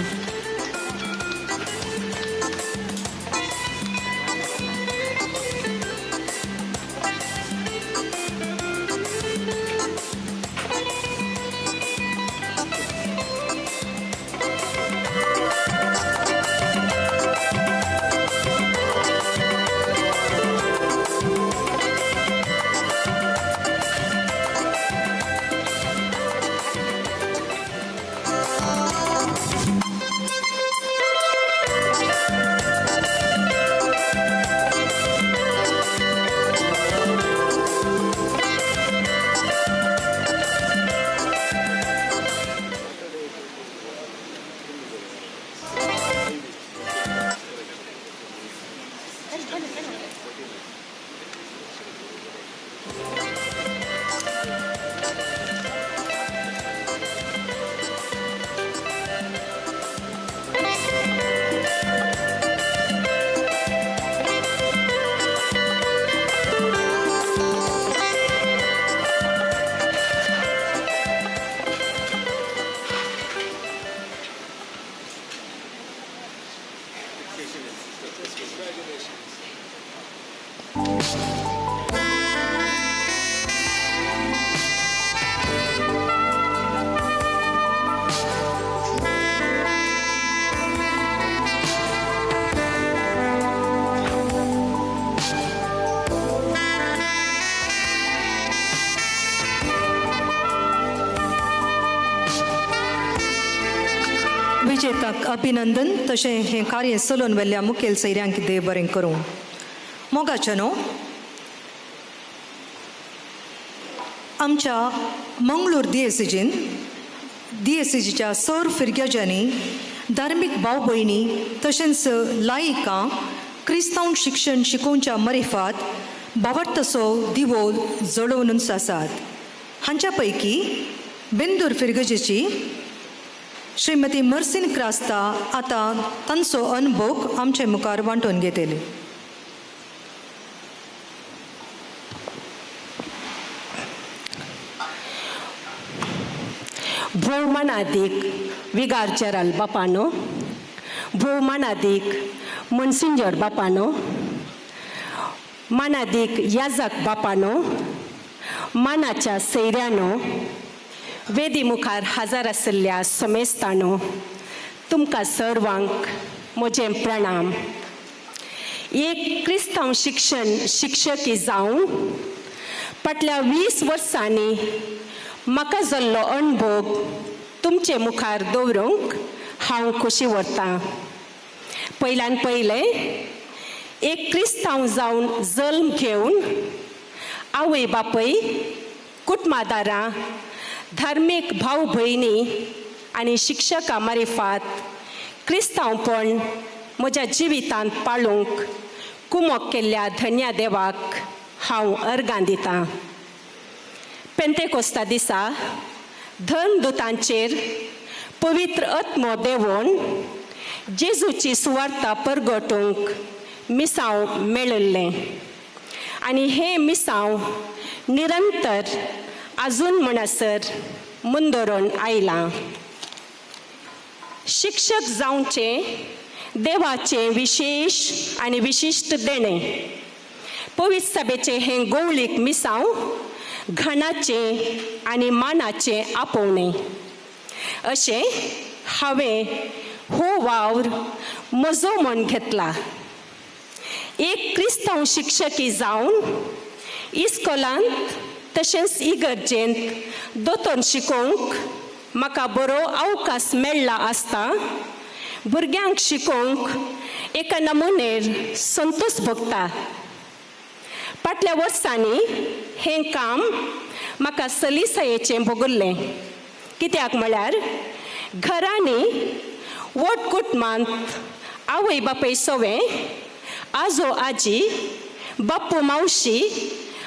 विजेताक अभिनंदन तशें हें कार्य चलोवन व्हेल्ल्या मुखेल सैऱ्यांक देव बरें करूं. मोगाचे न्हू, आमच्या मंगळूर दियेसीजीन दियेसीजीच्या सर फिर्ग्याजांनी धार्मीक भाव भयणी तशेंच लायिकां क्रिस्तांव शिक्षण शिकोवच्या मरिफात भावार्थाचो दिवो जळोवनूच आसात. हांच्या पैकी बेंदूर फिर्गजेची श्रीमती मर्सिन क्रास्ता आतां तांचो अनुभव आमचे मुखार वांटून घेतली. भोवमानादीक विगार जेराल बापानो, भोवमानादीक मनसिंजर बापानो, मानादीक याजक बापानो, मानाच्या सैऱ्यानो, वेदी मुखार हजर आशिल्ल्या समेस्तानो, तुमकां सर्वांक म्हजें प्रणाम. एक क्रिस्तांव शिक्षण शिक्षकी जावन फाटल्या 20 वर्सांनी म्हाका जाल्लो अणभव तुमचे मुखार दवरूंक हांव खोशी व्हरतां. पयल्यान पयलें एक क्रिस्तांव जावन जल्म घेवन आवय बापूय, कुटुंबादारां, धार्मीक भाव भयणी आनी शिक्षकां मारिफात क्रिस्तांवपण म्हज्या जिवितांत पाळूंक कुमोक केल्ल्या धन्या देवाक हांव अर्गां दितां. पेंतेकोस्ता दिसा धर्मदुतांचेर पवित्र आत्मो देवोन जेजूची सुवार्ता परगटूंक मिसांव मेळिल्लें आनी हें मिसांव निरंतर आजून म्हणसर मुंदरून आयलां. शिक्षक जावचें देवाचें विशेश आनी विशिश्ट देणें. पवित्र सभेचें हें गोवळीक मिसांव घणाचें आनी मानाचें आपोवणें. अशें हांवें हो वावर म्हजो म्हूण घेतला. एक क्रिस्तांव शिक्षकी जावन इस्कोलांत तशेंच इगर्जेंत दोतोर शिकोवंक म्हाका बरो अवकाश मेळ्ळा आसता भुरग्यांक शिकोवंक एका नमुनेर संतोश भोगता. फाटल्या वर्सांनी हें काम म्हाका सलिसायेचें भोगल्लें. कित्याक म्हळ्यार घरांनी वट कुटुंबांत आवय बापूय सवें, आजो आजी, बाप्पू मावशी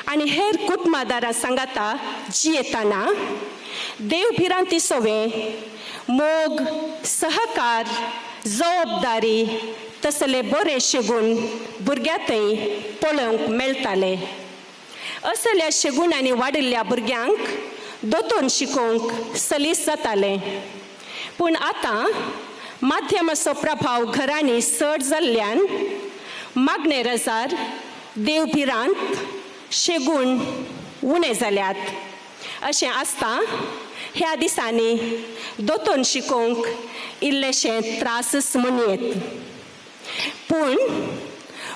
आनी हेर कुटुंबादारां सांगाता जियेतना देव भिरांती सवें मोग, सहकार, जबाबदारी तसले बरे शेगूण भुरग्यां थंय पळोवंक मेळटाले. असल्या शेगुणांनी वाडिल्ल्या भुरग्यांक दोतोन शिकोवंक सलीस जातालें. पूण आतां माध्यमाचो प्रभाव घरांनी चड जाल्ल्यान मागणे रजार देव भिरांत शेगूण उणें जाल्यात. अशें आसता ह्या दिसांनी दोतोन शिकोवंक इल्लेशें त्रासच म्हणयेत. पूण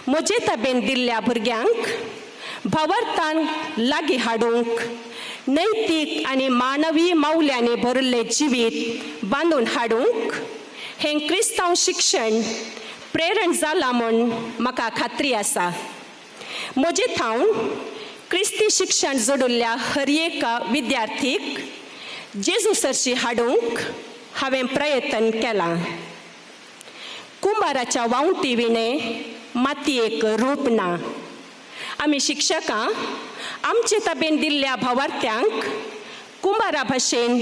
म्हजे ताबेन दिल्ल्या भुरग्यांक भावार्थान लागीं हाडूंक नैतीक आनी मानवी मावल्यांनी भरिल्लें जिवीत बांदून हाडूंक हें क्रिस्तांव शिक्षण प्रेरण जालां म्हूण म्हाका खात्री आसा. म्हजे थावन क्रिस्ती शिक्षण जोडिल्ल्या हर एका विद्यार्थीक जेजू सरशी हाडूंक हांवें प्रयत्न केलां. कुंबाराच्या वावटी विणें मातयेक रूप ना. आमी शिक्षकां आमचे ताबेन दिल्ल्या भावार्थ्यांक कुंबारा भाशेन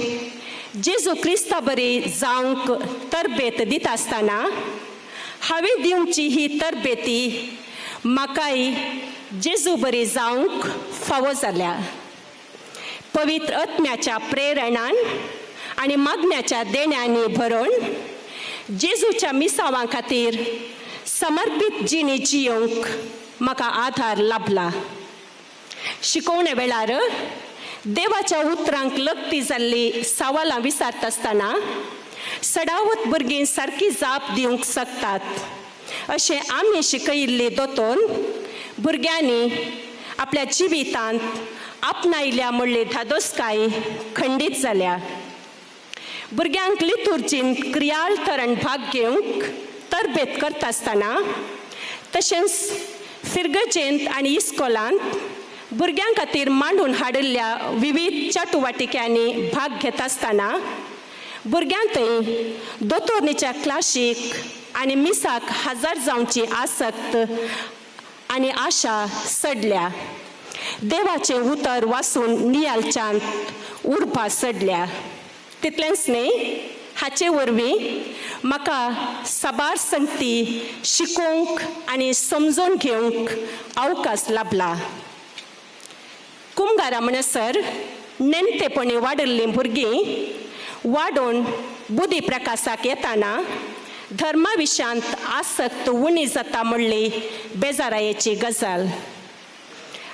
जेजू क्रिस्ता बरी जावंक तरबेत दिता आसतना हांवें दिवची ही तरबेती म्हाकाय जेजू बरी जावंक फावो जाल्या. पवित्र आत्म्याच्या प्रेरणान आनी मागण्याच्या देण्यांनी भरून जेजूच्या मिसावां खातीर समर्पीत जिणी जियोवंक म्हाका आधार लाभला. शिकोवणे वेळार देवाच्या उतरांक लग्ती जाल्ली सवालां विचारता आसतना सडावत भुरगीं सारकी जाप दिवंक शकतात अशें आमी शिकयिल्ली दोतोन भुरग्यांनी आपल्या जिवितांत आपणायल्या म्हणली धादोसकाय खंडीत जाल्या. भुरग्यांक लितुर्जीन क्रियाळतरण भाग घेवंक तरबेत करता आसतना, तशेंच फिरगजेंत आनी इस्कोलांत भुरग्यां खातीर मांडून हाडिल्ल्या विवीध चटुवटिक्यांनी भाग घेता आसतना भुरग्यां थंय दोतोरणीच्या क्लासीक आनी मिसाक हजर जावची आसक्त आनी आशा सडल्या. देवाचें उतर वाचून नियालच्यांत उर्बा सडल्या. तितलेंच न्हय, हाचे वरवीं म्हाका साबार संगती शिकोवंक आनी समजून घेवंक अवकाश लाबला. कुमगारा म्हणसर नेणटेपणी वाडिल्लीं भुरगीं वाडोवन बुद्धी प्रकासाक येताना धर्मा विशयांत आसक्त उणी जाता म्हणली बेजारायेची गजाल.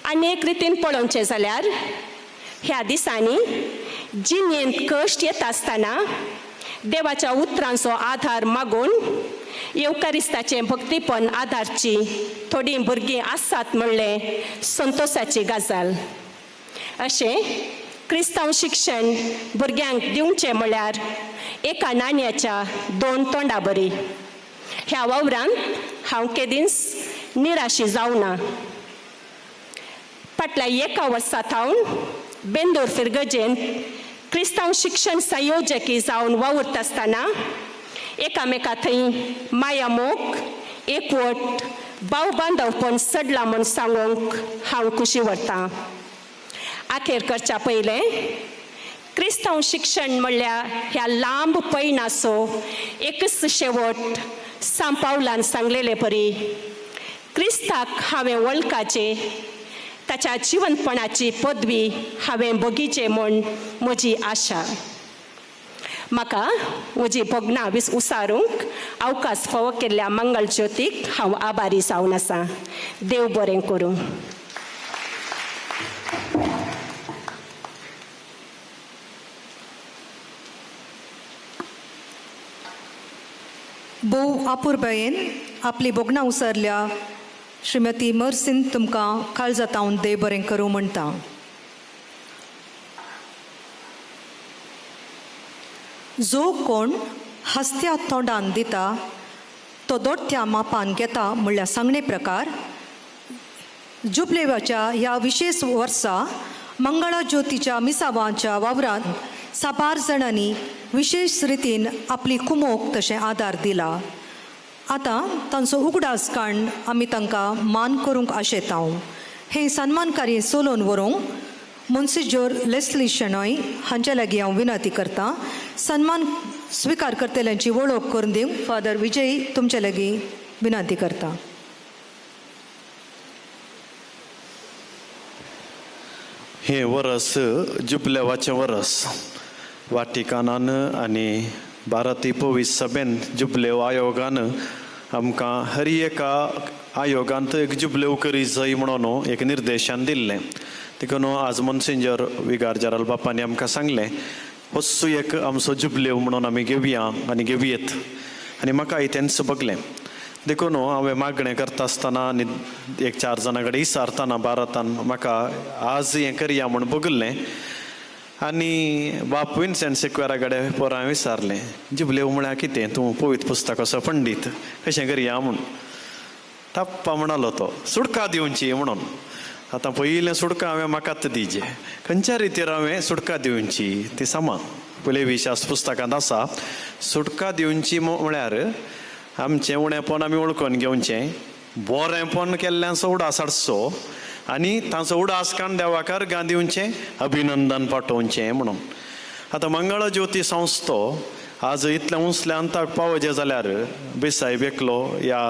आनी एक रितीन पळोवचें जाल्यार ह्या दिसांनी जिणेंत कश्ट येता आसतना देवाच्या उतरांचो आधार मागून येवकारिस्ताचें भक्तीपण आदारची थोडीं भुरगीं आसात म्हणलें संतोसाची गजाल. अशें क्रिस्तांव शिक्षण भुरग्यांक दिवचें म्हळ्यार एका नाण्याच्या दोन तोंडा बरी. ह्या वावरांत हांव केदींच निराशी जावना. फाटल्या एका वर्सा थावन बेंदूर फिरगजेंत क्रिस्तांव शिक्षण संयोजकी जावन वावुरता आसतना एकामेका थंय माया मोग एकवट भाव बांदवपण सडला म्हूण सांगूंक हांव खुशी व्हरतां. आखेर करच्या पयलें क्रिस्तांव शिक्षण म्हणल्यार ह्या लांब पयणाचो एकच शेवट सांपावलान सांगलेले परी क्रिस्ताक हांवें वळखाचें, ताच्या जिवंतपणाची पदवी हांवें बगीचे म्हूण म्हजी आशा. म्हाका म्हजी भोगणां वीस उसारूंक अवकाश फावो केल्ल्या मंगल ज्योतीक हांव आभारी जावन आसा. देव बरें करूं. भोव आपुरबायेन आपली भोगणां उसरल्या श्रीमती मर्सीन तुमकां काळजातावन देव बरें करूं म्हणटा. जो कोण हस्त्या तोंडान दिता तो दोडत्या मापान घेता म्हणल्यार सांगणे प्रकार जुबलेवाच्या ह्या विशेश वर्सा मंगळा ज्योतीच्या मिसावांच्या वावरांत साबार जाणांनी विशेश रितीन आपली कुमोक तशें आदार दिला. आतां तांचो उगडास काडून आमी तांकां मान करूंक आशेतां. हें सन्मान कार्य चलोवन व्हरूंक मोन्सिजोर लेस्ली शेणॉय हांचे लागीं हांव विनंती करतां. सन्मान स्विकार करतल्यांची वळख करून दिवंक फादर विजय तुमचे लागीं विनंती करता. हें वरस जुबलेवाचें वरस. वाटिकानान आनी भारतीय पवित्र सभेन जुबलेव आयोगान आमकां हर एका आयोगांत एक जुबलेव करी जाय म्हणून एक निर्देशन दिल्लें. देखून आज मोन्सिंजर विगार जेराल बापांनी आमकां सांगलें होच एक आमचो जुबलेव म्हणून आमी घेवया आनी घेवयेत आनी म्हाकाय तेंच बगलें. देखून हांवें मागणें करता आसतना आनी एक चार जाणां कडेन विचारतना भारतान म्हाका आज हें करया म्हूण बगल्लें आनी बाप विन्सेंट सिक्वेरा कडेन पोरां हांवें विचारलें जुबलेव म्हळ्यार कितें, तूं पवित्र पुस्तकाचो पंडीत, कशें करया म्हूण. ताप्पा म्हणालो तो सुटका दिवची म्हणून. आतां पयलें सुटका हांवें म्हाकाच दिजे, खंयच्या रितीर हांवें सुटका दिवची ती समा पयले विश्वास पुस्तकांत आसा. सुटका दिवची म्हळ्यार आमचें उणेपण आमी वळखून घेवचें, बरेंपण केल्ल्यांचो उडास हाडचो आनी तांचो उडास काडून देवाक अर्गां दिवचें, अभिनंदन पाठोवचें म्हणून. आतां मंगळ ज्योती संस्थो आज इतलें उंचल्या अंताक पावोवचें जाल्यार बेसायब एकलो या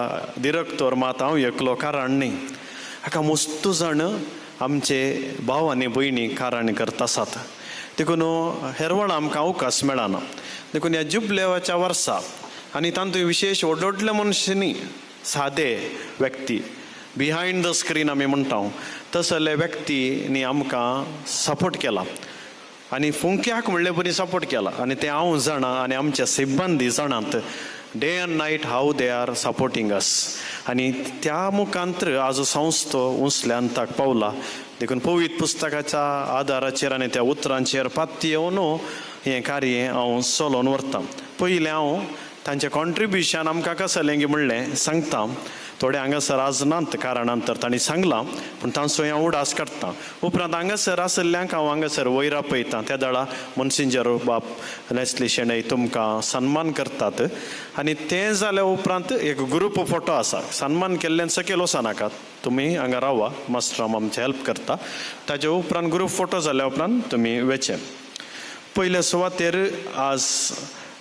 दिरक्तोर मात हांव एकलो कारण न्ही, हाका मस्तू जाण आमचे भाव आनी भयणी कारण करता आसात. देखून हेरवळ आमकां अवकाश मेळना. देखून ह्या जुबलेवाच्या वर्सा आनी तातूंत विशेश व्हड व्हडले मनुष्य न्ही, सादे व्यक्ती बिहायंड the screen आमी म्हणटा तसले व्यक्तींनी आमकां सपोर्ट केला आनी फुंक्याक म्हणले परी सपोर्ट केला आनी तें हांव जाणा आनी आमच्या सिब्बंदी जाणात day and night how they are supporting us. आनी त्या मुखांतर आज संस्थो उंचल्या अंताक पावला. देखून पवित्र पुस्तकाच्या आदाराचेर आनी त्या उतरांचेर पातयेवन हें कार्य हांव चलोवन व्हरतां. पयलें हांव तांचें कॉन्ट्रिब्युशन आमकां कसलें गी म्हणलें सांगता. थोडे हांगासर आज नात कारणान तर तांणी सांगलां, पूण तांचो हांव उडास काडटा. उपरांत हांगासर आशिल्ल्यांक हांव हांगासर वयर आपयतां. त्या दळा मोन्सिंजर बाब लेस्ली शेणै तुमकां सन्मान करतात आनी तें जाल्या उपरांत एक ग्रुप फोटो आसा. सन्मान केल्ल्यान सकयल वचनाकात, तुमी हांगा रावा, मास्टराम आमचें हेल्प करता. ताजे उपरांत ग्रुप फोटो जाल्या उपरांत तुमी वेचे. पयले सुवातेर आज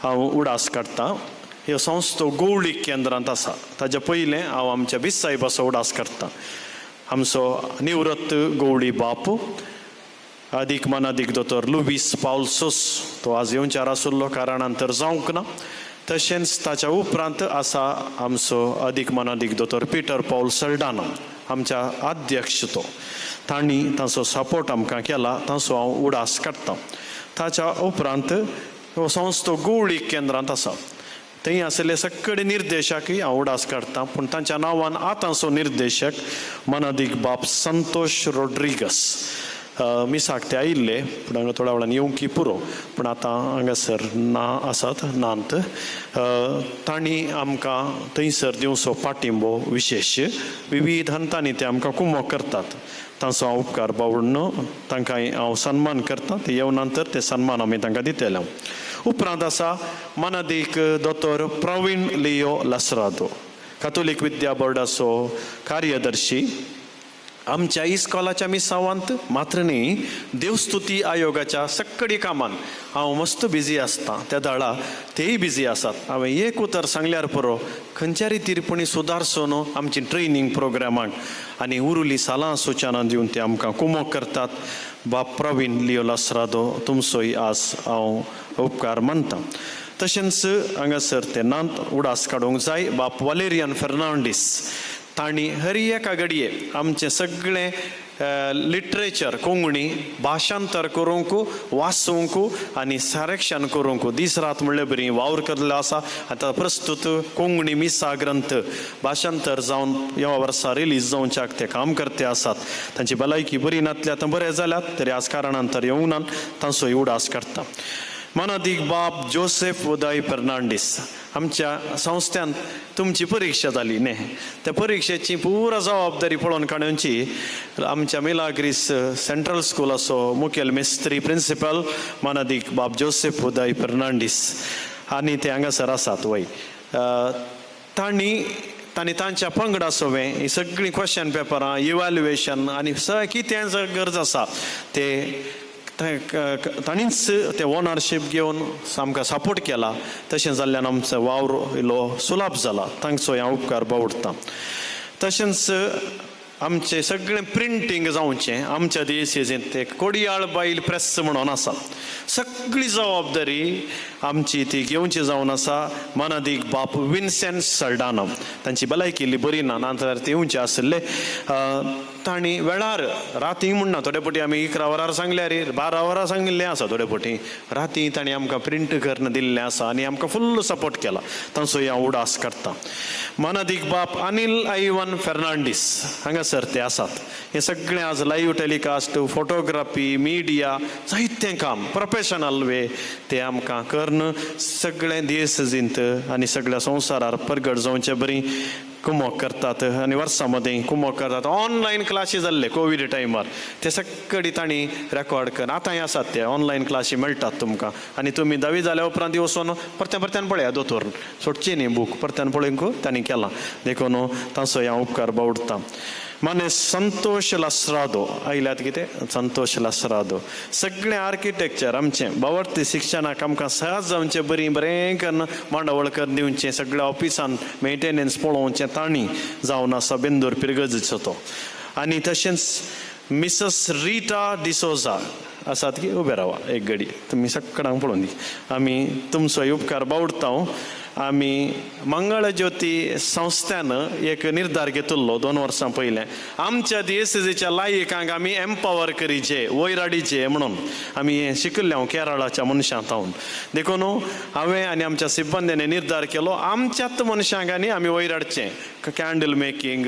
हांव उडास काडटा. ह्यो संस्था गोवळी केंद्रांत आसा. ताजे पयलें हांव आमच्या बीस साहेबाचो उडास काडटा. आमचो निवृत्त गोवळी बाप आदीक मनादीक दोतोर लुवीस पावलसोस तो आज येवच्यार आशिल्लो कारणान तर जावंक ना. तशेंच ताच्या उपरांत आसा आमचो अदीक मनादीक दोतोर पिटर पावल सल्डाना, आमच्या अध्यक्ष तो. तांणी तांचो सपोर्ट आमकां केला, तांचो हांव उडास काडटा. ताच्या उपरांत हो संस्था गोवळी केंद्रांत आसा. थंय आशिल्ले सगळे निर्देशकय हांव उडास काडटा, पूण तांच्या नांवान आतांचो निर्देशक मनादीक बाप संतोष रोड्रिगस मिसाक ते आयिल्ले, पूण हांगा थोड्या वेळान येवंकी पुरो, पूण आतां हांगासर ना आसात नात. तांणी आमकां थंयसर दिवचो पाटिंबो विशेश विविध हंतांनी ते आमकां कुमोक करतात. तांचो हांव उपकार बावडून तांकां हांव सन्मान करता. ते येवना तर ते सन्मान आमी तांकां दितले. उपरांत आसा मनादीक दोतोर प्रवीण लियो लासरादो, कातोलीक विद्या बोर्डाचो कार्यदर्शी. आमच्या इस्कॉलाच्या मिसावांत मात्र न्ही, देवस्तुती आयोगाच्या सगळी कामान हांव मस्त बिजी आसता. त्या दळा तेय बिजी आसात. हांवें एक उतर सांगल्यार पुरो, खंयच्या रितीर पुणी सुदारचो न्हू आमची ट्रेनींग प्रोग्रामाक आनी उरुली सालां सुचनां दिवन ते आमकां कुमोक करतात. बाप प्रवीण लियो लासरादो तुमचोय आज हांव उपकार मानता. तशेंच हांगासर ते नात उडास काडूंक जाय बाप वालेरियन फेर्नांडीस, तांणी हर एका घडये आमचें सगळें लिटरेचर कोंकणी भाशांतर करूंक, वाचूंक आनी सरेक्षण करूंक दीस रात म्हणले बरी वावर केल्लो आसा. आतां प्रस्तुत कोंकणी मिसा ग्रंथ भाशांतर जावन ह्या वर्सा रिलीज जावच्याक ते काम करते आसात. तांची भलायकी बरी नातली आतां बरें जाल्यात तरी आज कारणान तर येवंक ना, तांचो उडास काडटा. मनादीक बाप जोसेफ उदय फेर्नांडीस, आमच्या संस्थ्यान तुमची परिक्षा जाली न्ही, त्या परिक्षेची पुरा जबाबदारी पळोवन काडूनची आमच्या मिलाग्रीस सेंट्रल स्कुलाचो मुखेल मिस्त्री प्रिंसिपल मनादीक बाप जोसेफ उदय फेर्नांडीस आनी ते हांगासर आसात वय. तांणी तांणी तांच्या पंगडा सोवें ही सगळीं क्वेश्चन पेपरां इव्हाल्युएशन आनी सगळें कितें गरज आसा ते ताणीच ते ओनरशीप घेवन आमकां सपोर्ट केला. तशें जाल्ल्यान आमचो वावर इल्लो सुलाभ जाला, तांचो हांव उपकार बावडटा. तशेंच आमचें सगळें प्रिंटींग जावचें आमच्या देशेंत एक कोडियाळ बायल प्रेस म्हणून आसा. सगळी जबाबदारी आमची ती घेवची जावन आसा मनादीक बाप विन्सेंट सल्डाना. तांची भलायकी इल्ली बरी ना, नाजाल्यार ते येवचे आशिल्ले. तांणी वेळार राती म्हणना, थोडे फावटी आमी 11 वरार सांगल्यार 12 वरां सांगिल्लें आसा, थोडे फावटी राती तांणी आमकां प्रिंट करून दिल्लें आसा आनी आमकां फुल्ल सपोर्ट केला. तांचो हांव उडास काडटा. मनादीक बाप अनिल आयवन फेर्नांडीस हांगासर ते आसात. हें सगळें आज लायव्ह टेलिकास्ट, फोटोग्राफी, मिडिया जायतें काम प्रोफेशनल वे ते आमकां करून सगळें देश जिंत आनी सगळ्या संवसारार परगट जावचे बरी कुमोक करतात आनी वर्सां मदीं कुमोक करतात. ऑनलायन क्लासी जाल्ले कोवीड टायमार ते सगळी तांणी रेकॉर्ड कर आतांय आसात ते ऑनलायन क्लासी मेळटात तुमकां. आनी तुमी धावी जाल्या उपरांत वचून परत्यान परत्यान पळया, दोतोर सोडची न्ही बूक परत्यान पळोवंक तांणी केलां. देखून तांचो हांव उपकार बावडटा. माने संतोष लासरादो आयल्यात कितें, संतोष लासरादो सगळें आर्किटेक्चर आमचें बावडती शिक्षणाक आमकां सहज जावचें बरी बरें करून मांडावळ करून दिवचें, सगळ्या ऑफिसान मेंटेनन्स पळोवचें तांणी जावन आसा बेंदूर पिरगजचो तो. आनी तशेंच मिसस रिटा डिसोजा आसात की उबे रावा एक घडी, तुमी सगळ्यांक पळोवन दी. आमी तुमचो उपकार बावडटा. आमी मंगळज्योती संस्थ्यान एक निर्धार घेतिल्लो 2 वर्सां पयलें, आमच्या दियेसेजीच्या लायकांक आमी एम्पावर करीचे, वयर हाडीचे म्हणून आमी हें शिकिल्लें हांव केरळाच्या मनशां तावन. देखून हांवें आनी आमच्या सिब्बंद्यांनी निर्धार केलो आमच्याच मनशांक आनी आमी वयर हाडचें. कॅन्डल मेकिंग,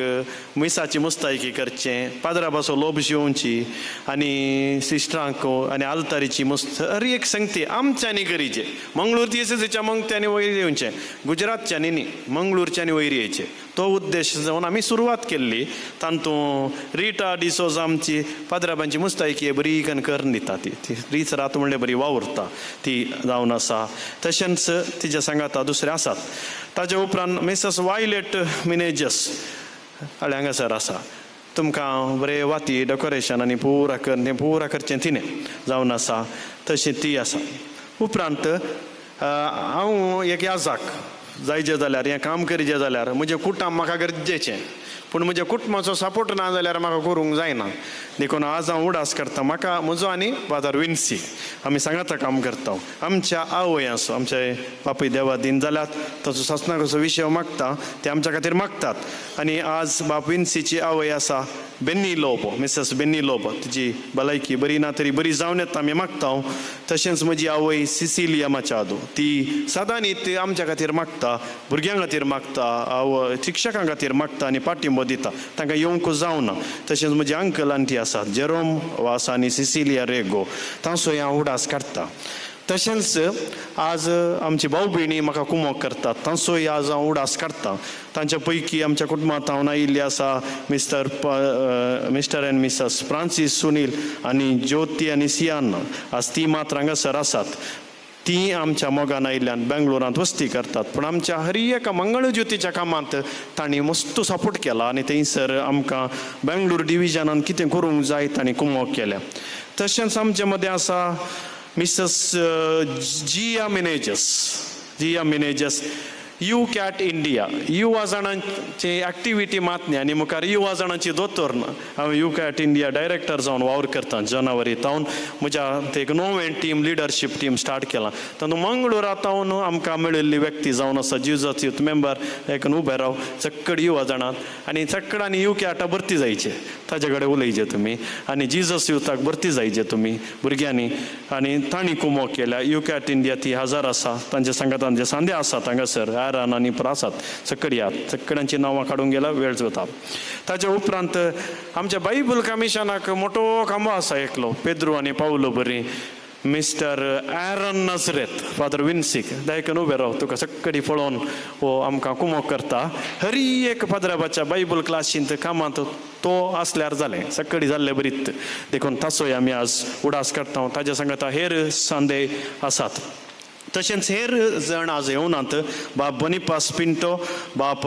मिसाची मुस्तायकी करचें, पाद्रा पासो लोब शिवची आनी सिस्टरांक आनी आल्तारीची मुस्त, हर एक संगती आमच्यांनी करीचे. मंगळूर दियेसेजीच्या मंगत्यांनी वयर येवचें, गुजरातच्यांनी न्ही, मंगळूरच्यांनी वयर येवचें, तो उद्देश जावन आमी सुरवात केल्ली. तातूंत रिटा डिसोजा आमची पाद्राबांची मुस्तायकी बरी कन करून दिता, ती ती रीच रात म्हणल्यार बरी वावुरता ती जावन आसा. तशेंच तिच्या सांगाता दुसरे आसात. ताजे उपरांत मिसेस वायलेट मिनेजस हांगा हांगासर आसा. तुमकां बरें वाती डेकोरेशन आनी पुरा कर तें पुरा करचें तिणें जावन आसा, तशी ती आसा. उपरांत हांव एक याजाक जायचें जाल्यार, हें काम करीचें जाल्यार म्हजें कुटुंब म्हाका गरजेचें, पूण म्हज्या कुटुंबाचो सपोर्ट ना जाल्यार म्हाका करूंक जायना. देखून आज हांव उडास करता, म्हाका म्हजो आनी फादर विन्सी आमी सांगाता काम करता. आमच्या आवय आसो, आमचे बापूय देवा दीन जाल्यात, ताचो सासणाचो विशय मागता, ते आमच्या खातीर मागतात. आनी आज बाप विन्सीची आवय आसा Benny Lobo, Mrs Benny Lobo, तिची भलायकी बरी ना तरी बरी जावन येता आमी मागता. तशेंच म्हजी आवय सिसिलिया माचादो, ती सदांनी आमच्या खातीर मागता, भुरग्यां खातीर मागता, आवय शिक्षकां खातीर मागता आनी पाठिंबो दिता, तांकां येवंक जावना. तशेंच म्हजी अंकल आंटी आसात जेरोम वास आनी सिसिलिया रेगो, तांचो हांव उडास काडटा. तशेंच आज आमची भाव भयणी म्हाका कुमोक करतात, तांचोय आज हांव उडास काडटा. तांच्या पैकी आमच्या कुटुंबांत हांव आयिल्ली आसा mister and missus Francis Sunil आनी ज्योती आनी सियान, आज ती मात्र हांगासर आसात. ती आमच्या मोगान आयिल्ल्यान बेंगलोरांत वस्ती करतात, पूण आमच्या हर एका मंगळज्योतीच्या कामांत तांणी मस्त सपोर्ट केला आनी थंयसर आमकां बेंगलोर डिविजनान कितें करूंक जाय तांणी कुमोक केल्या. तशेंच आमचे मदें आसा Mrs Jiya Menezes, Jiya Menezes U CAT India, युवा जाणांची एक्टिविटी मात न्ही आनी मुखार युवा जाणांची दोतोर ना. हांव you cat India director जावन वावर करता जानेवारी तावन. म्हज्या एक नवें टीम, लिडरशीप टीम स्टार्ट केलां. तातूंत मंगळूरा तावन आमकां मेळिल्ली व्यक्ती जावन आसा जिजस यूथ मेंबर एक उबे राव चक्कड युवा जाणांत आनी चक्कडांनी you कॅटा भरती जायचे, ताजे कडेन उलयचे तुमी आनी जिजस युथाक भरती जायचे तुमी भुरग्यांनी आनी तांणी कुमोक केल्या. You cat India ती हजार आसा, तांच्या सांगातान जे सांदे आसात हांगासर आरान आनी प्रासाद चकड्यात, चकड्यांची नांवां काडूंक गेल्यार वेळ वता. ताच्या उपरांत आमच्या बायबल कमिशनाक मोटो खांबो आसा एकलो, पेद्रू आनी पावलो बरी मिस्टर एरन नजरेत फादर विन्सीक दायकन उबे राव, तुका सक्कडी पळोवन हो आमकां कुमोक करता. हरी एक पाद्राबाच्या बायबल क्लासींत कामांत तो आसल्यार जालें, सक्कडी जाल्ले बरीत. देखून ताचोय आमी आज उडास करता. ताज्या सांगाता हेर सांदे आसात. तशेंच हेर जण आज येवनात, बाप बोनिपास पिंटो, बाप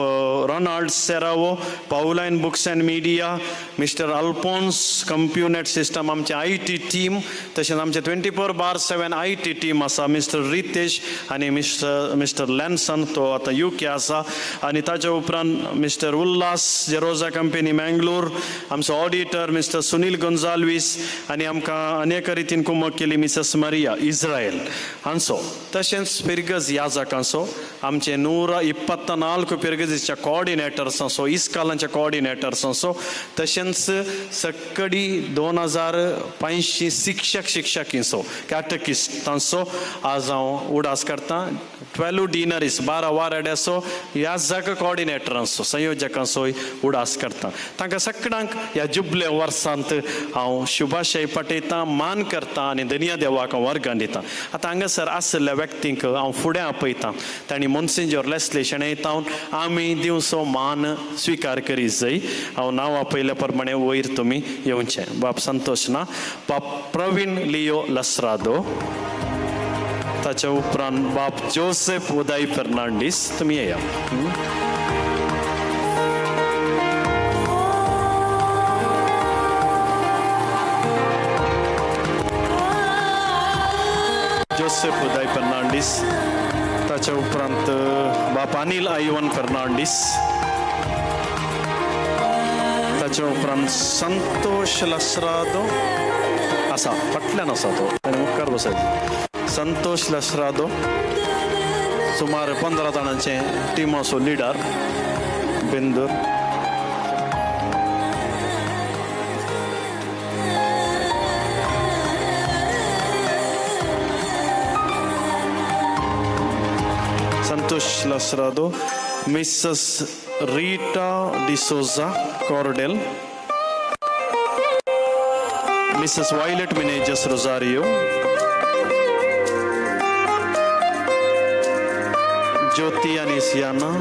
Ronald Serrao, Pauline books and media, mister Alphonse Compunet system आमचे I T team, तशेंच आमचे 24/7 I T team आसा, मिस्टर रितेश आनी मिस्टर लॅन्सन, तो आतां you के आसा. आनी ताच्या उपरांत मिस्टर उल्हास जेरोजा कंपनी मँगलोर, आमचो ऑडिटर मिस्टर सुनील गोन्जाल्वीस आनी आमकां अनेक रितीन कुमक केली मिसेस मारिया इस्रायल हांचो. तशेंच पिरगज याजकांचो आमचे 124 पिरगजीच्या कोऑर्डिनेटर्सांचो, इस्कालांच्या कोऑर्डिनेटर्सांचो, तशेंच सक्कडी 2500 शिक्षक शिक्षकींचो कॅटकिस्टांचो आज हांव उडास करता. 12 डिनरीस 12 वाराड्याचो याजक कोऑर्डिनेटरांचो संयोजकांचोय उडास करता. तांकां सगळ्यांक ह्या जुबले वर्सांत हांव शुभाशय पाठयतां, मान करता आनी धनिया देवाक हांव वर्गां दिता. आतां हांगासर आशिल्ल्या व्यक्तींक हांव फुडें आपयतां, तांणी मोन्सिंजोर लेस्ली शेणयतावन आमी दिवचो मान स्विकार करीत जाय. हांव नांव आपयल्या प्रमाणे वयर तुमी येवचें. बाप संतोश ना, बाप प्रवीण लियो लसरादो, ताच्या उपरांत बाप जोसेफ उदय फेर्नांडीस, तुमी येया. जोसेफ उदय फेर्नांडीस, ताच्या उपरांत बाप अनिल आयवन फेर्नांडीस, ताच्या उपरांत संतोष लसरादो आसा, फाटल्यान आसा तो, ताणें मुखार बसायचो. संतोष लसरादो, सुमार 15 जाणांचे टिमाचो leader Bendur. Santosh Lasrado, Mrs Rita D'Souza Cordel, Mrs Violet Menezes Rosario, Jyoti Anisiana,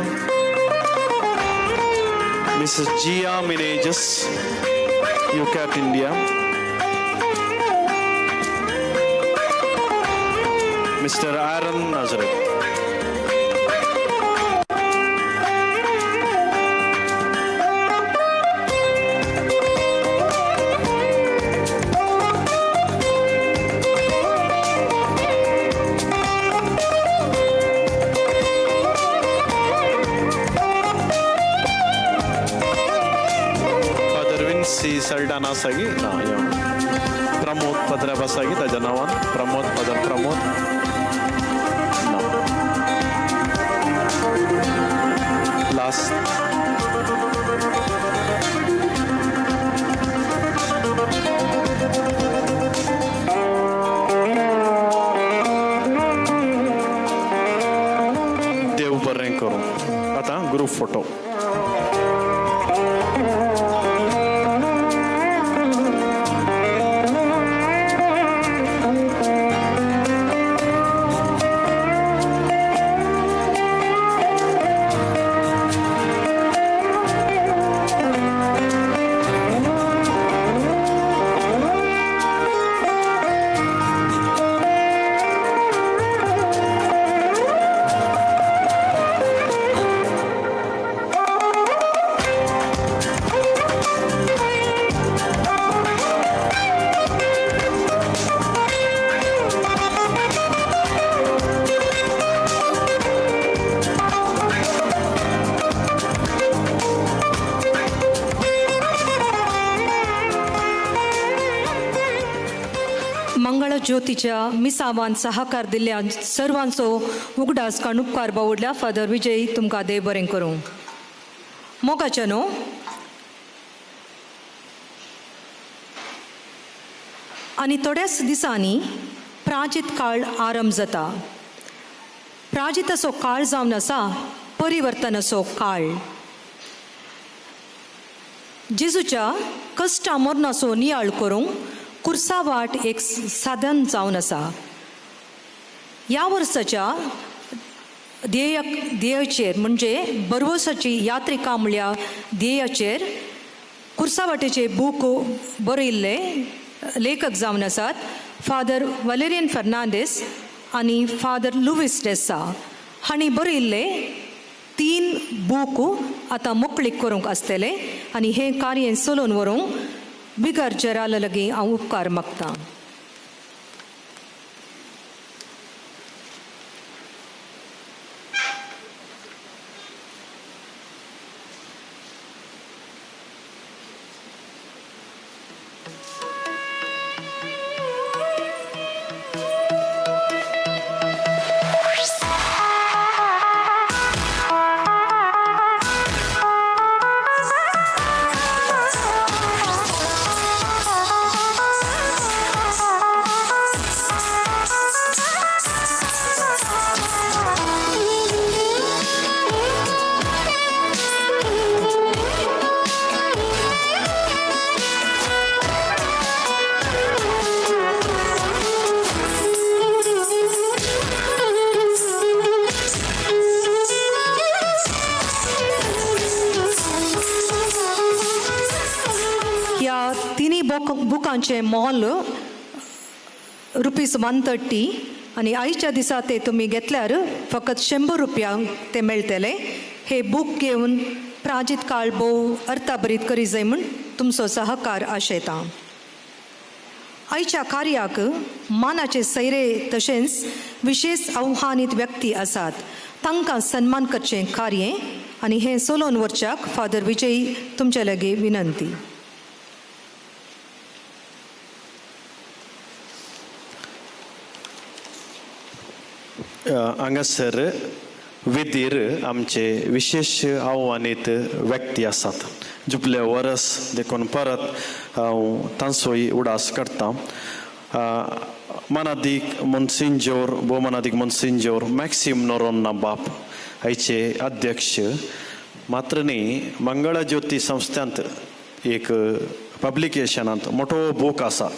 Mrs Jiya Menezes, UCAT India, Mister Aaron Nazareth. Saldana सागी ना प्रमोद पदरा सागी ताज्या नांवान प्रमोद पदर प्रमोद ना लास्ट देव बरें करूं. आतां ग्रुप फोटो. मंगळज्योतीच्या मिसावान सहकार दिल्ल्या सर्वांचो उगडास काण उपकार बावडल्या. फादर विजय तुमकां देव बरें करूं. मोगाच्या न्हू आनी थोड्याच दिसांनी प्राजीत काळ आरंभ जाता. प्राजिताचो काळ जावन आसा परिवर्तनाचो काळ. जेजूच्या कश्टा मरणाचो नियाळ करूंक कुर्सा वाट एक साधन जावन आसा. ह्या वर्साच्या ध्येयाचेर म्हणजे बरवसाची यात्रिका म्हळ्यार ध्येयाचेर कुर्सा वाटेचे बूक बरयिल्ले लेखक जावन आसात फादर वलेरियन फर्नांडीस आनी फादर लुवीस डेसा हांणी बरयिल्ले 3 बूक आतां मोकळीक करूंक आसतले आनी हें कार्य चलोवन व्हरूंक बिगर जेराल लागीं हांव उपकार मागतां. बुकांचे मोल ₹130 आनी आयच्या दिसा ते तुमी घेतल्यार फकत 100 रुपयांक ते मेळटले. हे बूक घेवन प्राजीत काळ भोव अर्थाभरीत करी जाय म्हूण तुमचो सहकार आशेता. आयच्या कार्याक मानाचे सैरे तशेंच विशेष आव्हानीत व्यक्ती आसात, तांकां सन्मान करचें कार्य आनी हें चलोवन व्हरच्याक फादर विजय तुमचे लागीं विनंती. हांगासर वेदीर आमचे विशेश आव्हानीत व्यक्ती आसात. जुपले वरस देखून परत हांव तांचोय उडास करता. मानादीक मोन्सिंजोर, भोवमानादीक मोन्सिंजोर मॅक्सीम नोरोन्ना बाप आयचे अध्यक्ष, मात्र न्ही मंगळज्योती संस्थांत एक पब्लिकेशनांत मोठो बूक आसा.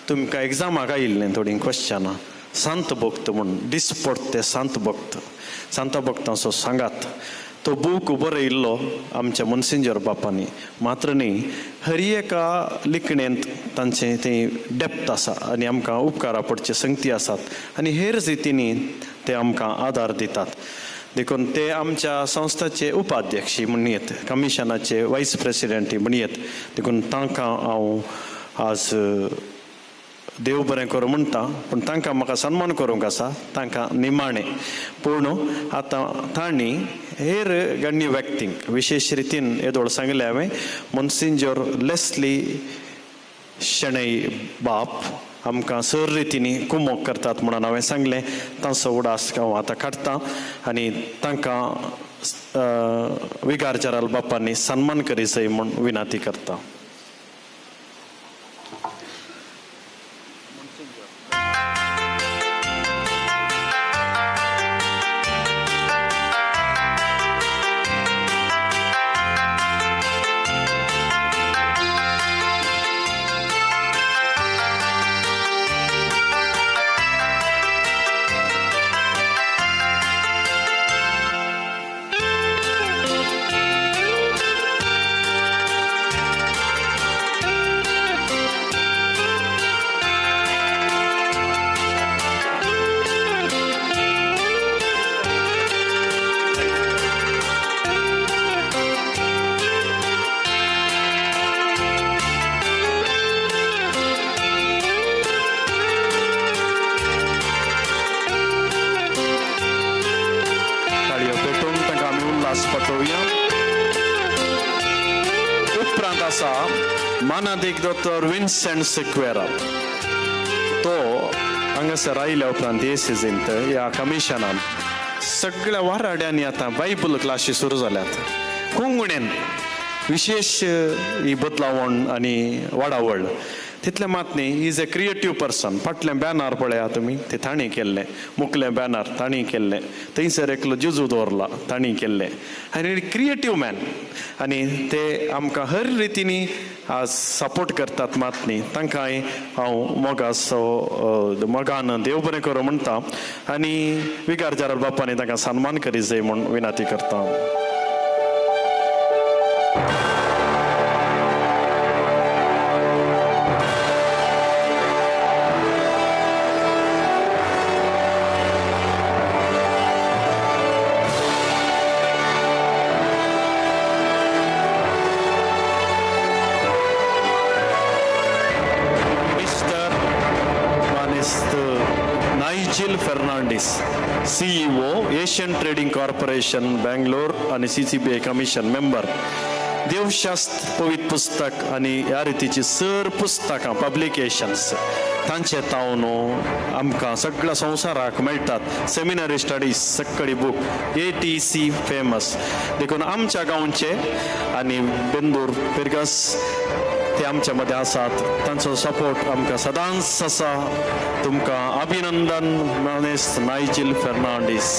तुमकां एग्जामाक आयिल्लें थोडीं क्वेश्चनां, संत भक्त म्हूण दिसपडटे संत भक्त, संत भक्तांचो सांगात, तो बूक बरयल्लो आमच्या मोन्सिंजोर बापांनी. मात्र न्ही हर एका लिखणेंत तांचें तें डेप्थ आसा आनी आमकां उपकारा पडचे संगती आसात आनी हेर रितींनी ते आमकां आदार दितात. देखून ते आमच्या संस्थाचे उपाध्यक्ष म्हणयेत, कमिशनाचे वायस प्रेसिडेंट म्हणयेत. देखून तांकां हांव आज देव बरें करूं म्हणटा, पूण तांकां म्हाका सन्मान करूंक आसा तांकां निमाणें. पूण आतां तांणी हेर गण्य व्यक्तींक विशेश रितीन येदोळ सांगलें हांवें, मोन्सिंजोर लेस्ली शणै बाप आमकां सर रितींनी कुमोक करतात म्हणून हांवें सांगलें. तांचो उडास हांव आतां काडटा आनी तांकां विगार जेराल बापांनी सन्मान करी म्हूण विनंती करता. मानादीक दोतोर विन्सेंट सिक्वेरा, तो हांगासर आयल्या उपरांत एसीजींत ह्या कमिशनान सगळ्या वाराड्यांनी आतां बायबल क्लासी सुरू जाल्यात. कोंकणीन विशेश ही बदलावण आनी वाडावळ तितलें मात न्ही, is a creative person. फाटलें बॅनर पळया तुमी, ते तांणी केल्लें, मुखलें बॅनर तांणी केल्लें, थंयसर एकलो जेजू दवरला तांणी केल्लें. आनी क्रिएटीव मॅन आनी ते आमकां हर रितींनी आज सपोर्ट करतात मात न्ही. तांकांय हांव मोगाचो मोगान देव बरें करूं म्हणटा आनी विगार जेराल बापांनी तांकां सन्मान करी जाय म्हूण विनंती करता. Fernandes, CEO, Asian Trading Corporation, Bangalore आनी CCBI commission member. देवशास्त्र पवित्र पुस्तक आनी ह्या रितीची सर पुस्तकां पब्लिकेशन्स तांचे तावन आमकां सगळ्या संवसाराक मेळटात. सेमिनरी स्टडीज सगळी बूक ATC famous. देखून आमच्या गांवचे आनी बेंदूर पिरगस ते आमच्या मदें आसात, तांचो सपोर्ट आमकां सदांच आसा. तुमकां अभिनंदन मानेस्त नायजील फेर्नांडीस.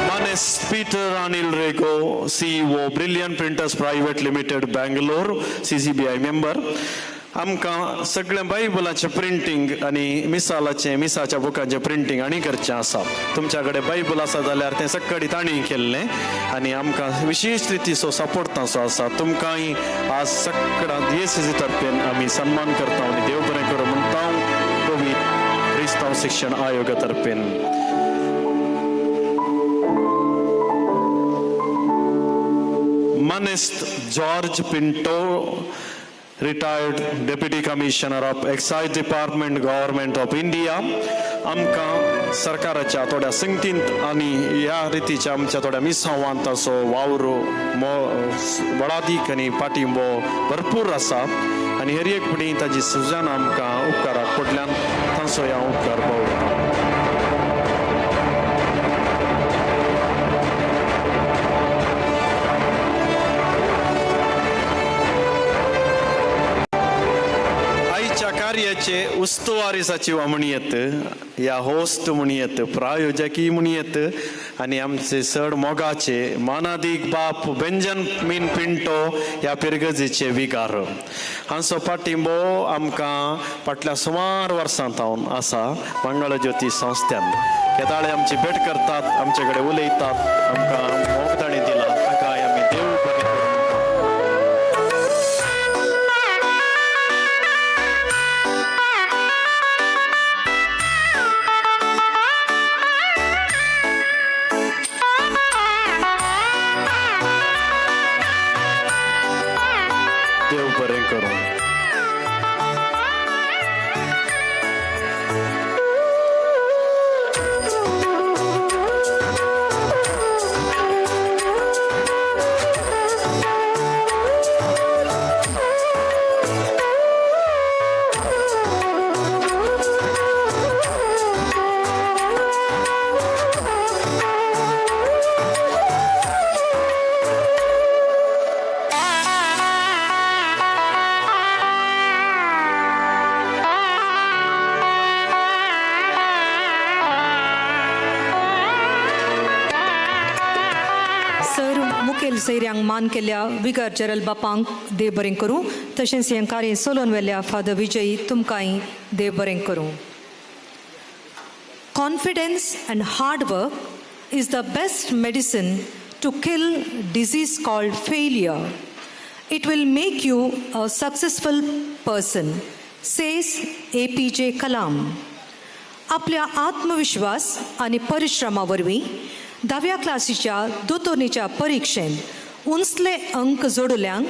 मानेस्त Peter Anil Rego, CEO, Brilliant Printers Private Limited, Bangalore, CCBI member. आमकां सगळें बायबलाचें प्रिंटींग आनी मिसालाचें मिसाच्या बुकांचें प्रिंटींग आनी करचें आसा. तुमच्या कडेन बायबल आसा जाल्यार तें सगळी तांणी केल्लें आनी आमकां विशेश रितीचो सपोर्ट तांचो आसा. तुमकांय आज सगळ्या DSC तर्फेन आमी सन्मान करता आनी देव बरें करूं म्हणटा कवी क्रिस्तांव शिक्षण आयोगा तर्फेन. मानेस्त George Pinto, retired Deputy Commissioner of Excise Department, Government of India, आमकां सरकाराच्या थोड्या संगतींत आनी ह्या रितीच्या आमच्या थोड्या मिसावांत असो वावर बळादीक आनी पाठिंबो भरपूर आसा. आनी हर एक फुडें ताजी सुजान आमकां उपकाराक पडल्यान तांचो ह्या उपकार पावता. आयच्या कार्याचे उस्तवारी सचिव म्हणयत या होस्ट म्हणयत, प्रायोजकी म्हणयत आनी आमचे चड मोगाचे मानादीक बाप बेंजमीन पिंटो ह्या पिरगजीचे विगार हांचो पाटिंबो आमकां फाटल्या सुमार वर्सां थावन आसा. मंगळज्योती संस्थ्यान केदाळे आमची भेट करतात, आमचे कडेन उलयतात, आमकां मोग तांणी दिला, ताका आमी देव बरें करूं. देव बरें करूं. सर मुखेल सैऱ्यांक मान केल्या विगर जेरल बापांक देव बरें करूं, तशेंच हें कार्य चलोवन व्हेल्या फादर विजय तुमकांय देव बरें करूं. Confidence and hard work is the best medicine to kill disease called failure. It will make you a successful person, says APJ Kalam. आपल्या आत्मविश्वास आनी परिश्रमा वरवीं धाव्या क्लासीच्या दोतोरणीच्या परिक्षेंत उंचले अंक जोडल्यांक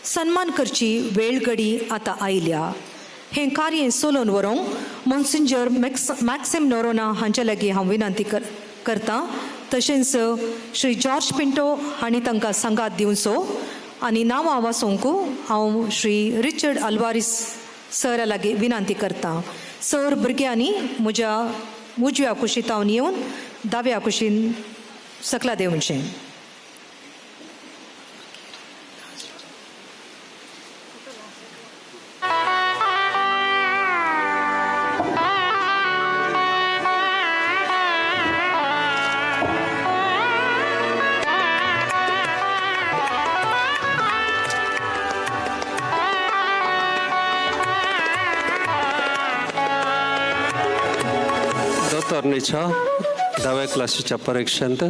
सन्मान करची वेळगडी आतां आयल्या. हें कार्य चलोवन व्हरूंक मोन्सिंजर मॅक्सिम नोरोना हांचे लागीं हांव विनंती करतां. तशेंच श्री जॉर्ज पिंटो हांणी तांकां सांगात दिवचो आनी नांवां वाचोवंक हांव श्री रिचर्ड अल्वारीस सरा लागीं विनंती करतां. सर भुरग्यांनी म्हज्या उजव्या कुशींत येवन दाव्या कुशीन सकला देवचें. दोतोरणीच्या धाव्या क्लासीच्या परिक्षेंत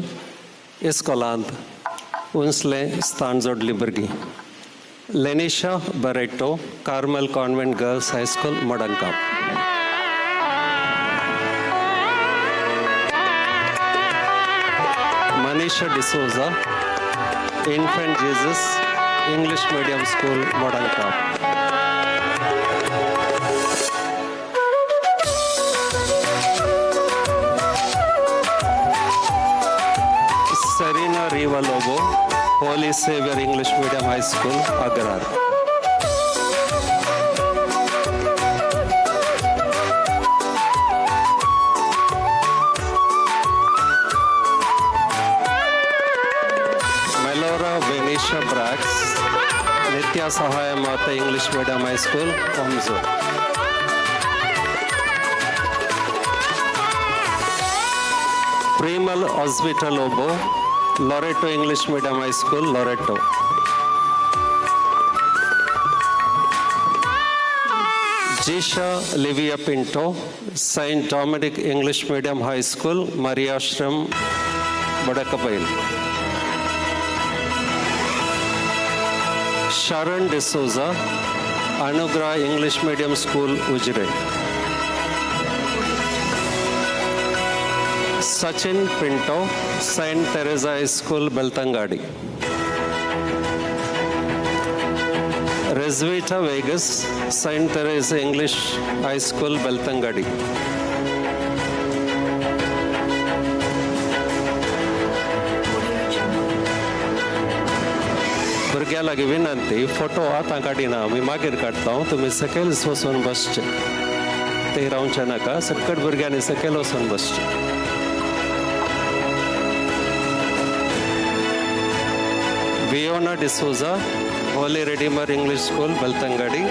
इस्कोलांत उंचलें स्थान जोडली भुरगीं. Lenisha Barreto, Carmel convent girls high school, Madgaon. Manisha D'Souza, infant Jesus English medium school, Madgaon. Serena Riva Lobo, Holy Saviour English Medium High School, Agrar. Melora Venisha Brax, Nitya Sahaya Mata English Medium High School, Omzo. Premal Osvita Lobo, Loreto English Medium High School, Loreto. Jisha Livia Pinto, Saint Dominic English Medium High School, Mariashram, Badakapail. Sharon D'Souza, Anugrah English Medium School, Ujire. Sachin Pinto, Saint Teresa High School, Belthangady. Resvita Vegas, Saint Teresa English High School, Belthangady. भुरग्यां लागीं विनंती, photo आतां काडिना, आमी मागीर काडटा, तुमी सकयल वचून बसचे, ते रावचे नाका, सकट भुरग्यांनी सकयल वचून बसचे. Viona D'Souza, Holy Redeemer English School, Belthangady.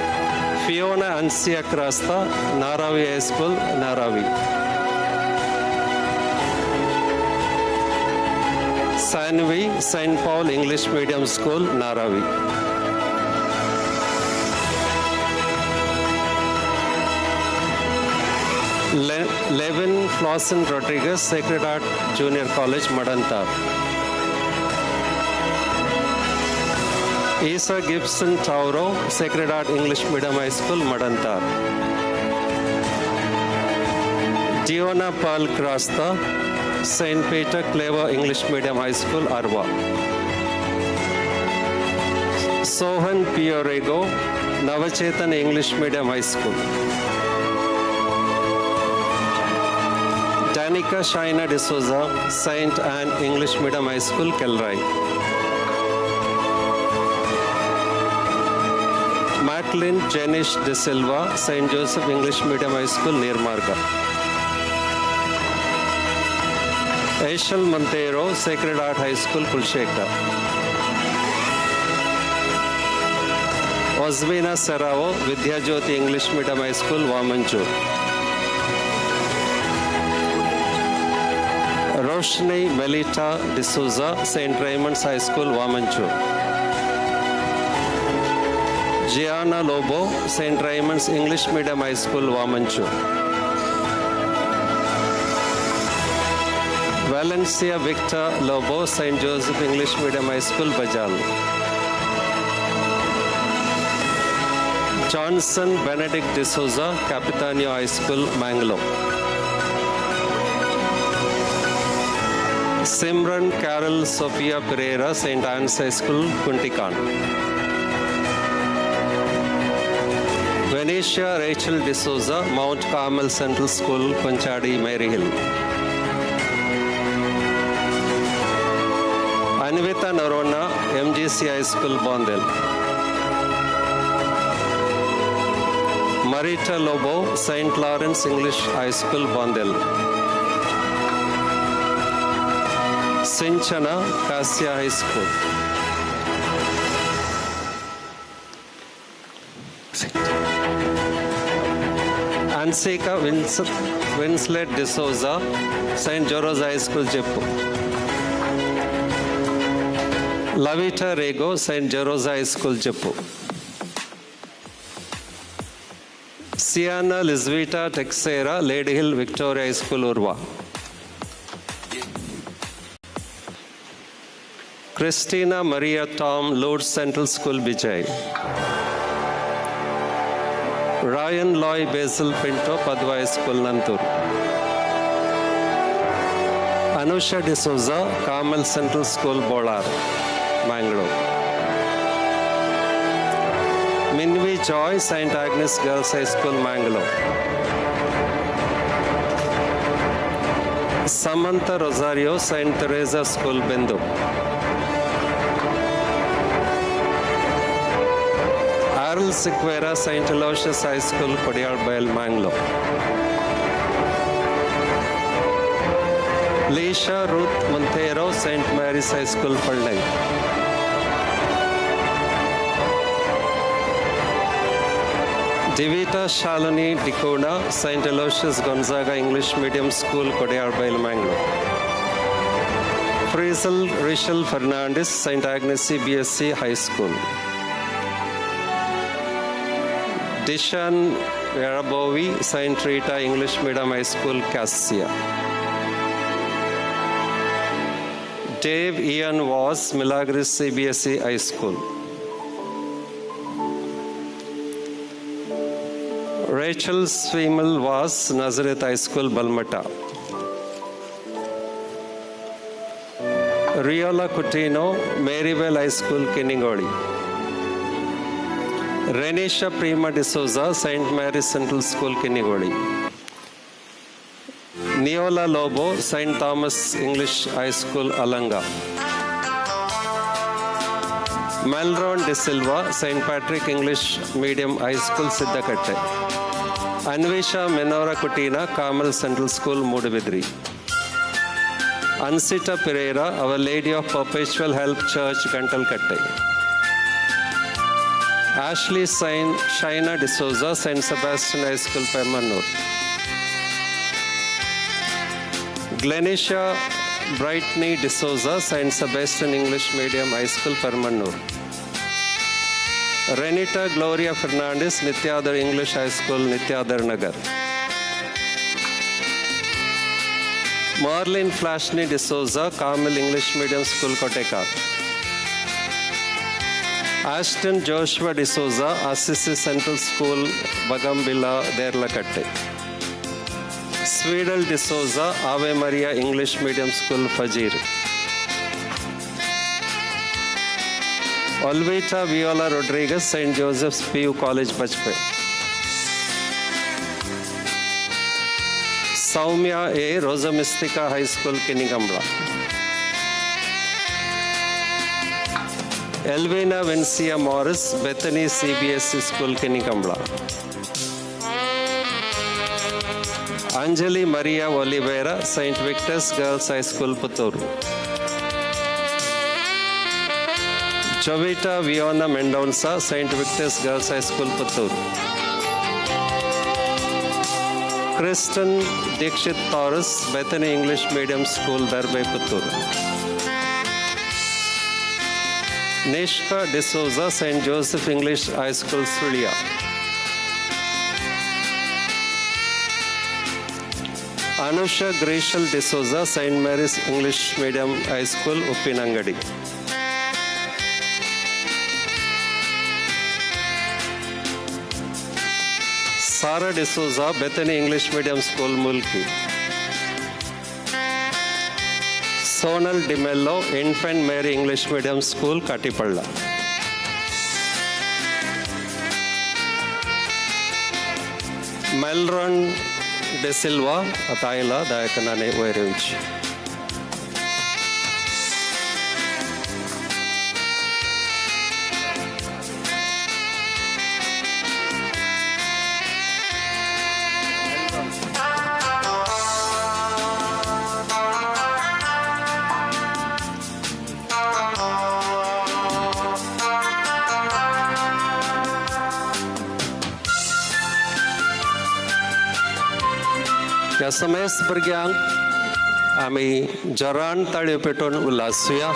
Fiona Ansia Crasta, Naravi High School, Naravi. Sanvi, St. Paul English Medium School, Naravi. Levin Flossin Rodriguez, Sacred Heart Junior College, Madantar. Isa Gibson Tauro, Sacred Heart English Medium High School, Madantar. Diona Pearl Crasta, St. Peter Claver English Medium High School, Arva. Sohan Piorego, Navachetan English Medium High School. Danica Shaina D'Souza, St. Anne English Medium High School, Kelrai. Macklin Janish De Silva, St. Joseph English Medium High School, Nirmarga. Aishal Montero, Sacred Heart High School, Kulshekha. Osmina Serrao, Vidya Jyoti English Medium High School, Vamanchur. Roshni Melita D'Souza, St. Raymond's High School, Vamanchur. Gianna Lobo, St. Raymond's English Medium High School, Vamanchur. Valencia Victor Lobo, St. Joseph English Medium High School, Bajal. Johnson Benedict D'Souza, Capitanio High School, Mangalore. Simran Carol Sophia Pereira, St. Anne's High School, Kuntikan. Venetia Rachel D'Souza, Mount Carmel Central School, Konchadi, Mary Hill. Anvita Narona, MGC High School, Bondel. Marita Lobo, St. Lawrence English High School, Bondel. Sinchana, Kasia High School. Ansika Winslet D'Souza, St. Joros High School, Jeppu. Lavita Rego, St. Joros High School, Jeppu. Siana Lizvita Texera, Lady Hill Victoria High School, Urwa. Christina Maria Tom, Lourdes Central School, Bijay. Ryan Loy Basil Pinto, Padwa High School, Nantur. Anusha D'Souza, Carmel Central School, Bolar, Mangalore. Minvi Joy, St. Agnes Girls High School, Mangalore. Samantha Rosario, St. Teresa School, Bindu. Arul Sequeira, St. Aloysius High School, Kodiyalbail, Mangalore. Leisha Ruth Montero, St. Mary's High School, Pallai. Divita Shalini Dikona, St. Aloysius Gonzaga English Medium School, Kodiyalbail, Mangalore. Frizel Rachel Fernandez, St. Agnes CBSC High School. Dishan Yarabovi, St. Rita English Medium High School, Cassia. Dave Ian Was, Milagres CBSE High School. Rachel Swimel Was, Nazareth High School, Balmata. Riola Coutinho, Maryvale High School, Kinnigoli. Renisha Prima D'Souza, St. Mary's Central School, Kinnigoli. Neola Lobo, St. Thomas English High School, Alanga. Melron D'Silva, Saint Patrick English Medium High School, Siddakatte. Anvesha Menora Kutina, Carmel Central School, Moodabidri. Ansita Pereira, Our Lady of Perpetual Help Church, Gantalkatte. Ashley Shaina D'Souza, Saint Sebastian High School, Permanur. Glenisha Brightney D'Souza, Saint Sebastian English Medium High School, Permanur. Renita Gloria Fernandez, Nithyadar English High School, Nithyadar Nagar. Marlene Flashni D'Souza, Carmel English Medium School, Kotekar. Ashton Joshua D'Souza, Assisi Central School, Bagambila, Derlakatte. Swedel D'Souza, Ave Maria English Medium School, Fajir. Olvita Viola Rodriguez, St. Joseph's PU College, Bajpe. Soumya A. Rosa Mystica High School, Kinigambla. Elvina Vincia Morris, Bethany CBSE School, Kinigambla. Anjali Maria Oliveira, St. Victor's Girls High School, Puttur. Jovita Viona Mendonça, St. Victor's Girls High School, Puttur. Kristen Dikshit Taurus, Bethany English Medium School, Darbe, Puttur. Nishka D'Souza, St. Joseph English High School, Sulia. Anusha Greshal D'Souza, St. Mary's English Medium High School, Uppinangadi. Sara D'Souza, Bethany English Medium School, Mulki. Sonal D'Mello, Infant Mary English Medium School, Katipalla. Melron De Silva, Atayla, Dayakanane Oirevichi. ह्या समेस्त भुरग्यांक आमी जरान ताळयो पेटोवन उल्हासुया.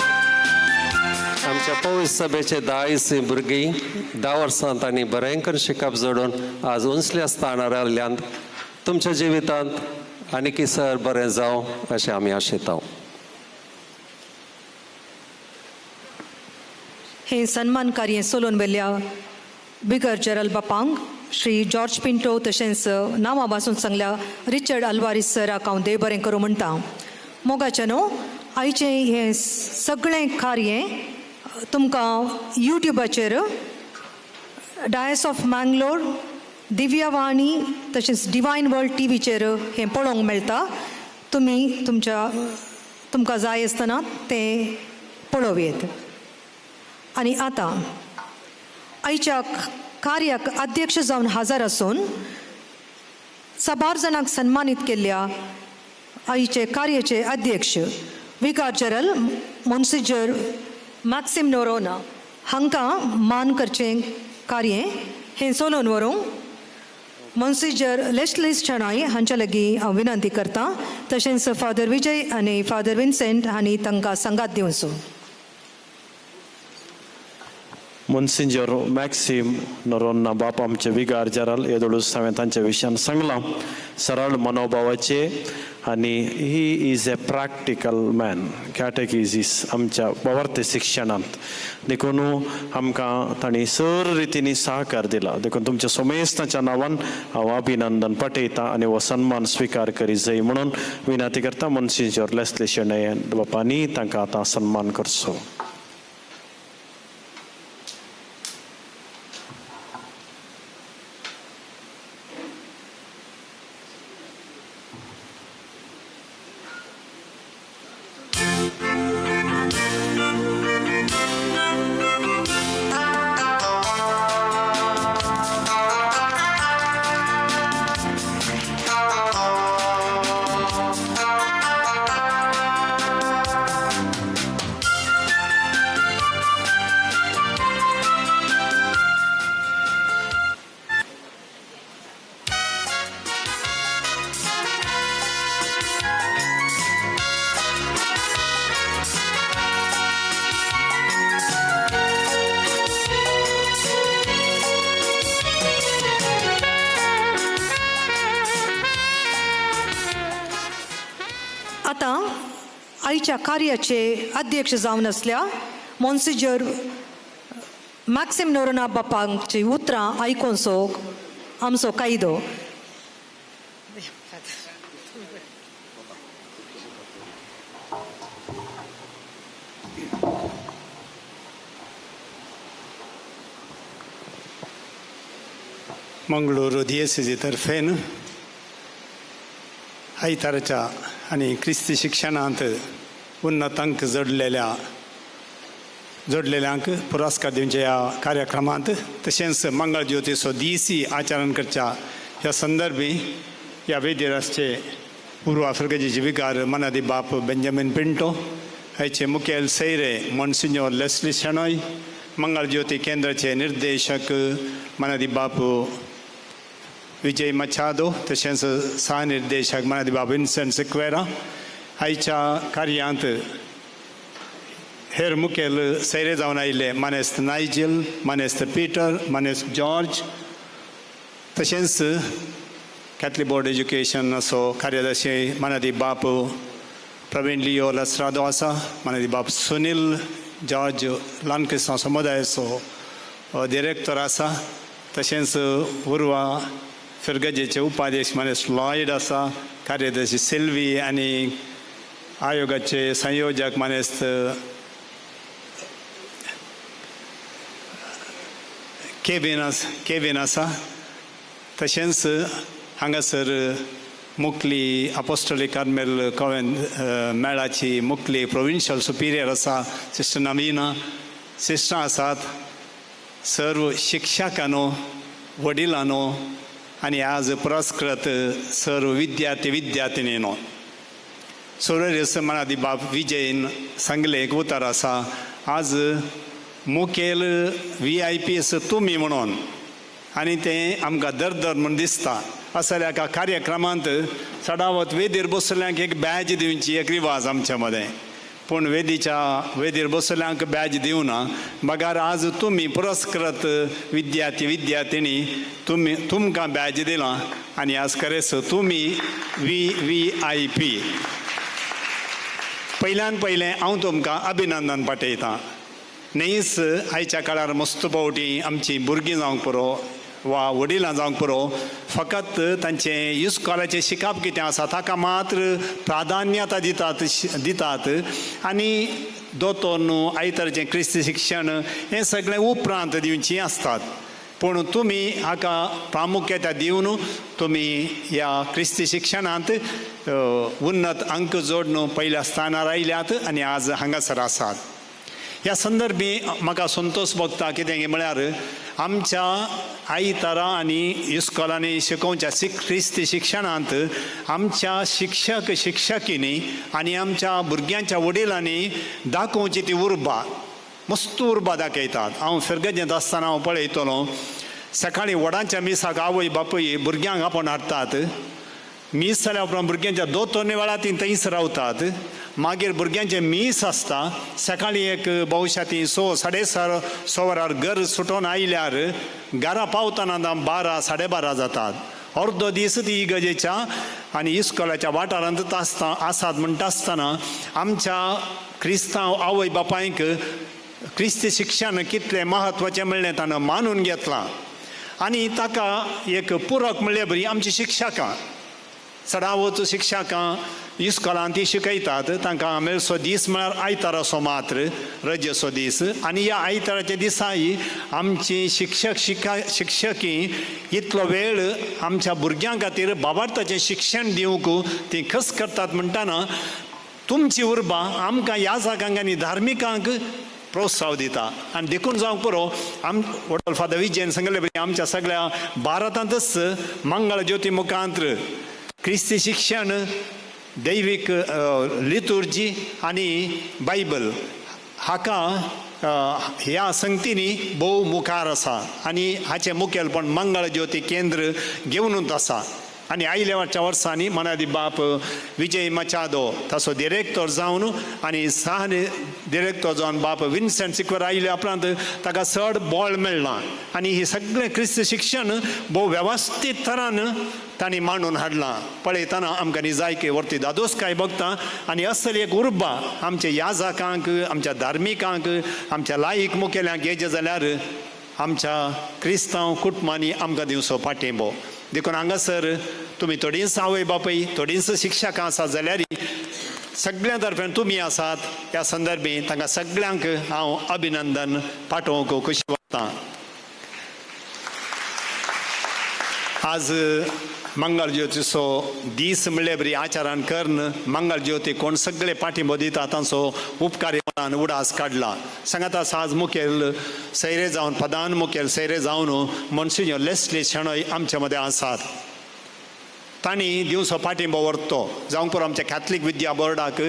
आमच्या पवित्र सभेचे 10 भुरगीं 10 वर्सां तांणी बरें करून शिकप जोडून आज उंचल्या स्थानार आयल्ल्यान तुमच्या जिवितांत आनीक सर बरें जावं अशें आमी आशेता. हे सन्मान कार्य सोलोवन वेल्या बिगर जनरल बापांक श्री जॉर्ज पिंटो तशेंच नांवां वाचून सांगल्या रिचर्ड अल्वारीस सराक हांव देव बरें करूं म्हणटा. मोगाचें न्हू आयचें हें सगळें कार्य तुमकां यूट्यूबाचेर डायस ऑफ मँगलोर, दिव्यवाणी तशेंच डिवायन वर्ल्ड टी व्हीचेर हें पळोवंक मेळटा. तुमी तुमकां जाय आसतना तें पळोवयेत. आनी आतां आयच्या कार्याक अध्यक्ष जावन हजर आसून साबार जाणांक सन्मानीत केल्ल्या आयचे कार्याचे अध्यक्ष विकार जनरल मोन्सिजर मॅक्सिम नोरोना हांकां मान करचें कार्य हें चलोवन व्हरूंक मोन्सिजर लेस्ली शणाय हांच्या लागीं हांव विनंती करता. तशेंच फादर विजय आनी फादर विन्सेंट हांणी तांकां सांगात दिवचो. मोन्सिंजर मॅक्सिम नोरोन्ना बाप आमचे विगार जनरल येदोळूच हांवें तांच्या विशयान सांगलां. सरळ मनोभावाचे आनी he is a practical man. Catechesis आमच्या बावर्ते शिक्षणांत देखून आमकां तांणी सर रितींनी सहकार दिला. देखून तुमच्या सोमेस्ताच्या नांवान हांव अभिनंदन पाठयता आनी हो सन्मान स्विकार करी जाय म्हणून विनंती करता. मोन्सिंजर लेस्ली शेणय बापांनी तांकां आतां सन्मान करचो. आयच्या कार्याचे अध्यक्ष जावन आसल्या मोन्सिजर मॅक्सिम नोरोना बापांची उतरां आयकोनसो आमचो कायदो. मंगळूर दियेसेजी तर्फेन आयताराच्या आनी क्रिस्ती शिक्षणांत उन्नत अंक जोडलेल्यांक पुरस्कार दिवच्या ह्या कार्यक्रमांत तशेंच मंगळ ज्योतीचो दीसी आचरण करच्या ह्या संदर्भी ह्या वेदीर आसचे पूर्व आफ्रिकेचे विकार मनादी बाप बेंजामीन पिंटो, हाचे मुखेल सैरे मोन्सिन्योर लेस्ली शेणोय, मंगळ ज्योती केंद्राचे निर्देशक मनादी बाप विजय मचादो, तशेंच सहनिर्देशक मनादी बाब विन्संट सिक्वेरा, आयच्या कार्यांत हेर मुखेल सैरे जावन आयिल्ले मानेस्त नायजील, मानेस्त पिटर, मानेस्त जॉर्ज, तशेंच कॅथलीक बोर्ड एज्युकेशन असो कार्यदर्शी मनादी बाप प्रवीण लियो लसरादो आसा, मनादी बाप सुनील जॉर्ज ल्हान क्रिस्तांव समुदायाचो डिरेक्टर आसा, तशेंच उर्वा फिरगजेचे उपाध्यक्ष मानेस्त लॉयड आसा, कार्यदर्शी सिल्वी आनी आयोगाचे संयोजक मानेस्त केवीन आसा, तशेंच हांगासर मुखली अपोस्टोलीक कार्मेल कॉवेंत मेळाची मुखली प्रोविन्शियल सुपिरियर आसा सिस्टर नवीना, सिस्टरां आसात, सर्व शिक्षकांनो, वडिलांनो आनी आज पुरस्कृत सर्व विद्यार्थी विद्यार्थिनीनो. सोरेर मनादी बाप विजयन सांगलें एक उतर आसा, आज मुखेल VIP तुमी म्हणून आनी तें आमकां दर म्हूण दिसता. असल्या एका कार्यक्रमांत चडावत वेदीर बसल्यांक एक बॅज दिवची एक रिवाज आमच्या मदें, पूण वेदीर बसल्यांक बॅज दिवना बगार आज तुमी पुरस्कृत विद्यार्थी विद्यार्थिनी तुमी तुमकां बॅज दिलां आनी आज खरेंच तुमी VVIP. पयल्यान पयलें हांव तुमकां अभिनंदन पाठयतां. न्हीच आयच्या काळार मस्त फावटी आमची भुरगीं जावंक पुरो वा वडिलां जावंक पुरो, फकत तांचें इस्कॉलाचें शिकप कितें आसा ताका मात्र प्राधान्यता दितात आनी दोतोर न्हू आयतारचें क्रिस्ती शिक्षण हें सगळें उपरांत दिवचीं आसतात. पूण तुमी हाका प्रामुख्यता दिवन तुमी ह्या क्रिस्ती शिक्षणांत उन्नत अंक जोडून पयल्या स्थानार आयल्यात आनी आज हांगासर आसात. ह्या संदर्भी म्हाका संतोश भोगता कितें म्हळ्यार आमच्या आयतारा आनी इस्कॉलांनी शिकोवच्या क्रिस्ती शिक्षणांत आमच्या शिक्षक शिक्षकींनी आनी आमच्या भुरग्यांच्या वडिलांनी दाखोवची ती उर्बा मस्त उर्बा दाखयतात. हांव फिरगजेंत आसतना हांव पळयतलो सकाळीं व्हडांच्या मिसाक आवय बापूय भुरग्यांक आपोवन हाडटात, मीस जाल्या उपरांत भुरग्यांच्या दोतोरणे वेळार तीं थंयच रावतात, मागीर भुरग्यांचें मीस आसता सकाळीं एक बहुशा तीं 6 साडे 6 वरार घर सुटोन आयल्यार घरा पावतना 12 साडे 12 जातात. अर्दो दीस ती इगर्जेच्या आनी इस्कॉलाच्या वाठारांत आसता आसात म्हणटा आसतना आमच्या क्रिस्तांव आवय बापायक क्रिस्ती शिक्षण कितलें म्हत्वाचें म्हणलें ताणें मानून घेतलां आनी ताका एक पुरक म्हणले बरी आमची शिक्षकां चडावत शिक्षकां इस्कॉलांत ती शिकयतात. तांकां मेळचो दीस म्हळ्यार आयताराचो मात्र रजेचो दीस आनी ह्या आयताराच्या दिसाय आमची शिक्षक शिक्षकी इतलो वेळ आमच्या भुरग्यां खातीर बाबार्थाचें शिक्षण दिवंक ती खस करतात म्हणटना तुमची उर्बा आमकां ह्या जागांक आनी धार्मिकांक प्रोत्साह दिता. आनी देखून जावंक पुरो आम वडल फादर विजयन सांगले पळय आमच्या सगळ्या भारतांतच मंगळ ज्योती मुखांत्र क्रिस्ती शिक्षण दैवीक लितुर्जी आनी बायबल हाका ह्या संगतींनी भोव मुखार आसा आनी हाचें मुखेलपण मंगळ ज्योती केंद्र घेवनूच आसा. आनी आयल्या वरच्या वर्सांनी मनादी बाप विजय मचादो ताचो डिरेक्टर जावन आनी सह डिरेक्टर जावन बाप विन्सेंट सिक्वेरा आयल्या उपरांत ताका चड बळ मेळ्ळां आनी ही सगळें क्रिस्त शिक्षण भोव वेवस्थीत तरान तांणी मांडून हाडलां. पळयतना आमकां निजायकी वरती दादोसकाय बघता आनी असली एक उर्बा आमच्या याजकांक, आमच्या धार्मिकांक, आमच्या लायक मुखेल्यांक येजे जाल्यार आमच्या क्रिस्तांव कुटुंबांनी आमकां दिवचो पाठिंबो. देखून हांगासर तुमी थोडींच आवय बापूय, थोडींच शिक्षकां आसात जाल्यार सगळ्यां तर्फेन तुमी आसात. ह्या संदर्भी तांकां सगळ्यांक हांव अभिनंदन पाठोवंक खोशी वता. आज मंगळ ज्योतीचो दीस म्हणल्यार बरी आचरण करून मंगळ ज्योती कोण सगळे पाठिंबो दिता तांचो उपकारी मनान उडास काडला. सांगात आज मुखेल सैरे जावन प्रधान मुखेल सैरे जावन मनसिंजोर लेस्ली शेणोय आमच्या मदें आसात. तांणी दिवचो पाठिंबो व्हरतो जावंक पुरो आमच्या कॅथलीक विद्या बोर्डाक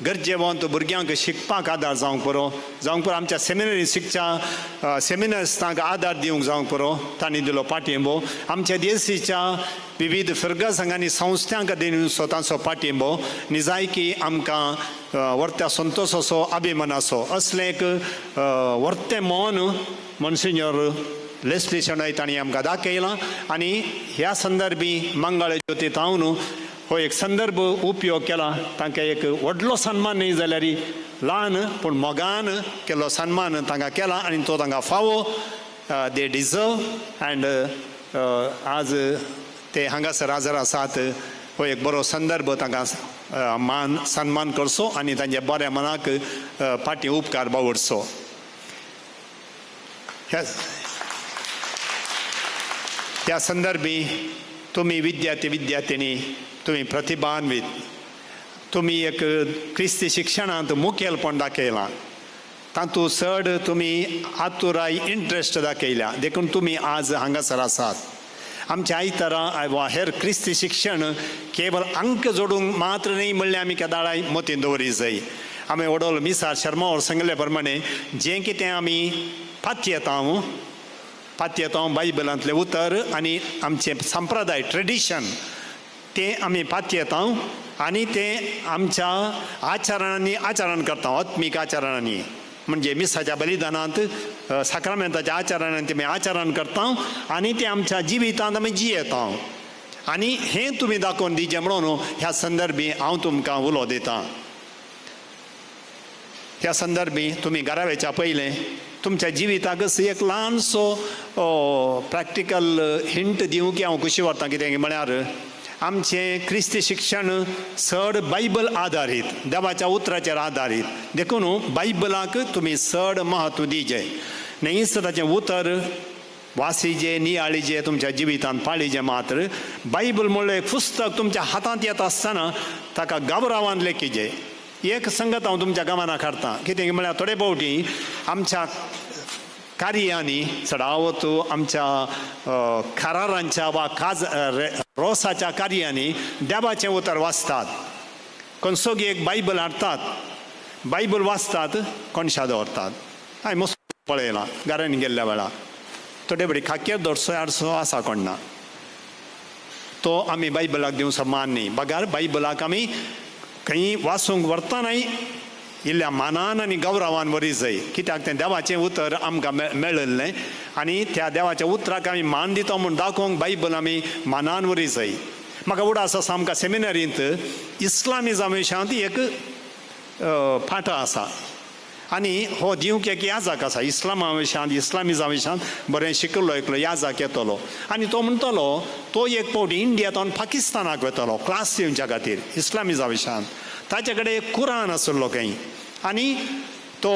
गरजेवंत भुरग्यांक शिकपाक आदार जावंक पुरो, जावंक पुरो आमच्या सेमिनरी शिकच्या सेमिनर्सांक आदार दिवंक जावंक पुरो तांणी दिलो पाठिंबो. आमच्या देशीच्या विविध फिर्गजांक आनी संस्थांक दिवचो तांचो पाठिंबो निजायकी आमकां वर्त्या संतोसाचो अभिमानाचो असलें एक वर्तें मन मनसिंजोर लेस्ली शेणोय तांणी आमकां दाखयलां. आनी ह्या संदर्भी मंगळ ज्योती तावन हो एक संदर्भ उपयोग केला. तांकां एक व्हडलो सन्मान न्ही जाल्यार ल्हान पूण मोगान केल्लो सन्मान तांकां केला आनी तो तांकां फावो. दे डिजर्व एंड आज ते हांगासर हाजर आसात. हो एक बरो संदर्भ तांकां मान सन्मान करचो आनी तांच्या बऱ्या मनाक फाटीं उपकार बावडचो. ह्या संदर्भी तुमी विद्यार्थी विद्यार्थिनी तुमी प्रतिभान्वित, तुमी एक क्रिस्ती शिक्षणांत मुखेलपण दाखयलां, तातूंत चड तुमी आतुराय इंट्रस्ट दाखयल्या देखून तुमी आज हांगासर आसात. आमच्या आयतारा वा हेर क्रिस्ती शिक्षण केवल अंक जोडूंक मात्र न्ही म्हणल्यार आमी केदाळाय मतीन दवरी जाय. आमी व्हडलो मिसार शर्मावर सांगले प्रमाणे जें कितें आमी पातयेतांव पातयेतांव बायबलांतलें उतर आनी आमचें संप्रदाय ट्रेडिशन तें आमी पातयेतांव आनी तें आमच्या आचरणांनी आचरण करता, आत्मीक आचरणांनी म्हणजे मिसाच्या बलिदानांत साक्रामेंताच्या आचरणांनी आमी आचरण करता आनी तें आमच्या जिवितांत आमी जियेता. आनी हें तुमी दाखोवन दिचें म्हणून ह्या संदर्भी हांव तुमकां उलो दितां. ह्या संदर्भी तुमी घरा वयच्या पयलें तुमच्या जिविताकच एक ल्हानसो प्रॅक्टिकल हिंट दिवंक हांव खुशी व्हरता. कितें म्हळ्यार आमचें क्रिस्ती शिक्षण चड बायबल आदारीत, देवाच्या उतराचेर आदारीत, देखून बायबलाक तुमी चड म्हत्व दिजे. न्हयच ताचें उतर वासीजे नियाळीजे तुमच्या जिवितांत पाळीजे मात्र बायबल म्हणलें एक पुस्तक तुमच्या हातांत येता आसतना ताका गौरवान लेखीजे. एक संगत हांव तुमच्या गमनाक हाडटा. कितें म्हळ्यार थोडे फावटी आमच्या कार्यांनी चडावत आमच्या करारांच्या वा काज रोसाच्या कार्यांनी देवाचें उतर वाचतात. कोणसोगी एक बायबल हाडटात, बायबल वाचतात, कोणशा दवरतात. हांवें मस्त पळयलां घरांनी गेल्ल्या वेळार थोडे फावटी खाक्यार दवरचो हाडसो आसा कोण ना, तो आमी बायबलाक दिवचो मान न्ही. बगार बायबलाक आमी खंय वाचूंक व्हरतनाय इल्ल्या मानान आनी गौरवान वरी जाय. कित्याक तें देवाचें उतर आमकां मेळिल्लें आनी त्या देवाच्या उतराक आमी मान दिता म्हूण दाखोवंक बायबल आमी मानान वरी जाय. म्हाका उडास आसा आमकां सेमिनरींत इस्लामिझम विशयांत एक पाठ आसा आनी हो दिवंक एक याजक आसा. इस्लामा विशयांत इस्लामिझा विशयांत बरें शिकिल्लो एकलो याजक येतलो आनी तो म्हणटलो तो एक फावटी इंडियांतल्यान पाकिस्तानाक वतलो क्लास दिवच्या खातीर इस्लामिझा विशयांत. ताचे कडेन एक कुरान आशिल्लो खंय आनी तो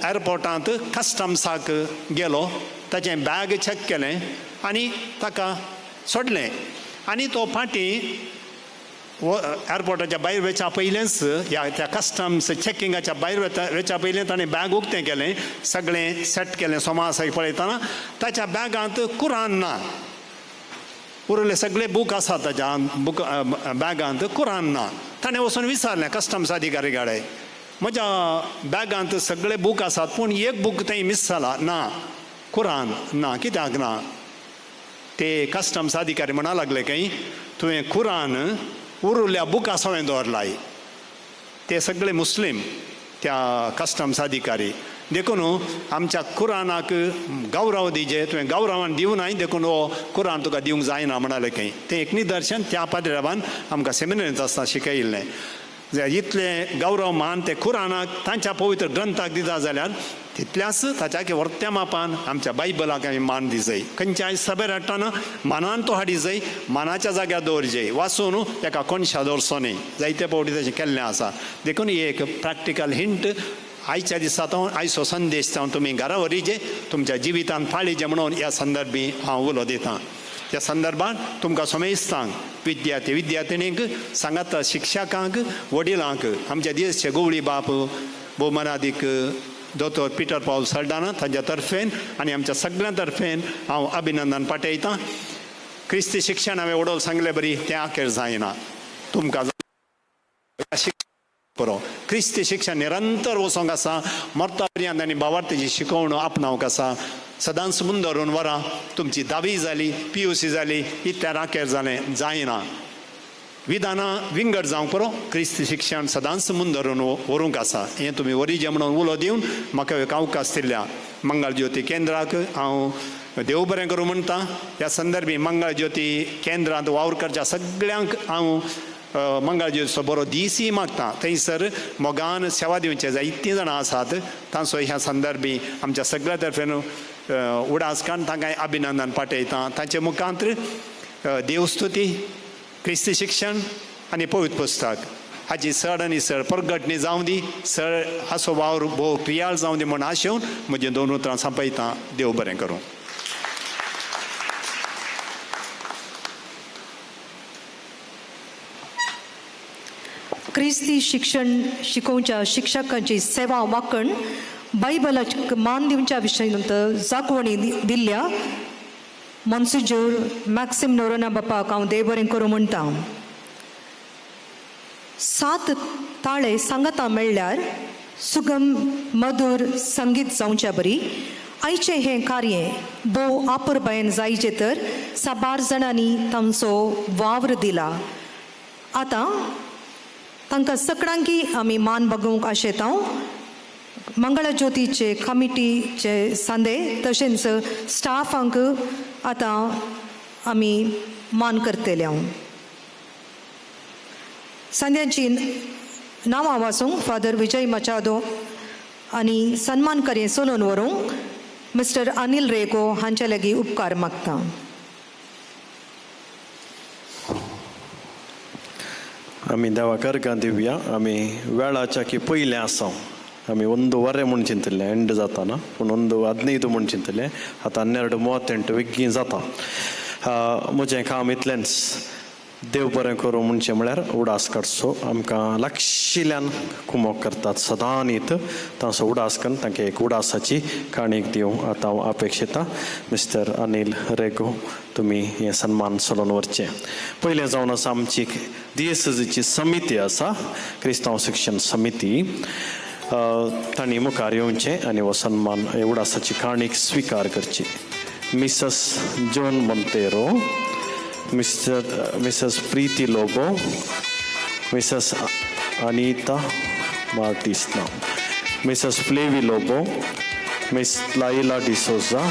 एअरपोर्टांत कस्टम्साक गेलो, ताचें बॅग चॅक केलें आनी ताका सोडलें. आनी तो फाटीं एअरपोर्टाच्या भायर वयच्या पयलेंच ह्या त्या कस्टम्स चॅकिंगाच्या भायर वयच्या पयलें ताणें बॅग उक्तें केलें, सगळें सेट केलें. सोमासाक पळयतना ताच्या बॅगांत कुरान ना, उरले सगळे बूक आसात ताच्या बूक बॅगांत कुरान ना. ताणें वचून विचारलें कस्टम्स अधिकारी कडेन, म्हज्या बॅगांत सगळे बूक आसात पूण एक बूक थंय मीस जाला ना, कुरान ना, कित्याक ना? ते कस्टम्स अधिकारी म्हणा लागले खंय तुवें कुरान उरुल्ल्या बुका सवें दवरलाय. ते सगळे मुस्लीम त्या कस्टम्स अधिकारी. देखून आमच्या कुरानाक गौरव दिजे, तुवें गौरवान दिवनाय, देखून हो कुरान तुका दिवंक जायना म्हणाले खंय. तें एक निदर्शन त्या पाद्रेबान आमकां सेमिनरींत आसतना शिकयिल्लें. इतलें गौरव मान ते कुरानाक तांच्या पवित्र ग्रंथाक दिता जाल्यार तितल्याच ताच्या वर्त्या मापान आमच्या बायबलाक आमी मान दिजय. खंयच्याय सभेर हाडटना मानान तो हाडिजय, मानाच्या जाग्यार दवरजय, वाचून एका कोनशा दवरचो न्ही. जायते फावटी तशें केल्लें आसा. देखून एक प्रॅक्टिकल हिंट आयच्या दिसा तो आयचो संदेश जावन तुमी घरा व्हरिजे, तुमच्या जिवितान पाळिजे म्हणून ह्या संदर्भी हांव उलो दितां. त्या संदर्भात तुमकां समेस्तांक विद्यार्थी विद्यार्थिनींक सांगात शिक्षकांक वडिलांक आमच्या देशचे गोवळी बाप भोवमानादीक दोतोर पिटर पावल सल्डाना तांच्या तर्फेन आनी आमच्या सगळ्यां तर्फेन हांव अभिनंदन पाठयतां. क्रिस्ती शिक्षण हांवें वडोल सांगले बरी तें आखेर जायना. तुमकां बरो क्रिस्ती शिक्षण निरंतर वचोंक आसा, मरता पर्यंत आनी भावार्थीची शिकवण आपणावंक आसा. सदांच मुंदरून वरां तुमची धावी जाली, PUC जाली, इतल्या राखेर जालें जायना. विधानां विंगड जावंक पुरो, क्रिस्ती शिक्षण सदांच मुंदरून व्हरूंक आसा. हें तुमी वरीजें म्हणून उलो दिवन म्हाका एक अवकाश दिल्ल्या मंगळ ज्योती केंद्राक हांव देव बरें करूं म्हणटा. ह्या संदर्भी मंगळ ज्योती केंद्रांत वावर करच्या सगळ्यांक हांव मंगळ ज्योतीचो बरो दीसय मागता. थंयसर मोगान सेवा दिवचे जायतीं जाणां आसात तांचो ह्या संदर्भी आमच्या सगळ्या तर्फेन उडास काडून तांकां अभिनंदन पाठयता. तांचे मुखांत देवस्तुती, क्रिस्ती शिक्षण आनी पवित्र पुस्तक हाची चड आनी चड परगटणी जावं दी, चड हाचो वावर भोव क्रियाळ जावं दी म्हूण आशेवन म्हजी दोन उतरां सांपयता. देव बरें करूं. क्रिस्ती शिक्षण शिकोवच्या शिक्षकांची सेवा वाकण बायबलाक मान दिवच्या विशयांत जागवणी दिल्ल्या मोन्सिजोर मॅक्सिम नोरोना बापाक हांव देव बरें करूं म्हणटा. 7 ताळे सांगाता मेळ्ळ्यार सुगम मधूर संगीत जावच्या बरी आयचें हें कार्य भोव आपुरबायेन जायचें तर साबार जाणांनी तांचो वावर दिला. आतां तांकां सगळ्यांकी आमी मान बगोवंक आशेता. मंगळज्योतीचे कमिटीचे सांदे तशेंच स्टाफांक आतां आमी मान करतले. हांव सांद्यांची नांवां वाचूंक फादर विजय मचादो आनी सन्मान कार्य चलोवन व्हरूंक मिस्टर अनिल रेगो हांचे लागीं उपकार मागता. आमी देवाक अर्गां दिवया. आमी वेळाच्या की पयलें आसा. आमी 1:15 म्हूण चिंतलें एंड जाताना, पूण 1:15 म्हूण चिंतलें, आतां 12:38 बेगीन जाता. म्हजें काम इतलेंच. देव बरें करूं म्हणचें म्हळ्यार उडास काडचो. आमकां लागशिल्ल्यान कुमोक करतात सदां न्हीत तांचो उडास करून तांकां एक उडासाची काणीक दिवं आतां हांव अपेक्षिता. मिस्टर अनिल रेगो तुमी हें सन्मान चलोवन व्हरचें. पयलें जावन आसा आमची दियेसजीची समिती आसा, क्रिस्तांव शिक्षण समिती. तांणी मुखार येवचें आनी हो सन्मान उडासाची काणीक स्विकार करची. Mrs John Monteiro, Mrs Preeti Lobo, Mrs Anita Martisna, Mrs Flavi Lobo, Miss Laila D'Souza,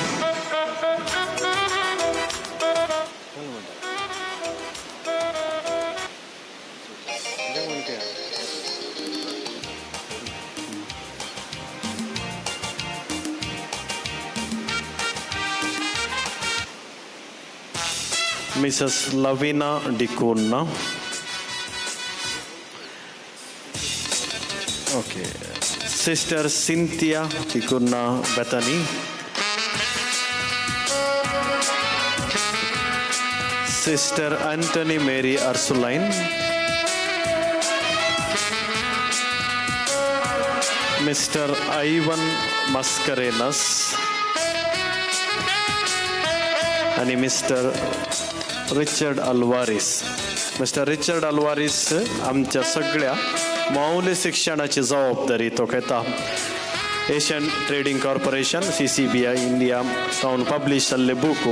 Mrs Lavina D'Cunha. Okay, sister Cynthia D'Cunha Bethany, sister Antony Mary Ursuline, mister Ivan Mascarenhas आनी mister Richard Alvares. Mister Richard Alvares आमच्या सगळ्या माऊली शिक्षणाची जबाबदारी तो घेता. Asian trading corporation CCBI India तावन publish जाल्ले book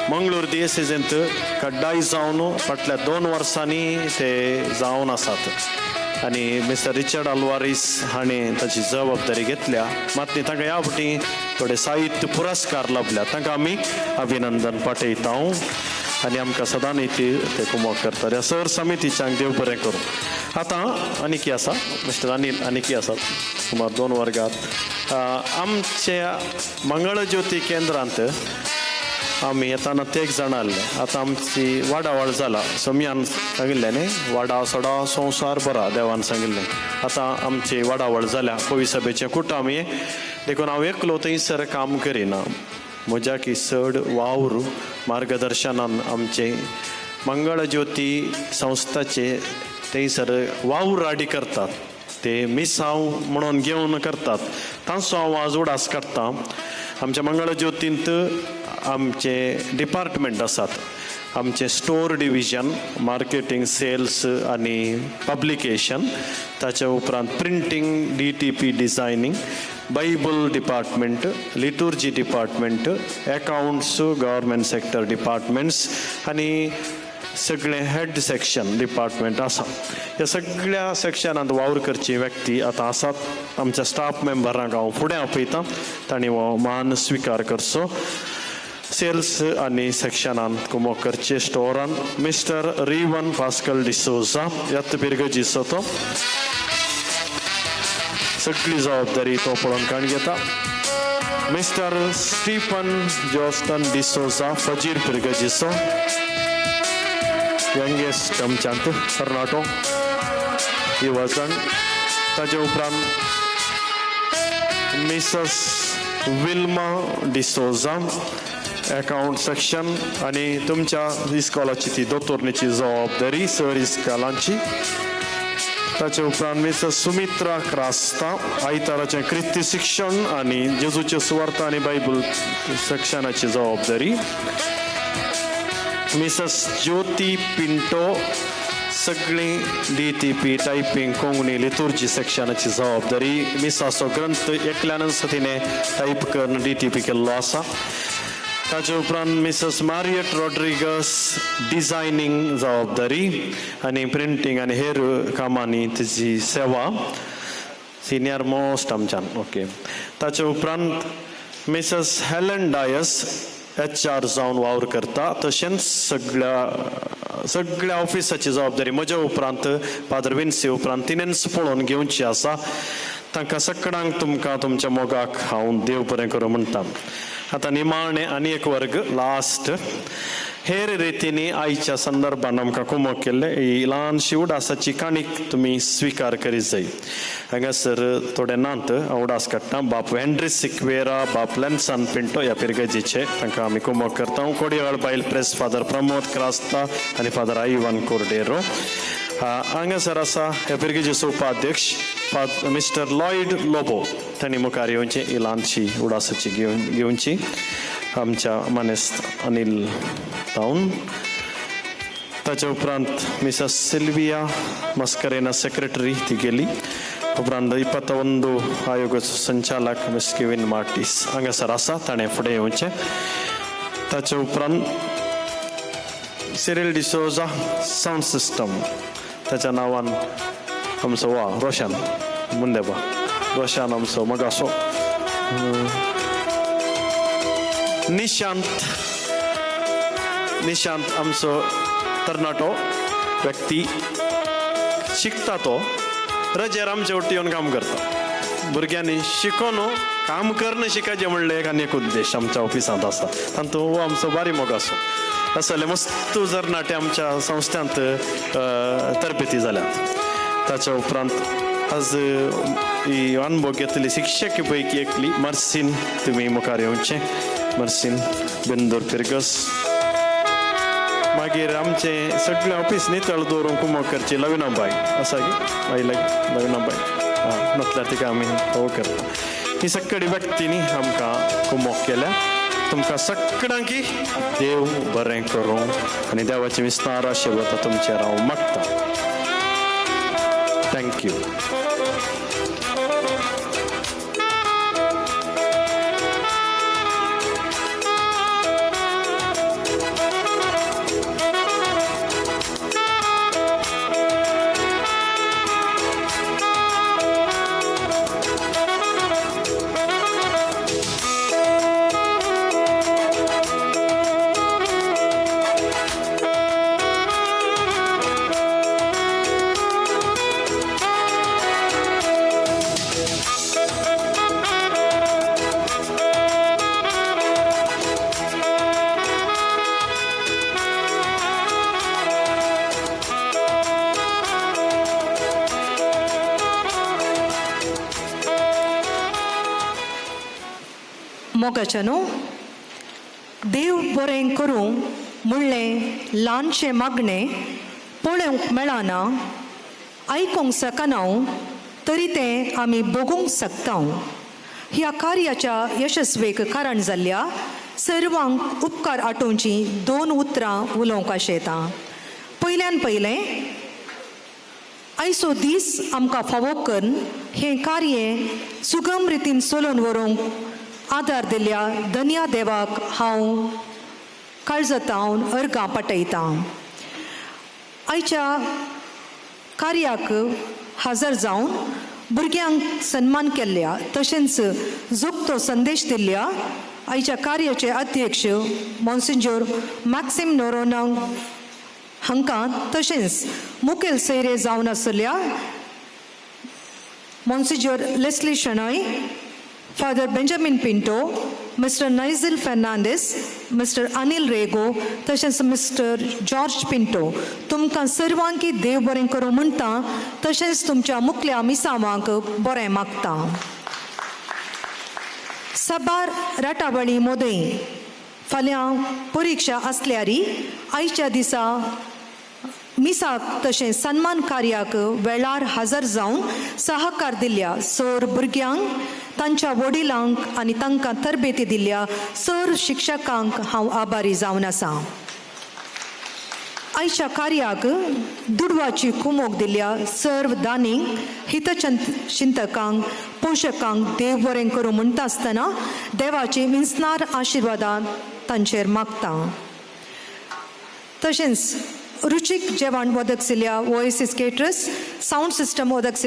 Mangaluru दियेसेजींत कड्डाय जावन फाटल्या 2 वर्सांनी ते जावन आसात आनी मिस्टर रिचर्ड अल्वारीस हाणें ताची जबाबदारी घेतल्या. मात न्ही तांकां ह्या फावटी थोडे साहित्य पुरस्कार लाभल्या, तांकां आमी अभिनंदन पाठयता आनी आमकां सदां ती ते कुमोक करतात. ह्या सर समितीच्यांक देव बरें करूं. आतां आनीकी आसा मिस्टर अनिल आनीकी आसात सुमार 2 वर्गात आमच्या मंगळज्योती केंद्रांत आमी येताना तेग जाणां आसले. आतां आमची वाडावळ जाला, सोमयान सांगिल्लें न्ही, वाडा सोडा संवसार बरा देवान सांगिल्लें. आतां आमची वाडावळ जाल्या पवी सभेचें कुटुंब हें, देखून हांव एकलो थंयसर काम करिना. म्हज्या की चड वावर मार्गदर्शनान आमचे मंगळज्योती संस्थाचे थंयसर वावर आडी करतात, ते मिसांव म्हणून घेवन करतात, तांचो हांव आज उडास काडटा. आमच्या मंगळज्योतींत आमचे डिपार्टमेंट आसात, आमचे स्टोर डिविजन, मार्केटींग, सेल्स आनी पब्लिकेशन, ताच्या उपरांत printing, DTP designing, Bible department, liturgy department, accounts, government sector departments आनी सगळे हेड सेक्शन डिपार्टमेंट आसा. ह्या सगळ्या सेक्शनांत वावर करची व्यक्ती आतां आसात. आमच्या स्टाफ मेंबरांक हांव फुडें आपयतां, तांणी हो मान स्विकार करचो. सेल्स आनी सेक्शनान कुमोक करचे स्टोरान मिस्टर रिवन पास्कल डिसोजा यात पिरगजीचो तो सगळी जबाबदारी तो पळोवन काण घेता. मिस्टर स्टीफन जॉस्टन डिसोजा फजीर पिरगजीचो यंगेस्ट आमच्यांत तरणाटो युवजण. ताजे उपरांत Mrs Wilma D'Souza account section आनी तुमच्या इस्कॉलाची ती दोतोरणीची जबाबदारी सर इस्कॉलांची. ताचे उपरांत मिसेस सुमित्रा क्रास्ता आयताराचें क्रिस्ती शिक्षण आनी जेजूचे सुवार्थ आनी बायबल सेक्शनाची जबाबदारी. मिसेस ज्योती पिंटो सगळी DTP typing Konkani liturgy सेक्शनाची जबाबदारी. मिसाचो ग्रंथ एकल्यानच तिणें टायप करून DTP केल्लो आसा. ताचे उपरांत मिसेस मारियट रॉड्रिगस डिझायनींग जबाबदारी आनी प्रिंटींग आनी हेर कामांनी तिची सेवा, सिनियर मोस्ट आमच्यान. ओके. ताचे उपरांत मिसेस हेलन डायस HR जावन वावर करता, तशेंच सगळ्या सगळ्या ऑफिसाची जबाबदारी म्हज्या उपरांत फादर विन्सी उपरांत तिणेंच पळोवन घेवची आसा. तांकां सगळ्यांक तुमकां तुमच्या मोगाक हांव देव बरें करूं म्हणटा. आतां निमाणें आनी एक वर्ग लास्ट हेर रितींनी आयच्या संदर्भान आमकां कुमक केल्ले ही ल्हानशी उडासाची काणीक तुमी स्विकार करीत जाय. हांगासर थोडे नात हांव उडास काडटा. बाप हेनरी सिक्वेरा, बाप लेन्सन पिंटो ह्या पिरगजीचे तांकां आमी कुमक करता. कोडियाळ बायल प्रेस फादर प्रमोद क्रास्ता आनी फादर आयवन कोर्डेरो. हांगासर आसा ह्या पिरगजीचो उपाध्यक्ष मिस्टर लॉयड लोबो, तांणी मुखार येवची ही ल्हानशी उडासाची घेवची आमच्या मानेस्त अनिल टावन. ताच्या उपरांत मिसेस सिल्विया मस्करेना सेक्रेटरी ती गेली. उपरांत 21 आयोगाचो संचालक मिस केविन मार्टीस हांगासर आसा, ताणें फुडें येवचें. ताच्या उपरांत सिरिल डिसोजा सावंड सिस्टम ताच्या नांवान आमचो वा रोशन मुंदेबा रोशन आमचो मगासो निशांत निशांत आमचो तरणाटो व्यक्ती शिकता, तो रजेर आमचे वटेन येवन काम करता. भुरग्यांनी शिकोन काम करून शिकायचें म्हणलें एक आनी एक उद्देश आमच्या ऑफिसांत आसा. तातूंत हो आमचो बारी मोग आसो. असले मस्त तरणाटे आमच्या संस्थांत तरबेती जाल्यात. ताच्या उपरांत आज ही अनुभव घेतली शिक्षक पैकी एकली मर्सीन, तुमी मुखार येवचें. मर्सीन बेंदूर फिरगस. मागीर आमचें सगळें ऑफीस नितळ दवरूंक कुमक करची लविनाबाय आसा की बाय लविनाबाय आं नासल्यार तिका आमी हो करता. ही सगळी व्यक्तींनी आमकां कुमक केल्या. तुमकां सगळ्यांकी देव बरें करूं आनी देवाचे विस्तार आशिर्वाद तुमचेर हांव मागता. Thank you. मोगाच्या न्हू, देव बरें करूं म्हणलें ल्हानशें मागणें पळोवंक मेळना, आयकूंक शकना, तरी तें आमी भोगूंक शकता. ह्या कार्याच्या यशस्वेक कारण जाल्ल्या सर्वांक उपकार आठोवची दोन उतरां उलोवंक आशेता. पयल्यान पयलें, आयचो दीस आमकां फावो करून हें कार्य सुगम रितीन चलोवन व्हरूंक आदार दिल्ल्या धन्या देवाक हांव काळजांत अर्गां पाठयतां. आयच्या कार्याक हजर जावन भुरग्यांक सन्मान केल्ल्या तशेंच जोगतो संदेश दिल्ल्या आयच्या कार्याचे अध्यक्ष मॉन्सिंजोर मॅक्सिम नोरोना हांकां, तशेंच मुखेल सैरे जावन आसल्या Monsignor Leslie Shenoy, father Benjamin Pinto, mister Nigel Fernandes, mister Anil Rego, तशेंच मिस्टर जॉर्ज पिंटो, तुमकां सर्वांकी देव बरें करूं म्हणटा, तशेंच तुमच्या मुखल्या मिसावांक बरें मागता. साबार राटावळी मोदय फाल्यां परिक्षा आसल्यारी आयच्या दिसा मिसाक तशें सन्मान कार्याक वेळार हजर जावन सहकार दिल्ल्या सर भुरग्यांक, तांच्या वडिलांक आनी तांकां तरबेती दिल्ल्या सर शिक्षकांक हांव आभारी जावन आसा. आयच्या कार्याक दुडवाची कुमोक दिल्ल्या सर्व दानींक, हितचंत चिंतकांक, पोशकांक देव बरें करूं म्हणटा आसतना देवाची विंचणार आशिर्वादां तांचेर मागता. तशेंच रुचीक जेवण वदक ओएसीस केटरस, सावंड सिस्टम वदक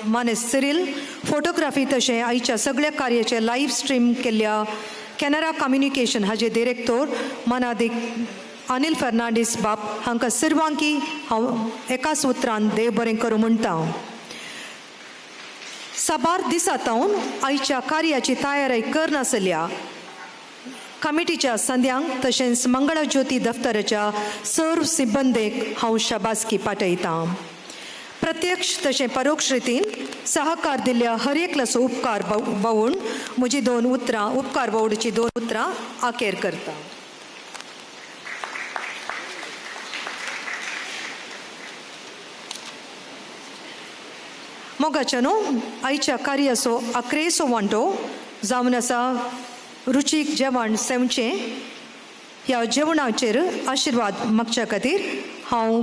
मानेस सिरील, फोटोग्राफी तशें आयच्या सगळ्या कार्याचे लायव्ह स्ट्रीम केल्ल्या कॅनरा कम्युनिकेशन हाजे डिरेक्टोर मानादीक अनिल फर्नांडीस बाप हांकां सर्वांकी हांव एकाच उतरान देव बरें करूं म्हणटा. साबार दिसा तावन आयच्या कार्याची तयारी करनासल्या कमिटीच्या संद्यांक तशेंच मंगळा ज्योती दफ्तराच्या सर्व सिब्बंदेक हांव शाबासकी पाठयतां. प्रत्यक्ष तशें परोक्ष रितीन सहकार दिल्ल्या हर एकल्याचो उपकार बावून म्हजी दोन उतरां, उपकार बावडीची दोन उतरां आकेर करता. मोगाच्या न्हू, आयच्या कार्याचो अक्रेसो वांटो जावन आसा रुचीक जेवण सेवचें. ह्या जेवणाचेर आशिर्वाद मागच्या खातीर हांव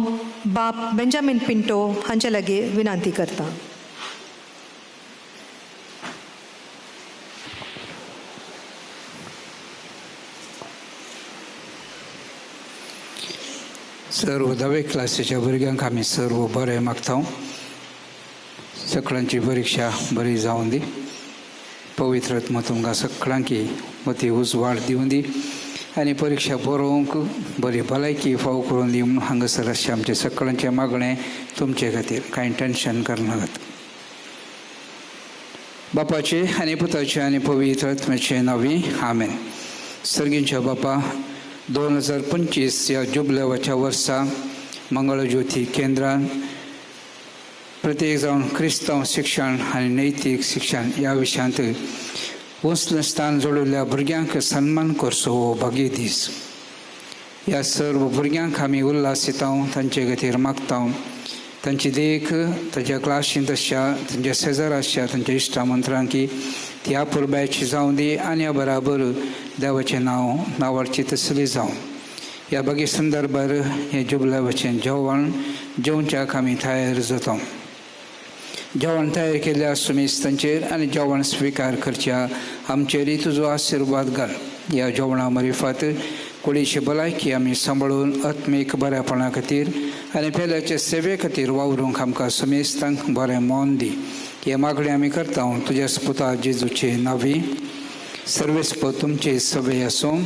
बाप बेंजामीन पिंटो हांचे लागीं विनंती करतां. सर्व धावे क्लासीच्या भुरग्यांक आमी सर्व बरें मागता. सगळ्यांची परिक्षा बरी जावन दी. पवित्र आत्मा तुमकां सगळ्यांकी मती उजवाड दिवन दी आनी परिक्षा बरोवंक बरी भलायकी फाव करून दी म्हणून हांगासर अशें आमचें सगळ्यांचें मागणें तुमचे खातीर. कांय टेंशन करनाकात. बापाचे आनी पुताचे आनी पवित्र आत्म्याचे नांवी आमेन. सर्गींच्या बापा, 2025 ह्या जुबलेवाच्या वर्सा मंगळज्योती केंद्रान प्रत्येक जावन क्रिस्तांव शिक्षण आनी नैतीक शिक्षण ह्या विशयांत उंचलें स्थान जोडिल्ल्या भुरग्यांक सन्मान करचो हो भाग्य दीस. ह्या सर्व भुरग्यांक आमी उल्हास दिता, तांचे खातीर मागता. तांची देख ताच्या क्लासींत आसच्या, तांच्या शेजार आसच्या, तांच्या इश्टा मंत्रांकी ती अपुरबायची जावं दी आनी ह्या बराबर देवाचें नांव नांवाची तसली जावं. ह्या बागी संदर्भार हें जुबलावाचें जेवण जेवच्याक आमी तयार जाता. जेवण तयार केल्ल्या सुमेस्तांचेर आनी जेवण स्विकार करच्या आमचेरय तुजो आशिर्वाद घाल. ह्या जेवणा मरिफात कुडीची भलायकी आमी सांबाळून आत्मीक बऱ्यापणा खातीर आनी पेल्याचे सेवे खातीर वावरूंक आमकां सुमेस्तांक बरें मन दी. हे मागणें आमी करता तुज्या पुता जेजूचे नांवी. सर्वेस्प तुमचे सभे आसूं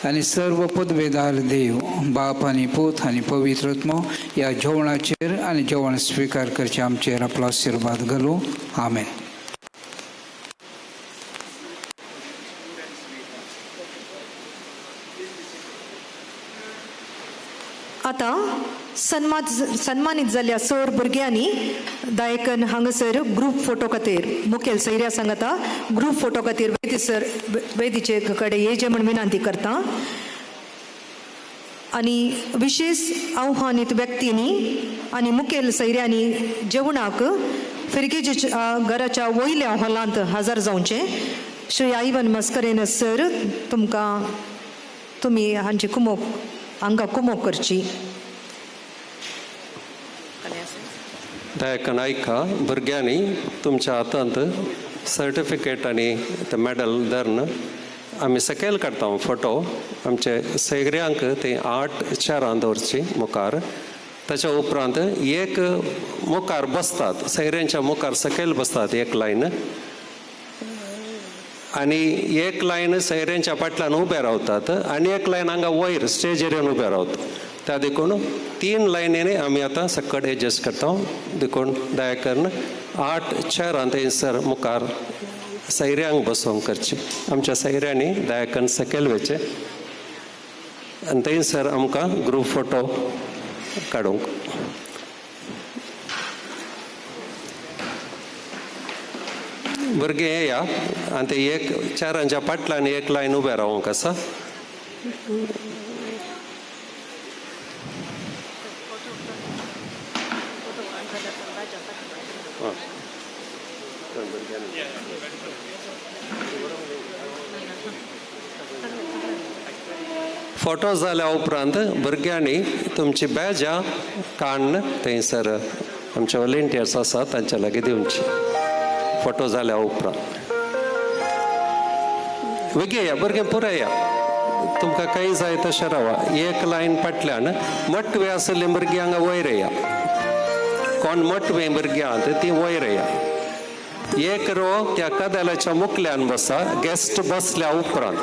आनी सर्व पदवेदार देव बाप आनी पूत आनी पवित्र आत्मो ह्या जेवणाचेर आनी जेवण स्विकार करचे आमचेर आपलो आशिर्वाद घालूं. आमेन. आतां सन्मानीत जाल्ल्या सर भुरग्यांनी दायकन हांगासर ग्रूप फोटो खातीर मुखेल सैऱ्या सांगता ग्रूप फोटो खातीर वेदी सर वेदीचे कडेन येवचें म्हूण विनंती करता. आनी विशेष आव्हानीत व्यक्तींनी आनी मुखेल सैऱ्यांनी जेवणाक फिरगेजीच्या घराच्या वयल्या हॉलांत हजर जावचें. श्री आयवन मस्करेनस सर तुमकां तुमी हांची कुमोक हांगा कुमोक करची. दयाकन आयका भुरग्यांनी तुमच्या हातांत सर्टिफिकेट आनी ते मॅडल धरून आमी सकयल काडटा फोटो. आमचे सगळ्यांक ते 8 चेरां दवरची मुखार. ताच्या उपरांत एक मुखार बसतात, सैऱ्यांच्या मुखार सकयल बसतात एक लायन, आनी एक लायन सैऱ्यांच्या फाटल्यान उबे रावतात आनी एक लायन हांगा वयर स्टेजीर येवन उबे रावतात. त्या देखून 3 लायनीनी आमी आतां सकट एडजस्ट करता. देखून दया करून 8 चेरां थंयसर मुखार सैऱ्यांक बसोवंक करची. आमच्या सैऱ्यांनी दया करून सकयल वयचें आनी थंयसर आमकां ग्रूप फोटो काडूंक. भुरगे येया आनी ते एक चारांच्या फाटल्यान एक लायन उबे रावंक आसा. फोटो जाल्या उपरांत भुरग्यांनी तुमची बॅजां काडून थंयसर आमचे व्हॉलेंटियर्स आसा तांच्या लागीं दिवची. फोटो जाल्या उपरांत वेगळी या भुरगें पुराय या, तुमकां कांय जाय तशें रावा. एक लायन फाटल्यान मटवे आशिल्लीं भुरगीं हांगा वयर या, कोण मटवे भुरगीं आहात तीं वयर या. एक रो त्या कदेलाच्या मुखल्यान बसा गेस्ट बसल्या उपरांत.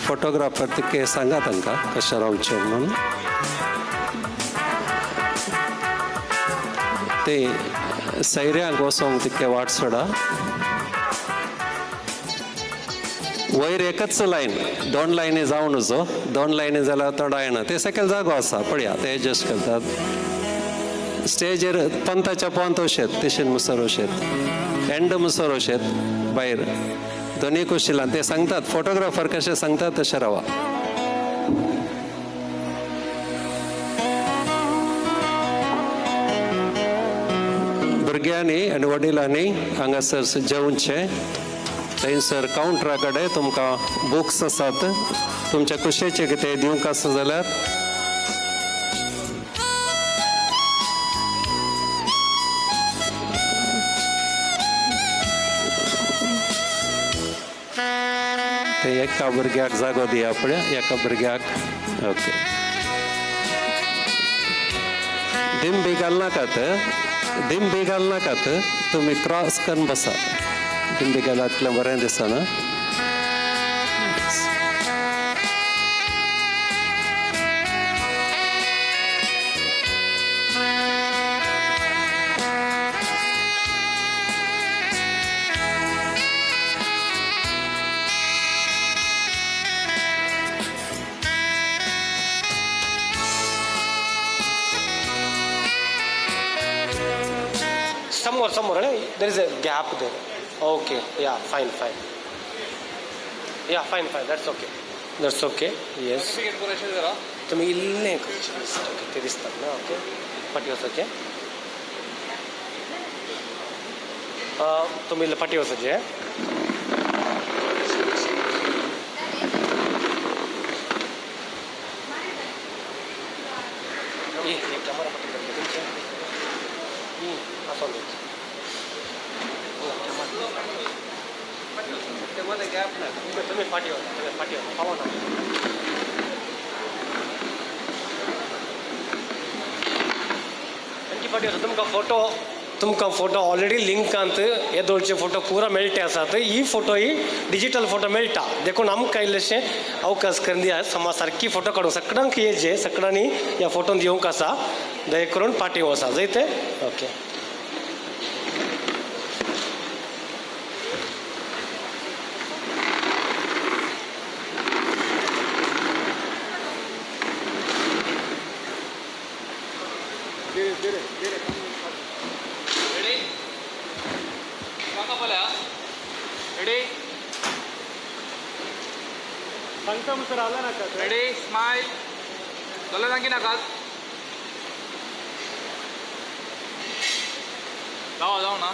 फोटोग्राफर तिके सांगा तांकां कशें रावचें म्हणून. ते सैऱ्यांक वचोंक तितके वाट सोडा. वयर एकच लायन, 2 लायनी जावन नजो, 2 लायनी जाल्यार तोंडा येना. ते सकयल जागो आसा पळया, ते एडजस्ट करतात. स्टेजीर पंताच्या पंत वशेत, तिशेन मुसर वशेत, एंड मुसर वशेत भायर दोनी कुशिलान ते सांगतात. फोटोग्राफर कशें सांगतात तशें रावा. भुरग्यांनी आनी वडिलांनी हांगासर जेवचें. थंयसर कावंटरा कडेन तुमकां बुक्स आसात, तुमच्या कुशेचें कितें दिवंक आसा जाल्यार ते एका भुरग्याक जागो दिया पळय, एका भुरग्याक. ओके, दिंबी घालनाकात, दिंबी घालनाकात, तुमी क्रॉस करून बसा. दिंबी घालातलें बरें दिसना. Somewhere, there is a gap there. Okay, yeah, fine, fine. Yeah, fine, fine, that's okay. That's okay, yes. तुम्ही इल्लें करचें, ते दिसतात ना, ओके? फाटी वचपाचें. तुमी इल्लें फाटी वचपाचें. कॅमेरा फाटी तुमचें. आसोन तुम्ही फाटी वचा, तुम्ही फाटी वचा, पावना. आणखी फाटी वचा. तुमकां फोटो तुमकां फोटो ऑलरेडी लिंकांत येदोळचे फोटो पुरा मेळटे आसात. ही फोटो ही डिजिटल फोटो मेळटा, देखून आमकां इल्लेशें अवकाश करून दिया. समाज सारकी फोटो काडूंक सगळ्यांक येजे, सगळ्यांनी ह्या फोटोन येवंक आसा. दया करून पाटी वसा जयते. ओके. रेडी, स्माइल, डोले सांगी नाकात. जाओ जाओ ना.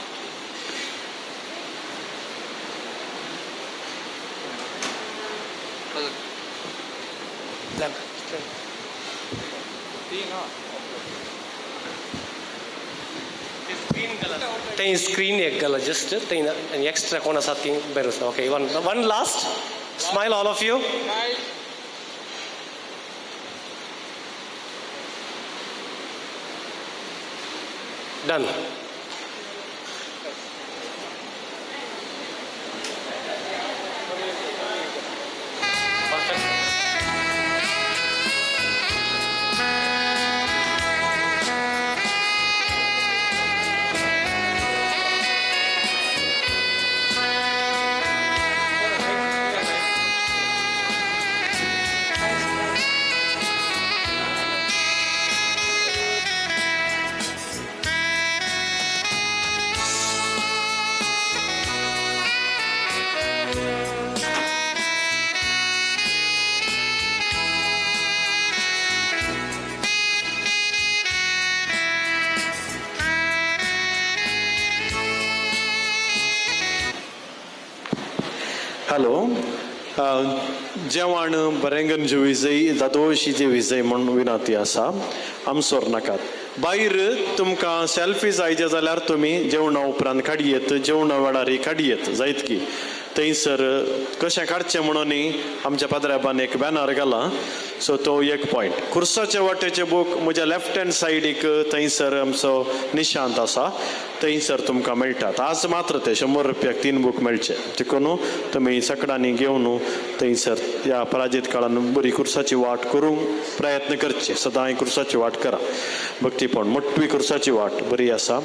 थंय स्क्रीन एक घाला जस्ट थंय एक्स्ट्रा कोण आसा ती बरें. Okay, one last smile all of you. Done. Hello. जेवण बरेंगन जे विजय दादोशी जे विजय म्हूण विनंती आसा, आमसोर नाकात. भायर तुमकां सेल्फी जाय जाल्यार तुमी जेवणा उपरांत काडयेत, जेवणा वेळार काडयेत जायत की थंयसर कशें काडचें म्हणून आमच्या पाद्र्याबान एक बॅनर घाला. सो तो एक पॉयंट. खुर्साच्या वाटेचे बूक म्हज्या लेफ्ट हँड सायडीक थंयसर आमचो निशांत आसा, थंयसर तुमकां मेळटात. आज मात्र ते 100 रुपयाक 3 बूक मेळचे, देखून तुमी सगळ्यांनी घेवन थंयसर ह्या पराजीत काळान बरी खुर्साची वाट करूंक प्रयत्न करचे. सदांय खुर्साची वाट करा, भक्तीपण मोटवी खुर्साची वाट बरी आसा.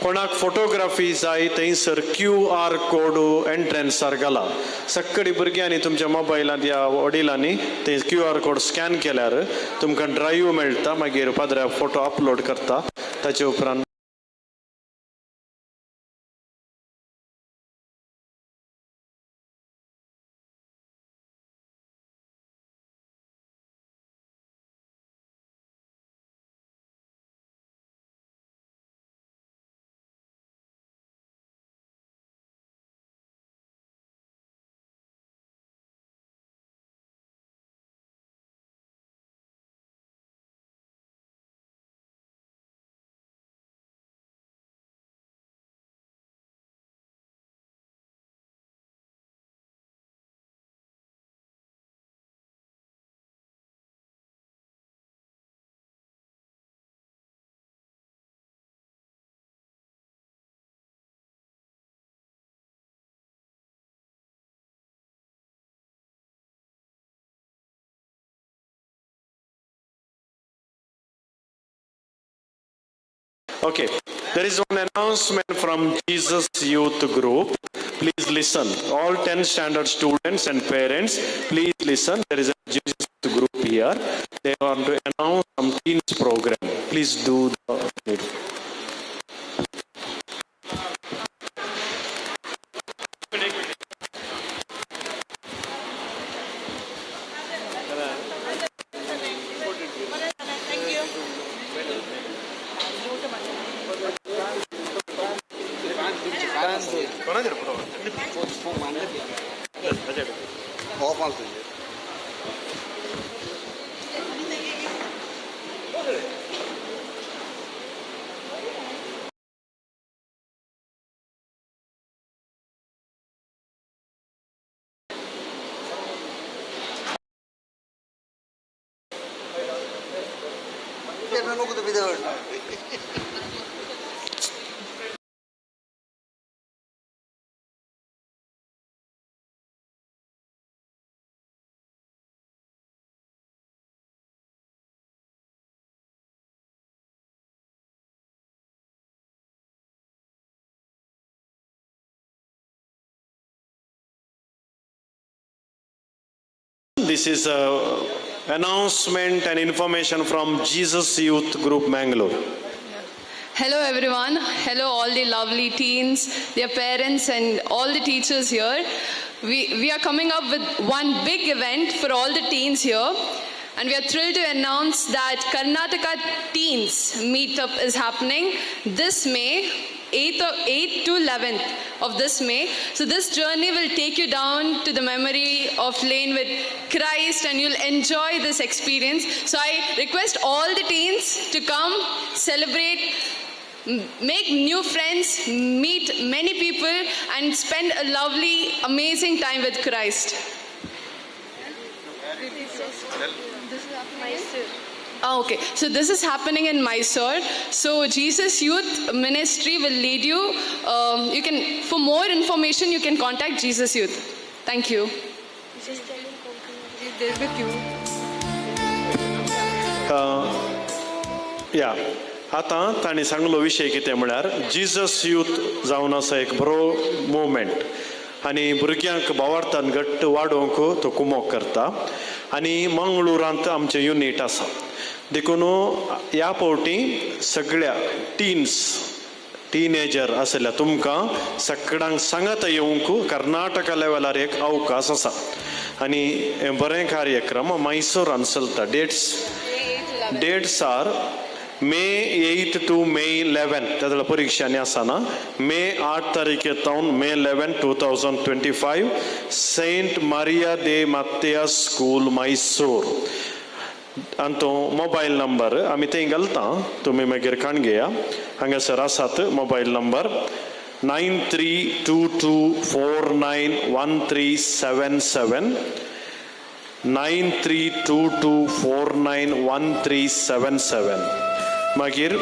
कोणाक फोटोग्राफी जाय थंयसर QR code एंट्रन्सार घाला. सगळी भुरग्यांनी तुमच्या मोबायलांत या वडिलांनी ते QR code scan केल्यार तुमकां ड्रायव्ह मेळटा. मागीर पाद्र्या फोटो अपलोड करता. ताचे उपरांत Okay, there is one announcement from Jesus Youth Group. Please listen. All 10 standard students and parents, please listen. There is a Jesus Youth Group here. They want to announce some teens program. Please do the needful. This is announcement and information from Jesus Youth Group Mangalore. Hello everyone. Hello all the lovely teens, their parents and all the teachers here. We are coming up with one big event for all the teens here. And we are thrilled to announce that Karnataka Teens Meetup is happening this May, 8th, 8 to 11th of this May. So this journey will take you down to the memory of lane with Christ and you'll enjoy this experience. So I request all the teens to come celebrate, make new friends, meet many people, and spend a lovely, amazing time with Christ. Ah, okay, so this is happening in Mysore. So Jesus Youth Ministry will lead you. You can, for more information, you can contact Jesus Youth. Thank you. They're with you. या, आतां तांणी सांगलो विशय कितें म्हळ्यार, Jesus youth जावन आसा एक बरो मुवमेंट आनी भुरग्यांक भावार्थान घट्ट वाडोवंक तो कुमोक करता आनी मंगळुरांत आमचें युनीट आसा. देखून ह्या फावटी सगळ्या टीन्स, टिनेजर आसल्या तुमकां सगळ्यांक सांगात येवंक कर्नाटका लेवलार एक अवकाश आसा आनी हें बरें कार्यक्रम मैसूरान चलता. Dates are May 8 to May 11. त्यातल्या परिक्षांनी आसना, मे 8 तारखे तावन May 11, 2025, Saint Maria de Mathias School, Mysore. आनी तो मोबायल नंबर आमी थंय घालता, तुमी मागीर काण घेया. हांगासर आसात mobile number 9322491377, 9322491377. मागीर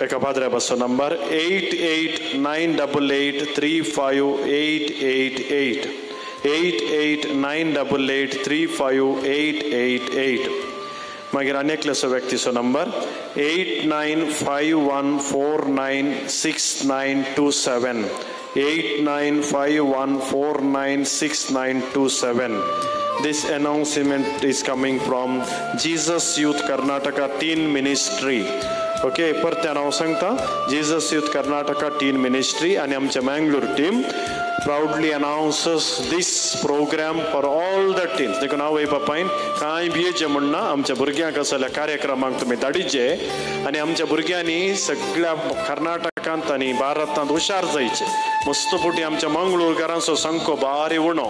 एका पाद्र्या number 8898835888, 8898835888. मागीर आनी एकल्याचो व्यक्तीचो number 8951496927, 8951496927. This announcement is coming from Jesus Youth Karnataka Teen Ministry. Okay, परत्यान हांव सांगता, Jesus Youth Karnataka Teen Ministry आनी आमच्या Mangalore team proudly announces this program for all the teens. देखून आवय बापायन कांय भियेचें म्हण ना, आमच्या भुरग्यांक असल्या कार्यक्रमांक तुमी धाडिचे आनी आमच्या भुरग्यांनी सगळ्या कर्नाटकांत आनी भारतांत हुशार जायचे. मस्त पुटी आमच्या मंगळूरकारांचो सामको बारी उणो,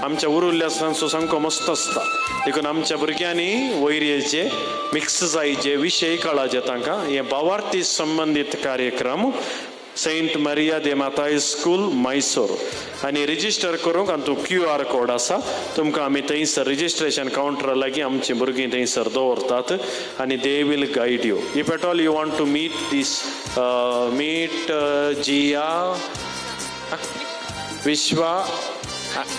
आमच्या उरुल्ल्यासांचो सामको मस्त आसता. देखून आमच्या भुरग्यांनी वयर येयचे, मिक्स जायचे, विशय कळाचे तांकां. हे भावार्थी संबंदीत कार्यक्रम, सेंट मरिया दे माताय स्कूल, मैसूर. आनी रजिस्टर करूंक आनी क्यू आर कोड आसा तुमकां, आमी थंयसर रजिस्ट्रेशन कावंटरा लागीं आमची भुरगीं थंयसर दवरतात आनी they will guide you. If at all you want to meet this, meet Jiya, Vishwa,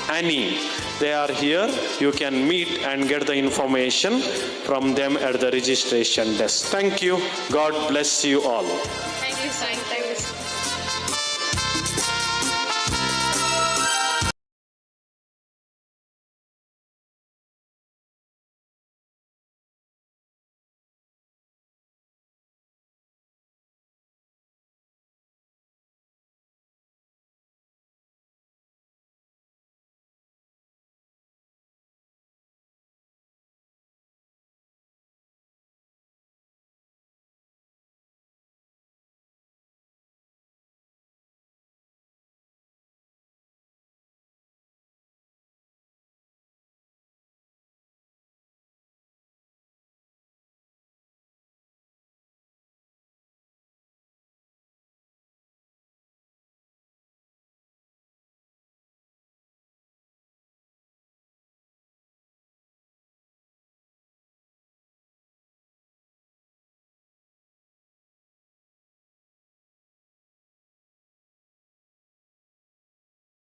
Annie, they are here. You can meet and get the information from them at the registration desk. Thank you. God bless you all. Thank you, sir. Thank you.